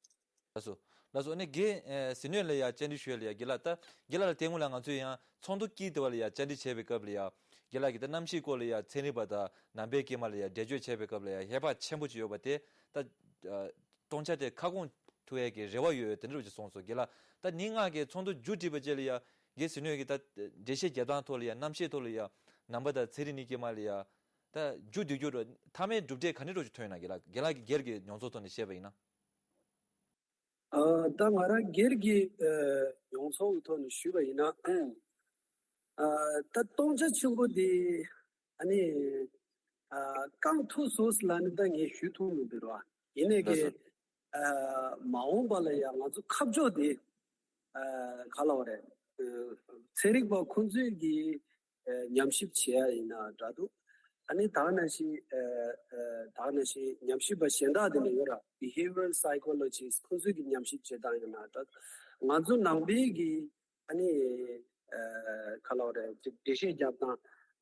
ལགས་སོ། ལགས་སོ། ཨ་ནི་རྒན་ཟིན་ནོད་ལ་ཡང་བཅར་འདྲི་ཞུ་ཡ་ལ་ཡང་རྒན་ལགས། ད་རྒན་ལགས་ལ་དེ་སྔོན་ལ་ང་ཚོས་ཡང་ཚོགས་འདུ་དཀྱིལ་དེ་བ་ལ་ཡང་བཅར་འདྲི་བྱས་པའི་སྐབས་ལ་ཡང་རྒན་ལགས་ཀྱིས་ད་གནམ་གཤིས་སྐོར་ལ་ཡང་ཚན་རིག་པ་དང་ནང་པའི་སྐྱེས་མ་ལ་ཡང་འགྲེལ་བརྗོད་བྱས་པའི་སྐབས་ལ་ཡང་ཧེ་བག་ཆེན་པོ་ཅིག་ཡོད་པ་དེ་ད་སྟོང་ཆ་དེ་ཁ་སྐོང་ཐུབ་ཡ་གི་རེ་བ་ཡོད་དེ་འདྲ་ཅིག་གསུངས་སོང་རྒན་ལགས། ད་ཉིན་ལྔ་གི་ཚོགས་འདུ་མཇུག་བསྒྲིལ་བ་བཅས་ལ་ཡང་རྒན་ཟིན་ནོད་ཀྱིས་ད་འགྲེལ་བཤད་རྒྱབ་སྟངས་ཐོག་ལ་ཡང་གནམ་གཤིས་ཐོག་ལ་ཡང་ནང་པ་དང་ཚན་རིག་གནས་སྐྱེས་མ་ལ་ཡང་ད་མཇུག་བསྡུ་རྒྱུ་རུ་མཐའ་མའི་གྲུབ་འབྲས་ག་འདྲ་ཅིག་ཐོན་ཡོད་ན་རྒན་ལགས། རྒན་ལགས་ཀྱི་སྒེར་གྱི་མྱོང་ཚོར་ཐོག་ནས་བཤད་པ་ཡིན་ན། ཨ། ད་ང་རང་སྒེར་གྱི་ཨ་མྱོང་ཚོར་གྱི་ཐོག་ནས་ཞུས་པ་ཡིན་ན། ཨ། ད་སྟོང་ཆ་ཆེན་པོ་འདི་ཨ་ནི་ཨ་བསྐང་ཐུབ་སོང་ལབ་ནས་ད་ངས་ཞུ་ཐུབ་མི་འདུག་ར། ཡིན་ནའི་ལགས་གི་སོ། ཨ་མ་འོངས་པ་ལ་ཡང་ང་ཚོ་ཁ་ཕྱོགས་འདི་ཨ་ག་ལབ་དགོས་རེད། ཨ་ཚན་རིག་པ་ཁོང་ཚོས་ཀྱི་ཨ་ཉམས་ཞིབ་བྱེད་ཡ་ཡིན་ན་འདྲ་འདུག་ཨ་ནི་ད་ག་ནང་བཞིན་ཨ་ཨ་ད་ག་ནང་བཞིན་ཉམས་ཞིབ་པ་གཞན་དག་དེ་ནས་ཡོད་ར། Behavioral Psychologist ཁོང་ཚོས་ཀྱི་ཉམས་ཞིབ་བྱེད་སྟངས་ཡིན་ན་འདྲ། ང་ཚོ་ནང་པའི་གི་ཨ་ནི་ཨ་ག་ལབ་དགོས་རེད། ཅིག་འགྲེལ་བཤད་རྒྱབ་སྟངས་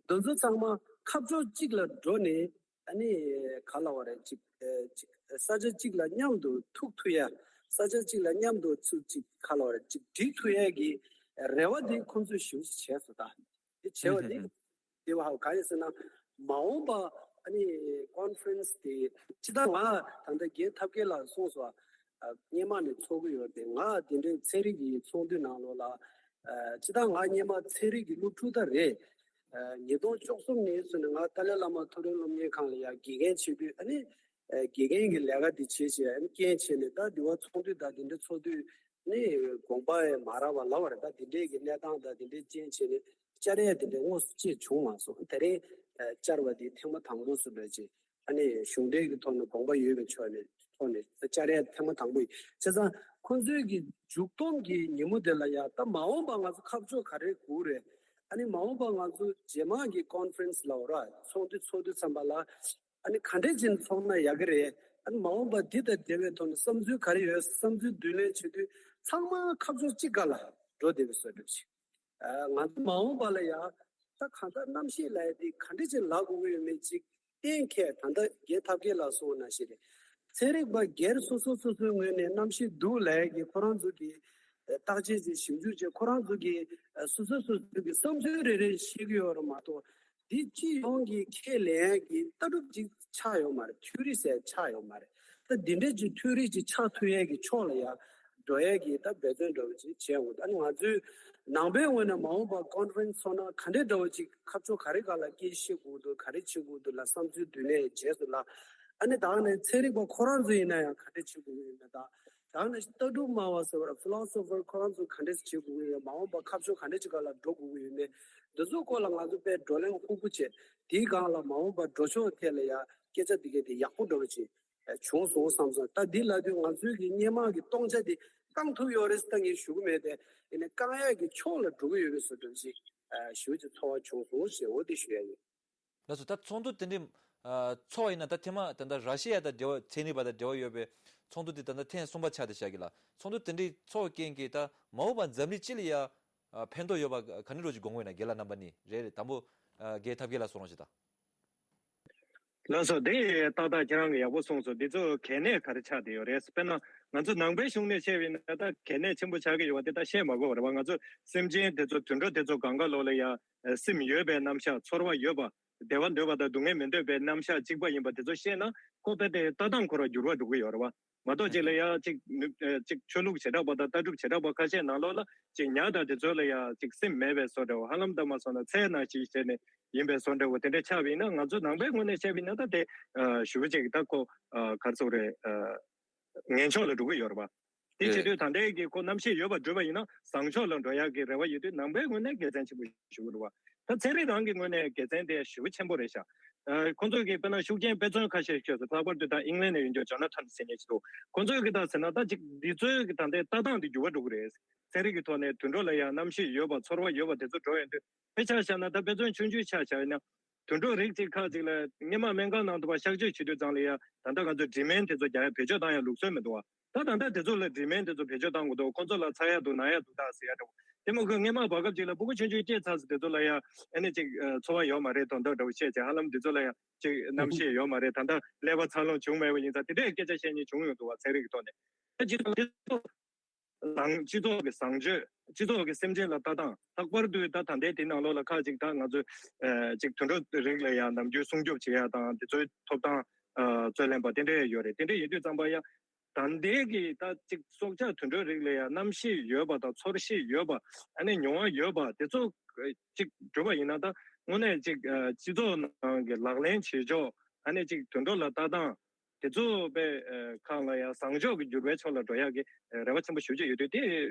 འདི་ཚོ་ཚང་མ་ཁ་ཕྱོགས་གཅིག་ལ་འགྲོ་ནས་ཨ་ནི་ག་ལབ་དགོས་རེད། ཅིག་ཨ་ཅིག་ས་ཆ་གཅིག་ལ་མཉམ་དུ་ཐུག་ཐུབ་ཡ། ས་ཆ་གཅིག་ལ་མཉམ་དུ་ཚུར་ཅིག་ག་ལབ་དགོས་རེད། ཅིག་སྒྲིལ་ཐུབ་ཡ་གི་རེ་བ་དེ་ཁོང་ཚོས་ཞེ་པོ་ཅིག་བྱས་སོང་ད། དེ་བྱས་པ་དེ་དེ་བ་ཧ་ག་རེ་ཟེར་ན། མ་འོངས་པ་ཨ་ནི་ཀོན་ཕ་རེན་སི་དེ་ཅི་ད་ང་ད་ལྟ་རྒན་ཐབས་མཁས་ལགས་གསུངས་སོང་། ཨ་སྔོན་མ་ནས་ཚོགས་ཀྱི་ཡོད་དེ། ང་དེ་འདྲའི་ཚན་རིག་གི་ཚོགས་འདུའི་ནང་ལོགས་ལ་ཨ་ཅི་ད་ང་སྔོན་མ་ཚན་རིག་གི་སློབ་ཕྲུག་ད་རེད། ཨ་ཉིས་སྟོང་བཅུ་གསུམ་ནས་བཟུང་ནས་ང་ཏཱ་ལའི་བླ་མ་མཐོ་རིམ་སློབ་གཉེར་ཁང་ལ་ཡང་དགེ་རྒན་བྱེད་དུས་ཨ་ནི་ཨ་དགེ་རྒན་གྱི་ལས་ཀ་དེ་བྱེད་བྱེད་ཨ་ནི་རྐྱེན་བྱས་ནས་ད་འདི་བ་ཚོགས་འདུ་ད་དེ་འདྲ་ཚོགས་དུས་ནི་དགོངས་པ་ཡང་མ་རག་པ་ལབ་པ་རེད། ད་དེ་འདྲའི་གི་གནས་སྟངས་ད་དེ་འདྲའི་རྐྱེན་བྱས་ནས་བཅར་ཡ་དེ་འདྲ་དངོས་སུ་ཅིག་བྱུང་མ་སོང་། དེ་རིང་ཨ་བཅར་བ་དེ་ཐེངས་མ་དང་པོ་སུ་འདྲ་ཅིག་ཨ་ནི་གཞུང་འབྲེལ་གྱི་ཐོག་ནས་དགོངས་པ་ཡོད་པའི་ཕྱོགས་ནས་ཐོག་ནས་བཅར་ཡ་ཐེངས་མ་དང་པོ་ཡིན། བྱས་ཙང་ཁོང་ཚོའི་གི་མཇུག་སྡོམ་གྱི་ཉིན་མོ་དེ་ལ་ཡ་ད་མ་འོངས་པ་ང་ཚོ་ཁ་ཕྱོགས་ག་རེ་དགོས་རེད། ཨ་ནི་མ་འོངས་པ་ང་ཚོ་རྗེས་མ་གི་ཀོན་ཕ་རེན་སི་ལབ་དགོས་ར། ཚོགས་འདུ་ཚོགས་དུས་ཙམ་པ་ལ་ཨ་ནི་ག་འདྲས་ཅིག་ཚོགས་ན་ཡག་གི་རེད། ཨ་ནི་མ་འོངས་པ་འདི་དང་འབྲེལ་བའི་ཐོག་ནས་བསམ་ཚུལ་ག་རེ་ཡོད། བསམ་ཚུལ་བསྡུ་ལེན་བྱེད་དུས་ཚང་མ་ཁ་ཕྱོགས་གཅིག་སྒང་ལ་འགྲོ་བསྡད་པའི་བཟོ་འདྲ་ཅིག་ཨ་ང་ཚོ་མ་འོངས་པ་ལ་ཡང་ད་གང་ལྟར་གནམ་གཤིས་ལབ་ཡ་དེ་ག་འདྲ་ཅིག་ལབ་དགོས་ཀྱི་ཡོད་མེད་ཅིག་གཏན་འཁེལ། ད་ལྟ་རྒན་ཐབས་མཁས་ལགས་གསུངས་པ་ནང་བཞིན་རེད། ཚན་རིག་པ་སྒེར་སོ་སོ་སོ་སོའི་ངོས་ནས་གནམ་གཤིས་སྡུག་ལབ་ཡ་གི་ཁོ་རང་ཚོ་གི་བརྟག་དཔྱད་བྱས་ཞིབ་འཇུག་བྱས་ཁོ་རང་ཚོ་གི་སོ་སོ་སོ་སོའི་གི་བསམ་ཚུལ་རེ་རེ་བཤད་ཀྱི་ཡོད་རེད་མ་གཏོགས། འདི་སྤྱི་ཡོངས་ཀྱི་ཁས་ལེན་གྱི་ལྟ་གྲུབ་ཅིག་ཆགས་ཡོད་མ་རེད། ཐིའོ་རི་ཟེར་ཆགས་ཡོད་མ་རེད། ད་འདི་འདྲའི་ཅིག་ཐིའོ་རི་ཅིག་ཆགས་ཐུབ་ཡས་ཀྱི་ཕྱོགས་ལ་ཡང་འགྲོ་ཡས་ཀྱི་ད་འབད་བརྩོན་འདྲ་བོ་ཅིག་བྱས་འོང་། ད་ནི་ང་ཚོའི་ནང་པའི་ངོས་ནས་མ་འོངས་པ་ཀོན་ཕ་རེན་སི་ཚོགས་ན་ག་འདྲའི་འདྲ་བོ་ཅིག་ཁ་ཕྱོགས་ག་རེ་སྒང་ལ་སྐད་ཆ་བཤད་དགོས་འདུག་ག་རེ་བྱེད་དགོས་འདུག་ལ་བསམ་ཚུལ་བསྡུ་ནས་རྗེས་སུ་ལ་ཨ་ནི་ད་ནི་ཚན་རིག་པ་ཁོ་རང་ཚོ་ཡིན་ན་ཡང་ག་འདྲ་བྱེད་དགོས་ཡོད་མེད་དང་། ད་ནི་ལྟ་གྲུབ་སྨྲ་བ་ཟེར་བ་ཕི་ལོ་སོ་ཕར་ཁོ་རང་ཚོ་ག་འདྲས་བྱེད་དགོས་ཀྱི་ཡོད། མ་འོངས་པ་ཁ་ཕྱོགས་ག་འདྲས་ཅིག་སྒང་ལ་འགྲོ་དགོས་ཀྱི་ཡོད་མེད། འདི་ཚོའི་སྐོར་ལ་ང་ཚོ་དཔེ་བགྲོ་གླེང་ལྷུག་པོ་བྱས། དེའི་སྒང་ལ་མ་འོངས་པ་འགྲོ་ཕྱོགས་ཐད་ལ་ཡང་སྐད་ཆ་འདི་གས་དེ་ཡག་པོ་འདྲ་བོ་ཅིག་བྱུང་སོང་བསམ་སོང་། ད་འདི་ལབ་དུས་ང་ཚོའི་གི་སྔོན་མ་གི་སྟོང་ཆ་དེ་བསྐང་ཐུབ་ཡོད་རེད་ཟེར་ད་ངས་ཞུ་གི་མེད་དེ། ཡིན་ནའི་བསྐང་ཡག་གི་ཕྱོགས་ལ་འགྲོ་གི་ཡོད་པའི་བཟོ་འདྲ་ཅིག་ཞུ་རྒྱུ་ཚོར་བ་བྱུང་སོང་ཞེས་འོ་དེ་ཞུ་ཡ་ཡིན། ལགས་སོ། ད་ཚོགས་འདུ་དེ་འདྲའི་ཨ་ཚོགས་པ་ཡིན་ན་ད་ཐེངས་མ་ད་ལྟ་ར་ཤི་ཡ་དང་འབྲེལ་བ་ཚན་རིག་པ་དང་འབྲེལ་བ་ཡོད་པའི་ཚོགས་འདུ་དེ་ད་ལྟ་ཐེངས་གསུམ་པ་ཆགས་བསྡད་ཤག་གི་ལ། ཚོགས་འདུ་དེ་འདྲའི་ཚོགས་རྐྱེན་གྱིས་ད་མ་འོངས་པ་འཛམ་གླིང་སྤྱི་ལ་ཡ་ཨ་ཕན་ཐོགས་ཡོད་པ་ག་འདྲ་འདྲ་ཅིག་དགོངས་ཀྱི་ཡོད་ན་རྒན་ལགས་རྣམ་པ་གཉིས། རེད་རེད། དང་པོ་ཨ་རྒན་ཐབས་མཁས་ལགས་གསུང་རོགས་བྱེད་དང་། ལགས་སོ། དེ་ཏག་ཏག་ཁྱེད་རང་གིས་ཡག་པོ་གསུངས་སོང་། འདི་ཚོ་གལ་གནད་ག་རེ་ཆགས་བསྡད་ཡོད་རེད། དཔེར་ན་ང་ཚོ་ནང་པའི་གཞུང་ནས་བཤད་པ་ཡིན་ན་ད་གལ་གནད་ཆེན་པོ་ཆགས་ཀྱི་ཡོད་པ་དེ་ད་བཤད་མ་དགོས་པ་རེད་བ། ང་ཚོ་སེམས་ཅན་དེ་ཚོ་དུད་འགྲོ་དེ་ཚོ་གང་ག་ལོག་ལ་ཡ་སེམས་ཡོད་པའི་རྣམ་གཞག་ཚོར་བ་ཡོད་པ། བདེ་བ་འདོད་པ་དང་སྡུག་བསྔལ་མི་འདོད་པའི་རྣམ་གཞག་གཅིག་པ་ཡིན་པ་དེ་ཚོ་བཤད་ན་ཁོ་དཔེ་དེ་ལྟ་སྟངས་ཁོ་རང་འགྱུར་བ་འགྲོ་གི་ཡོད་རེད་བ། མ་གཏོགས་གཅིག་ལ་ཡ་གཅིག་ནུ་ཨ་གཅིག་ཆོས་ལུགས་བྱེ་བྲག་པ་དང་ལྟ་གྲུབ་བྱེ་བྲག་པ་ཁ་ཤས་ནང་ལོགས་ལ་གཅིག་ཉ་དང་དེ་ཚོ་ལ་ཡ་གཅིག་སེམས་མེད་པའི་བཟོ་འདྲ་བོ། ཧ་ལམ་ད་མ་སོང་ན་ཚལ་ནང་བཞིན་བྱས་ནས་ཡིན་པའི་བཟོ་འདྲ་བོ་དེ་འདྲ་ཆགས་པ་ཡིན་ན། ང་ཚོ་ནང་པའི་ངོས་ནས་བཤད་པ་ཡིན་ན་ད་དེ་ཨ་ཞེ་པོ་ཅིག་ད་ཁོ་ཨ་ག་རེ་ཟེར་དགོས་རེད། ཨ་ངན་ཕྱོགས་ལ་འགྲོ་གི་ཡོད་རེད་བ། དེ་བྱེད་དུས་ད་ལྟའི་གི་ཁོ་རྣམ་ཤེས་ཡོད་པ་བསྒྲུབས་པ་ཡིན་ན་བཟང་ཕྱོགས་ལ་འགྲོ་ཡག་གི་རེ་བ་ཡོད་དུས་ནང་པའི་ངོས་ནས་དགེ་མཚན་ཆེན་པོ་ཞེ་པོ་རེད་བ། ད་ཚན་རིག་རང་གི་ངོས་ནས་དགེ་མཚན་དེ་ཞེ་པོ་ཆེན་པོ་རེད་ཤག་ཨ་ཁོང་ཚོས་གི་དཔེར་ན་ཤུགས་རྐྱེན་དཔེ་མཚོན་ཁ་ཤས་ཤོད་ཚེ། ལྷག་པར་དུ་ད་ཨིང་ལན་ནས་ཡོང་རྒྱུ་ཇོ་ན་ཐན་ཟེར་མཁན་ཞིག་འདུག་ཁོང་ཚོས་གི་ད་ཟེར་ན་ད་ཅིག་འདི་ཚོའི་གི་ད་ལྟའི་ལྟ་སྟངས་དེ་འགྱུར་བ་འགྲོ་གི་རེད། ཚན་རིག་གི་ཐོག་ནས་དུད་འགྲོ་ལ་ཡང་རྣམ་ཤེས་ཡོད་པ་ཚོར་བ་ཡོད་པ་དེ་ཚོ་འགྲོ་ཡོང་དུས། དཔེ་ཆ་བཞག་ན་ད་དཔེ་མཚོན་ཆུང་ཆུང་ཆ་བཞག་ན། དུད་འགྲོ་རིགས་གཅིག་ཁག་ཅིག་ལ་སྔོན་མ་སྨན་ཁང་ནང་དུ་བ་གཤག་བཅོས་བྱེད་དུས་ཙང་ལ་ཡ་ད་ལྟ་ང་ཚོས་འདྲེ་སྨན་དེ་ཚོ་རྒྱག་ཡ་བེད་སྤྱོད་བཏང་ཡ་ལུགས་སྲོལ་མི་འདུག་བ། ད་ད་ལྟ་དེ་ཚོ་ལ་འདྲེ་སྨན་དེ་ཚོ་བེད་སྤྱོད་བཏང་དགོས་འདུག་ཁོ་ཚོ་ལ་ཚ་ཡ་འདུག་ན་ཡ་འདུག་ད་ཟེར་ཡ་འདྲ་བོ། དེ་མ་གོ་སྔོན་མ་བར་སྐབས་ཅིག་ལ་སྤུ་གུ་ཆུང་ཆུང་སྐྱེས་ཚར་ཚེ་དེ་ཚོ་ལ་ཡ་ཨ་ནི་ཅིག་ཨ་འཚོ་བ་ཡོད་མ་རེད་དོན་དག་འདྲ་བོ་བཤད་ཅིག་ཧ་ལམ་དེ་ཚོ་ལ་ཡ་ཅིག་རྣམ་ཤེས་ཡོད་མ་རེད། ད་ལྟ་ཀླད་པ་འཚར་ལོངས་བྱུང་མེད་པ་ཡིན་ཙང་དེ་འདྲའི་སྐད་ཆ་བཤད་མཁན་བྱུང་ཡོད་འདུག་བ། ཚན་རིག་གི་ཐོག་ནས་ད་ཅིག་དང་དེ་ཚོ་བཟང་སྤྱི་ཚོགས་ཀྱི་བཟང་སྤྱོད་སྤྱི་ཚོགས་ཀྱི་སེམས་ཅན་ལ་ལྟ་སྟངས་ལྷག་པར་དུ་ད་ད་ལྟའི་དེ་ནང་ལོགས་ལ་ཁག་ཅིག་ད་ང་ཚོས་ཨ་ཅིག་དུད་འགྲོ་རིགས་ལ་ཡང་ནམ་རྒྱུན་སྲུང་སྐྱོབ་བྱེད་ཡ་དང་དེ་ཚོའི་ཐོབ་ཐང་ཨ་རྩོད་ལེན་པ་དེ་འདྲ་ཡོད་རེད། དེ་འདྲ་ཡིན་དུས་ཙམ་པ་ཡང་ད་ལྟའི་གི་ད་ཅིག་སྲོག་ཆགས་དུད་འགྲོ་རིགས་ལ་ཡང་རྣམ་ཤེས་ཡོད་པ་དང་ཚོར་ཤེས་ཡོད་པ་ཨ་ནི་མྱོང་བ་ཡོད་པ་དེ་ཚོ་ཅིག་གྲུབ་པ་ཡིན་ན་ད་དངོས་གནས་ཅིག་ཨ་སྤྱི་ཚོགས་ནང་གི་ལག་ལེན་བྱེད་ཕྱོགས་ཨ་ནི་ཅིག་དུད་འགྲོ་ལ་ལྟ་སྟངས་དེ་ཚོ་དཔེ་ཨ་ཁག་ལ་ཡང་བཟང་ཕྱོགས་ཀྱི་འགྱུར་བའི་ཕྱོགས་ལ་འགྲོ་ཡག་གི་ཨ་རེ་བ་ཆེན་པོ་ཞེ་པོ་ཅིག་ཡོད་དུས་དེ་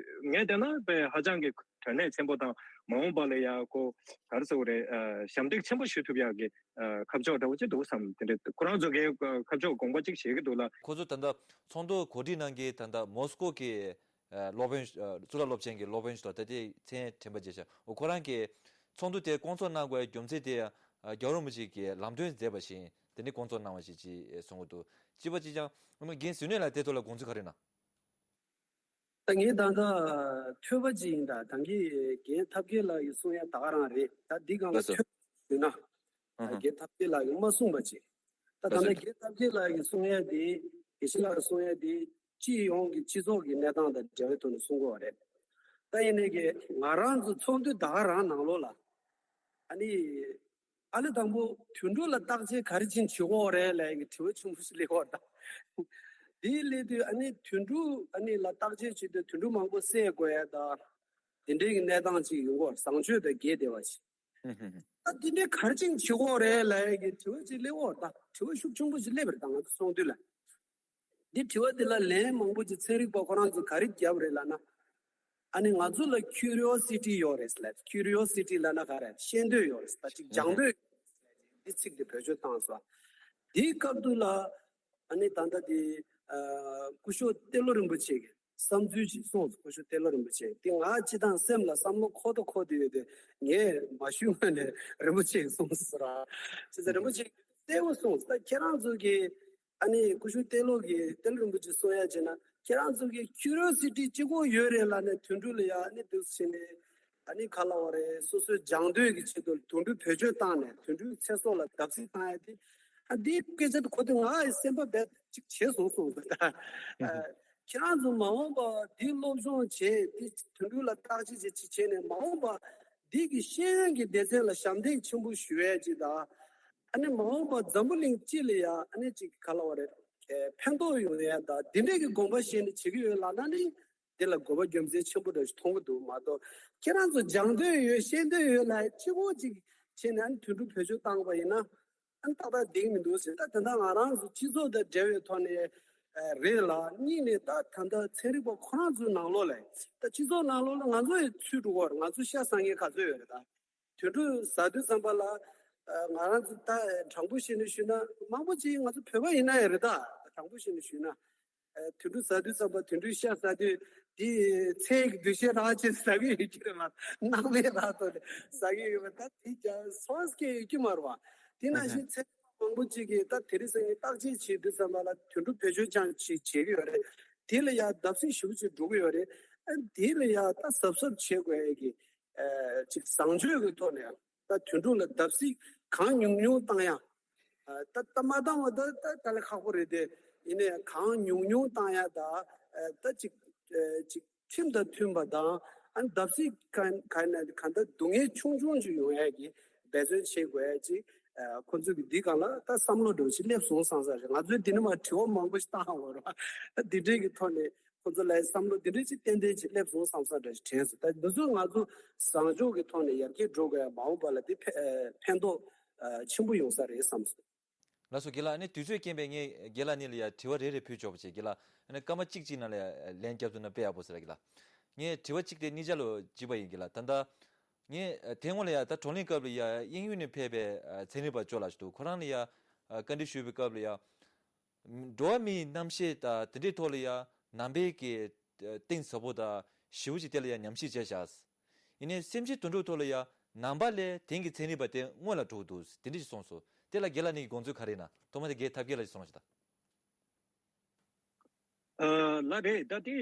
ངས་བལྟས་ན་དཔེ་ཧ་ཅང་གི་དོན་གནད་ཆེན་པོ་དང་མ་འོངས་པ་ལ་ཡང་ཁོ་ག་རེ་ཟེར་དགོས་རེད། ཨ་ཞབས་འདེགས་ཆེན་པོ་ཞུ་ཐུབ་ཡག་གི་ཨ་ཁ་ཕྱོགས་འདྲ་བོ་ཅིག་འདུག་བསམ། དེ་འདྲ་ཁོ་རང་ཚོ་གིས་ཨ་ཁ་ཕྱོགས་དགོངས་པ་ཅིག་བཞེས་ཀྱི་འདུག་ལ། ཁོ་ཚོ་ད་ལྟ་ཚོགས་འདུ་གོ་སྒྲིག་གནང་མཁན་ད་ལྟ་མོ་སི་ཀོ་གི་ཨ་སློབ་དཔོན་ཨ་གཙུག་ལག་སློབ་ཆེན་གྱི་སློབ་དཔོན་ཞིག་དང་ད་ལྟའི་མཚན་དྲན་པ་བརྗེད་ཤག་འོ་ཁོ་རང་གིས་ཚོགས་འདུ་དེ་སྐོང་ཚོགས་གནང་དགོས་རྒྱུ་མཚན་དེ་ཨ་རྒྱལ་བ་རིན་པོ་ཆེ་གིས་ལམ་སྟོན་མཛད་པ་བཞིན་དེ་ནི་སྐོང་ཚོགས་གནང་བ་ཞིག་ཅེས་གསུང་གི་འདུག་གཅིག་པ་གཅིག་རྐྱང་ཨ་མ་རྒན་ཟིལ་གནོན་ལགས་དེ་ཐོག་ལ་དགོངས་ཚུལ་ག་རེ་གནང་། ད་ངས་ད་ལྟ་ཐོས་པ་ཅིག་ཡིན། ད་ད་གིན་རྒན་ཐབས་མཁས་ལགས་ཀྱིས་གསུང་ཡ་ད་ག་རང་རེད། ད་འདི་སྒང་ལ་ལགས་སོ། ཐོས་ཡོད་ན། ཨ་ཧ། རྒན་ཐབས་མཁས་ལགས་ཀྱིས་མ་གསུངས་པ་ཅིག་ད་ད་ལགས་ལྟ་སོ། རྒན་ཐབས་མཁས་ལགས་ཀྱིས་གསུང་ཡ་དེ་དགེ་བཤེས་ལགས་ཀྱིས་གསུང་ཡ་དེ་སྤྱི་ཡོངས་ཀྱི་སྤྱི་ཚོགས་ཀྱི་གནས་སྟངས་དང་འབྲེལ་བའི་ཐོག་ནས་གསུང་གི་ཡོད་རེད། ད་ཡིན་ནའི་གི་ང་རང་ཚོ་ཚོགས་འདུ་ད་ག་རང་ནང་ལོགས་ལ་ཨ་ནི། ཨ་ལེ་དང་པོ་དུད་འགྲོ་ལ་བརྟག་དཔྱད་ག་རེ་བྱས་བྱེད་དགོས་རེད་ལབ་ཡ་གི་དྲི་བ་ཆེན་པོ་ཞིག་སླེབས་ཡོད་རེད་ད། དེ་སླེབས་དུས་ཨ་ནི་དུད་འགྲོ་ཨ་ནི་ལ་བརྟག་དཔྱད་བྱེད་དུས་དུད་འགྲོ་མང་པོ་བསད་དགོས་ཡ་ད། དེ་འདྲའི་གི་གནས་སྟངས་ཅིག་ཡོང་གི་ཡོད་རེད། བཟང་སྤྱོད་དང་འགལ་བསྡད་པ་ཞིག་ཧུམ་ཧུམ་ཧུམ། ད་དེ་འདྲའི་ག་རེ་བྱས་བྱེད་དགོས་རེད་ལབ་ཡ་གི་དྲི་བ་ཅིག་སླེབས་ཡོད་རེད་ད། དྲི་བ་ཤུགས་ཆེན་པོ་ཞིག་སླེབས་པ་རེད་ད་ང་ཚོ་ཚོགས་འདུ་ལ། འདི་དྲི་བ་འདི་ལ་ལན་མང་པོ་ཅིག་ཚན་རིག་པ་ཁོ་རང་ཚོས་ག་རེ་བརྒྱབ་རེད་ལབ་ན། ཨ་ནི་ང་ཚོ་ལ་ཁྱུ་རི་ཡོ་སི་ཊི་ཡོད་རེད་ལབ། ཁྱུ་རི་ཡོ་སི་ཊི་ལབ་ན་ག་རེ་ཤེས་འདོད་ཡོད་རེད་ད་ཅིག་སྦྱང་འདོད་ཡོད་རེད། འདི་ཚིག་འདི་བེད་སྤྱོད་བཏང་སོང་། འདིའི་སྐབས་དུ་ལ་ཨ་ནི་ད་ལྟ་འདི་ཨ་སྐུ་ཞབས་ཏེ་ལོ་རིན་པོ་ཆེ་གི་བསམ་ཚུལ་ཅིག་གསུངས་སོང་། སྐུ་ཞབས་ཏེ་ལོ་རིན་པོ་ཆེ་འདི་ང་སྤྱི་བཏང་སེམས་ལ་བསམ་བློ་འཁོར་དང་འཁོར་དུ་ཡོད་དེ་ངས་མ་ཞུས་སྔོན་ནས་རིན་པོ་ཆེ་གིས་གསུངས་སོང་ར། བྱས་ཙང་རིན་པོ་ཆེ་གིས་གསལ་པོ་གསུངས་སོང་། ད་ཁྱེད་རང་ཚོ་གི་ཨ་ནི་སྐུ་ཞབས་ཏེ་ལོ་གིས་ཏེ་ལོ་རིན་པོ་ཆེ་གསུང་ཡ་བྱས་ན་ཁྱེད་རང་ཚོ་གི་ཁྱུ་རི་ཡོ་སི་ཊི་གཅིག་པོ་ཡོད་རེད་ལབ་ནས་དུད་འགྲོ་ལ་ཡ་ཨ་ནི་འདུག་སེ་བྱས་ནས་ཨ་ནི་ག་ལབ་དགོས་རེད། སོ་སོའི་སྦྱང་འདོད་ཀྱི་ཆེད་དུ་དུད་འགྲོ་བེད་སྤྱོད་བཏང་ནས་དུད་འགྲོའི་ཚེ་སྲོག་ལ་བརྡབ་གསིག་བཏང་ཡ་དེ་ཨ་འདིའི་སྐད་ཆ་དེ་གོ་དུས་ང་ཡི་སེམས་པ་རྦད་ཅིག་བྱས་སོང་གསུངས་སོང་ད། ཨ་ཁྱེད་རང་ཚོ་མ་འོངས་པ་འདི་སློབ་སྦྱོང་བྱས་འདི་དུད་འགྲོ་ལ་བརྟག་དཔྱད་བྱས་ཅིག་བྱས་ནས་མ་འོངས་པ་འདི་གི་ཤེས་ཡོན་གྱི་སྡེ་ཚན་ལ་ཞབས་འདེགས་ཆེན་པོ་ཞུ་ཡ་ཅིག་དང་། ཨ་ནི་མ་འོངས་པ་འཛམ་བུ་གླིང་སྤྱི་ལ་ཡང་ཨ་ནི་ཅིག་ག་ལབ་དགོས་རེད། ཨེ་ཕན་ཐོགས་ཡོང་ཡ་དང་འདི་འདྲས་ཀྱི་དགོངས་པ་བཞེས་ནས་བྱེད་ཀྱི་ཡོད་ལབ་ན་ནི་འདི་ལ་དགོས་པ་རྒྱུ་མཚན་ཆེན་པོ་འདྲ་ཞིག་མཐོང་གི་འདུག་མ་གཏོགས་ཁྱེད་རང་ཚོ་སྦྱང་འདོད་ཡོད་ཤེས་འདོད་ཡོད་ལབ་གཅིག་པོ་ཅིག་བྱས་ནས་ཨ་ནི་དུད་འགྲོ་བེད་སྤྱོད་བཏང་པ་ཡིན་ན་ཨ་ནི་ཏག་ཏག་འགྲིག་མི་འདུག་ཟེར། ད་དེ་འདྲ་ང་རང་ཚོ་སྤྱི་ཚོགས་དང་འབྲེལ་བའི་ཐོག་ནས་ཨ་རེད་ལ་གཉིས་ནས་ད་ད་ལྟ་ཚན་རིག་པ་ཁོ་རང་ཚོའི་ནང་ལོགས་ལ་ད་སྤྱི་ཚོགས་ནང་ལོགས་ལ་ང་ཚོ་ཡི་ཚུད་འགྲོ་གི་ཡོད་རེད། ང་ཚོ་ཤ་ཟ་མཁན་ག་ཚོད་ཡོད་རེད་ད། དུད་འགྲོ་ཟ་དུས་ཙམ་པ་ལ་ཨ་ང་རང་ཚོ་ད་དྲང་པོ་བཤད་ནས་ཞུས་ན་མང་པོ་ཅིག་ང་ཚོ་བོད་པ་ཡིན་ན་ཡང་རེད་ད། དྲང་པོ་བཤད་ནས་ཞུས་ན་ཨ་དུད་འགྲོ་ཟ་དུས་ཙམ་པ་དུད་འགྲོའི་ཤ་ཟ་དུས་དེ་ཚལ་གྱི་འདུ་ཤེས་རང་བྱས་ཟ་གི་ཡོད་ཀྱི་རེད་མ་སྣང་མེད་རང་ཐོག་ནས་ཟ་གི་ཡོད་པ་ད་དེ་ཀྱང་སོང་སྐྱེ་ཡོད་ཀྱི་མ་རེད་བ། དེ་ནང་བཞིན་ཚལ་མང་པོ་ཅིག་གིས་ད་དེ་རིང་སང་ཉིན་བརྟག་དཔྱད་བྱེད་དུས་ཙམ་པ་ལ་དུད་འགྲོ་བེད་སྤྱོད་ཀྱང་ཅིག་བྱེད་ཀྱི་ཡོད་རེད། དེ་ལ་ཡང་བརྡབ་གསིག་ཞེ་པོ་ཅིག་འགྲོ་གི་ཡོད་རེད། ཨ་དེ་ལ་ཡང་ད་གཟབ་གཟབ་བྱེད་དགོས་ཡ་གི་ཨ་ཅིག་བཟང་སྤྱོད་ཀྱི་ཐོག་ནས་ད་དུད་འགྲོ་ལ་བརྡབ་གསིག་གང་ཉུང་ཉུང་བཏང་ཡ། ཨ་ད་ལྟ་མ་བཏང་བ་ད་ད་ལྟ་ལས་ཁག་པོ་རེད་དེ། ཡིན་ནའི་གང་ཉུང་ཉུང་བཏང་ཡ་ད་ཨ་ད་ཅིག་ཨ་ཅིག་ཁྲིམས་དང་མཐུན་པ་དང་ཨ་བརྡབ་གསིག་ག་ག་ན་ག་ད་སྡུག་བསྔལ་ཆུང་ཆུང་ཞིག་ཡོང་ཡ་གི་འབད་བརྩོན་བྱེད་དགོས་ཡ་ཅིག་ཨ་ཁོ་ཚོ་གི་འདི་སྒང་ལ་ད་བསམ་བློ་འདྲ་བོ་ཞིག་སླེབས་སོང་བསམ་ས་རེད། ང་ཚོས་འདི་ནས་མར་དྲི་བ་མང་པོ་ཞིག་བཏང་ཡོད་རེད་བ། ད་འདི་འདྲའི་གི་ཐོག་ནས། ཁོ་ཚོ་ལ་བསམ་བློ་འདི་འདྲ་ཅིག་ཏན་ཏན་ཅིག་སླེབས་སོང་བསམ་ས་འདྲ་ཞིག་དྲན་སོང་། ད་འདི་ཚོ་ང་ཚོ་བཟང་ཕྱོགས་ཀྱི་ཐོག་ནས་ཡར་རྒྱས་འགྲོ་དགོས་ཡ་མ་འོངས་པ་ལ་འདི་ཕན་ཨ་ཕན་ཐོགས་ཨ་ཆེན་པོ་ཡོང་ས་རེད་བསམ་སོང་། ལགས་སོ་རྒན་ལགས། ཨ་ནི་དུས་ཚོད་རྐྱེན་པས་ངས་རྒན་ལགས་གཉིས་ལ་ཡ་དྲི་བ་རེ་རེ་ཕུལ་ཆོག་པ་བྱས། རྒན་ལགས་ཨ་ནི་སྐར་མ་གཅིག་གཅིག་ནང་ལ་ཡ་ལན་བརྒྱབ་ཐུབ་ན་དཔེ་ཡག་པོ་ཟེར་ར་རྒན་ལགས། ངས་དྲི་བ་གཅིག་དེ་གཉིས་ཆ་ལ་གཅིག་པ་ཡིན་རྒན་ལགས། ད་ལྟ་ངས་ཨ་དེ་སྔོན་ལ་ཡ་ད་བགྲོ་གླེང་སྐབས་ལ་ཡ་དབྱིན་ཡུལ་ནས་ཕེབས་པའི་ཨ་ཚན་རིག་པ་ཅོ་ལགས་ཞིག་འདུག་ཁོ་རང་ལ་ཡ་ཨ་བཀའ་འདྲི་ཞུས་པའི་སྐབས་ལ་ཡ། འགྲོ་བ་མིའི་རྣམ་ཤེས་དང་དེ་འདྲའི་ཐོག་ལ་ཡང་ནང་པའི་གི་གཏིང་ཟབ་པོ་དང་ཞེ་པོ་ཅིག་དེ་ལ་ཡང་ཉམས་ཞིབ་བྱས་བཞག་ཡིན་ནའི་སེམས་ཅན་དུད་འགྲོ་ཐོག་ལ་ཡང་ ནང་པ་ལས་དེང་གི་ཚན་རིག་པ་དེ་སྔོན་ལ་འགྲོ་གི་འདུག་དེ་འདྲ་ཞིག་གསུངས་སོང་། དེ་ལ་རྒན་ལགས་ནས་དགོངས་ཚུལ་ག་རེ་ཡིན་ན། ཐོག་མ་དེ་རྒན་ཐབས་མཁས་ལགས་ཀྱིས་གསུངས་རོགས་ཞུ་དང་། ཨ་ལགས་རེད། ད་དེ་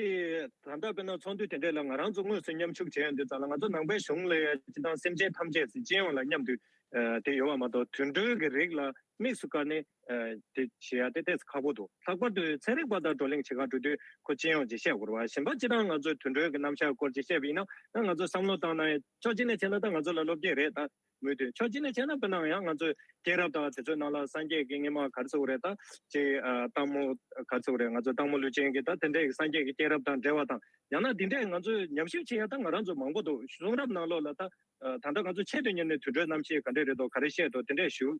ད་ལྟ་དཔེར་ན་ཚོགས་འདུ་དེ་འདྲས་ལ་ང་རང་ཚོ་དངོས་སུ་མཉམ་ཞུགས་བྱས་ཡོང་དུས་ཙམ་ལ། ང་ཚོ་ནང་པའི་གཞུང་ལ་ཡ་སྤྱིར་བཏང་སེམས་ཅན་ཐམས་ཅད་ཟེར་སྤྱི་ཡོངས་ལ་མཉམ་དུ་ཨ་དེ་ཡོད་པ་མ་གཏོགས། དུད་འགྲོའི་གི་རིགས་ལ་དམིགས་སུ་བཀར་ནས་ཨ་དེ་བྱེད་ཡ་དེ་ཏོག་ཙམ་ཁག་པོ་འདུག་ལྷག་པར་དུ་ཚན་རིག་པ་དང་བགྲོ་གླེང་བྱེད་གར་འགྲོ་དུས་ཁོ་སྤྱི་ཡོངས་ཀྱི་བཤད་དགོས་རེད་བ། གཞན་པ་སྤྱིར་བཏང་ང་ཚོས་དུད་འགྲོའི་གི་རྣམ་གཞག་སྐོར་ཅིག་བཤད་པ་ཡིན་ན། ང་ཚོ་བསམ་བློ་བཏང་ན་ཡང་ཕྱོགས་གཅིག་ནས་བྱས་ན་ད་ང་ཚོ་ལ་སློབ་ཁྲིད་རེད་ད། མོས་མཐུན། ཕྱོགས་གཅིག་ནས་བྱས་ན་དཔེར་ན་ཡང་ང་ཚོའི་སྐྱེས་རབས་དང་དེ་ཚོའི་ནང་ལ་སངས་རྒྱས་ཀྱི་སྔོན་མ་ག་རེ་ཟེར་དགོས་རེད་ད། ཅིག་ཨ་སྟག་མོ་ག་རེ་ཟེར་དགོས་རེད། ང་ཚོ་སྟག་མོ་ཀླུ་ཆེན་གྱི་ད་དེ་འདྲའི་སངས་རྒྱས་ཀྱི་སྐྱེས་རབས་དང་འབྲེལ་བ་དང་། ཡང་ན་འདི་འདྲའི་ང་ཚོས་ཉམས་ཞིབ་བྱེད་ཡ་ད་ང་རང་ཚོ་མང་པོ་འདུག་གསུང་རབ་ནང་ལོགས་ལ་ད་ཨ་ད་ལྟ་ང་ཚོ་ཆེད་དུ་གཉེར་ནས་དུད་འགྲོའི་རྣམ་ཤེས་ག་འདྲས་རེད་འདུག་ག་རེ་བཤད་འདུག་དེ་འདྲས་ཞུ་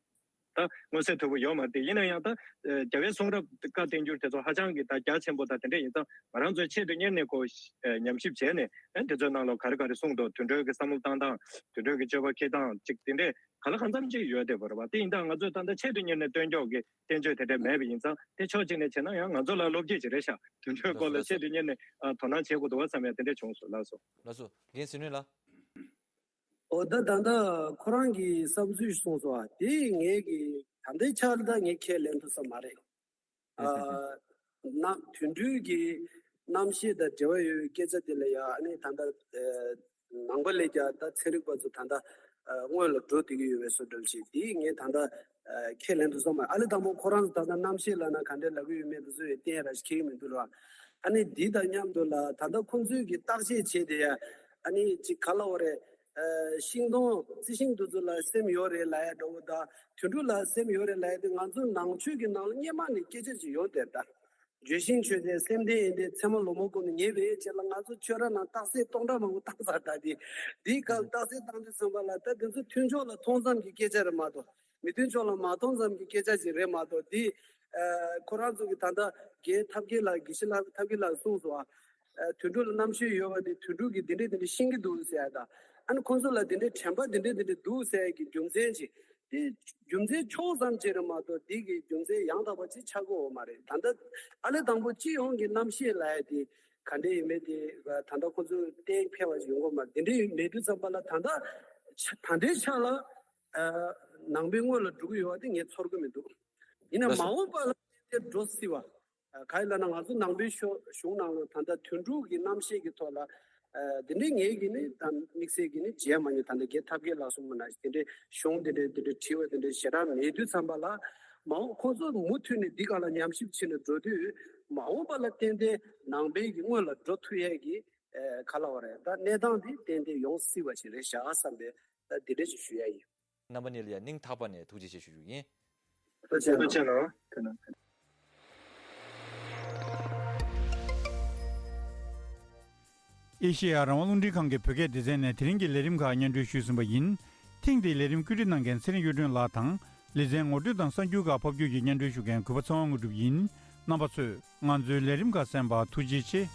ད་མངོན་གསལ་དོད་པོ་ཡོད་མ་རེད། ཡིན་ན་ཡང་ད་ཨ་རྒྱལ་བའི་གསུང་རབ་བཀའ་བསྟན་འགྱུར་དེ་ཚོ་ཧ་ཅང་གི་ད་རྒྱ་ཆེན་པོ་ད་དེ་འདྲས་ཡིན་ཙང་། ང་རང་ཚོས་ཆེད་དུ་གཉེར་ནས་ཁོ་ཨ་ཉམས་ཞིབ་བྱས་ནས། ཨ་དེ་ཚོའི་ནང་ལ་ག་རེ་ག་རེ་གསུངས་འདུག་དུད་འགྲོའི་གི་བསམ་བློ་བཏང་སྟངས། དུད་འགྲོའི་གི་སྤྱོད་པ་འཁྱེར་སྟངས་ཅིག་དེ་འདྲས་ག་ལ་གང་འཚམ་ཅིག་ཡོད་བསྡད་པ་རེད་བ། དེ་ཡིན་ཙང་ང་ཚོས་ད་ལྟ་ཆེད་དུ་གཉེར་ནས་སྟོན་ཕྱོགས་ཀྱི་བསྟན་བཅོས་དེ་འདྲས་མེད་པ་ཡིན་ཙང་། དེ་ཕྱོགས་གཅིག་ནས་བྱས་ན་ཡང་ང་ཚོ་ལ་བློ་སྐྱེད་ཅིག་རེད་ཤག་དུད་འགྲོའི་སྐོར་ལ་ཆེད་དུ་གཉེར་ནས་ཨ་དོ་སྣང་བྱེད་དགོས་འདུག་བ་བསམ་ཡ་དེ་འདྲས་བྱུང་སོང་། ལགས་སོ། ལགས་སོ། རྒན་ཟིན་ནུས་ལགས། འོ་ད་ད་ལྟ་ཁོ་རང་གི་བསམ་ཚུལ་གསུངས་སོང་ཨ། དེ་ངས་ཀྱི་ད་ལྟའི་ཆར་ད་ངས་ཁས་ལེན་ཐུབ་ས་མ་རེད། ཨ་ན་དུད་འགྲོའི་གི་རྣམ་ཤེས་དང་འབྲེལ་བ་ཡོད་པའི་སྐད་ཆ་དེ་ལ་ཡ། ཨ་ནི་ད་ལྟ་ཨ་ནང་པ་ལས་ཀྱང་ད་ཚན་རིག་པ་ཚོ་ད་ལྟ་ཨ་སྔོན་ལ་འགྲོ་བསྡད་ཀྱི་ཡོད་པའི་བཟོ་འདྲ་ཞིག་དེ་ངས་ད་ལྟ་ཨ་ཁས་ལེན་ཐུབ་ས་མ་རེད། ཨ་ལས་དང་པོ་ཁོ་རང་ཚོ་ད་ལྟ་རྣམ་ཤེས་ལབ་ན་ག་འདྲས་ལབ་ཀྱི་ཡོད་མེད་དེ་ཚོ་ཡང་གཏན་ར་ཞིག་ཁེལ་གྱི་མི་འདུག་ལ། ཨ་ནི་འདི་དང་མཉམ་དུ་ལ་ད་ལྟ་ཁོང་ཚོས་ཀྱི་བརྟག་དཔྱད་བྱས་ཏེ་ཡ། ཨ་ནི་ཅིག་ག་ལབ་དགོས་རེད། ཨ་ཤིང་སྡོང་རྩི་ཤིང་དེ་ཚོ་ལ་སེམས་ཡོད་རེད་ལབ་ཡ་འདྲ་བོ་དང་། དུད་འགྲོ་ལ་སེམས་ཡོད་རེད་ལབ་ཡ་དེ་ང་ཚོ་ནང་ཆོས་ཀྱི་ནང་ལ་སྔོན་མ་ནས་སྐད་ཆ་ཅིག་ཡོད་དེ་ད། ལྗོན་ཤིང་མཆོད་རྟེན་སེམས་ལྡན་ཡོན་ཏན་ཚད་མ་ལོ་མ་ཀུན་ནས་ཉེ་བའི་ཆེད་ལ་ང་ཚོ་ཆོས་ར་ནང་རྟགས་གསལ་སྟོང་ཕྲག་མང་པོ་བཏང་ཚར། ད་དེ་འདིའི་སྐབས་རྟགས་གསལ་བཏང་དུས་ཙམ་པ་ལ་ད་དེ་ཚོ་མཐུན་ཕྱོགས་ལ་མཐོང་ཙམ་གྱི་སྐད་ཆ་རེད་མ་གཏོགས། མི་མཐུན་ཕྱོགས་ལ་མ་མཐོང་ཙམ་གྱི་སྐད་ཆ་ཞིག་རེད་མ་གཏོགས། འདི་ཨ་ཁོ་རང་ཚོ་གི་ད་ལྟ་རྒན་ཐབས་མཁས་ལགས། དགེ་བཤེས་ལགས། ཐབས་མཁས་ལགས་གསུངས་སོང་ཨ། ཨ་དུད་འགྲོ་ལ་རྣམ་ཤེས་ཡོད་པ་དེ་དུད་འགྲོ་གིས་འདི་འདྲས་འདི་འདྲས་ཤེས་ཀྱི་འདུག་ཟེར་ཡ་དང་། ཨ་ནི་ཁོང་ཚོ་ལ་འདི་འདྲས་དྲན་པ་འདི་འདྲས་འདི་འདྲས་འདུག་ཟེར་ཡ་གི་རྒྱུ་མཚན་ཅིག་དེ་རྒྱུ་མཚན་ཕྱོགས་ཙམ་ཅིག་རེད་མ་གཏོགས། འདི་གི་རྒྱུ་མཚན་ཡང་དག་པ་ཅིག་ཆགས་ཀྱི་ཡོད་མ་རེད། ད་ལྟ་ཨ་ལས་དང་པོ་སྤྱི་ཡོངས་ཀྱི་རྣམ་ཤེས་ལབ་ཡ་དེ་ག་འདྲས་ཡིན་མིན་དེ་ད་ལྟ་ཁོང་ཚོས་གཏན་འཁེལ་བ་ཞིག་ཡོང་གི་ཡོད་མ་རེད། འདི་འདྲས་མེད་དུས་ཙམ་པ་ལ་ད་ལྟ་ཆ་ད་ལྟའི་ཆ་ལ་ཨ་ནང་པའི་དངོས་ལ་འགྲོ་གི་ཡོད་པ་དེ་ངས་ཚོར་གི་མི་འདུག་ཡིན་ན་ལགས་མ་སོ། འོངས་པ་ལ་དེ་འགྲོ་སྲིད་པ། ཨ་ག་ཡིན་ལབ་ན་ང་ཚོ་ནང་པའི་ཤོ་གཞུང་ནང་ལ་ད་ལྟ་དུད་འགྲོ་གི་རྣམ་ཤེས་ཀྱི་ཐོག་ལ་ཨ་དེ་འདྲའི་ངས་ཀྱིས་ནི་ད་དམིགས་བསལ་གྱིས་ནི་མཇལ་མ་མྱོང་། ད་ལྟ་རྒན་ཐབས་མཁས་ལགས་གསུངས་པ་ནང་བཞིན་དེ་འདྲའི་གཞུང་དེ་འདྲའི་དེ་འདྲའི་བྲིས་པ་དེ་འདྲའི་ཞེ་དྲག་མེད་དུས་ཙམ་པ་ལ། མ་འོངས་ཁོང་ཚོ་མུ་མཐུད་ནས་འདི་སྒང་ལ་ཉམས་ཞིབ་བྱས་ནས་འགྲོ་དུས། མ་འོངས་པ་ལ་ཏན་ཏན་ནང་པའི་གི་དངོས་ལ་འགྲོ་ཐུབ་ཡས་ཀྱི་ཨ་ག་ལབ་དགོས་རེད། ད་གནས་སྟངས་དེ་ཏན་ཏན་ཡོང་སྲིད་པ་ཞིག་རེད་ཤག་བསམ་པའི་ད་འདི་འདྲ་ཞིག་ཞུ་ཡ་ཡིན། རྣམ་པ་གཉིས་ལ་ཡང་སྙིང་ཐག་པ་ནས་ཐུགས་རྗེ་ཆེ་ཞུ་རྒྱུ་ཡིན། ཐུགས་རྗེ་ཆེ་གནང་། ཨེ་ཤེ་ཡ་རང་དབང་རླུང་འཕྲིན་ཁང་གི་བོད་སྐད་སྡེ་ཚན་ནས་དེ་རིང་གི་ལས་རིམ་ཁག་སྙན་སྒྲོན་ཞུས་ཟིན་པ་ཡིན། ཐེངས་འདིའི་ལས་རིམ་བཀོད་སྒྲིག་གནང་མཁན་ཚེ་རིང་གཡུ་སྒྲོན་ལགས་དང་། ལེ་ཚན་ངོ་སྤྲོད་དང་གསར་འགྱུར་ཁག་ཕབ་སྒྱུར་གྱིས་སྙན་སྒྲོན་ཞུ་མཁན་གུས་པ་ཚེ་དབང་དངོས་གྲུབ་ཡིན། རྣམ་པ་ཚོས་ང་ཚོའི་ལས་རིམ་ཁག་གསན་པར་ཐུགས་རྗེ་ཆེ།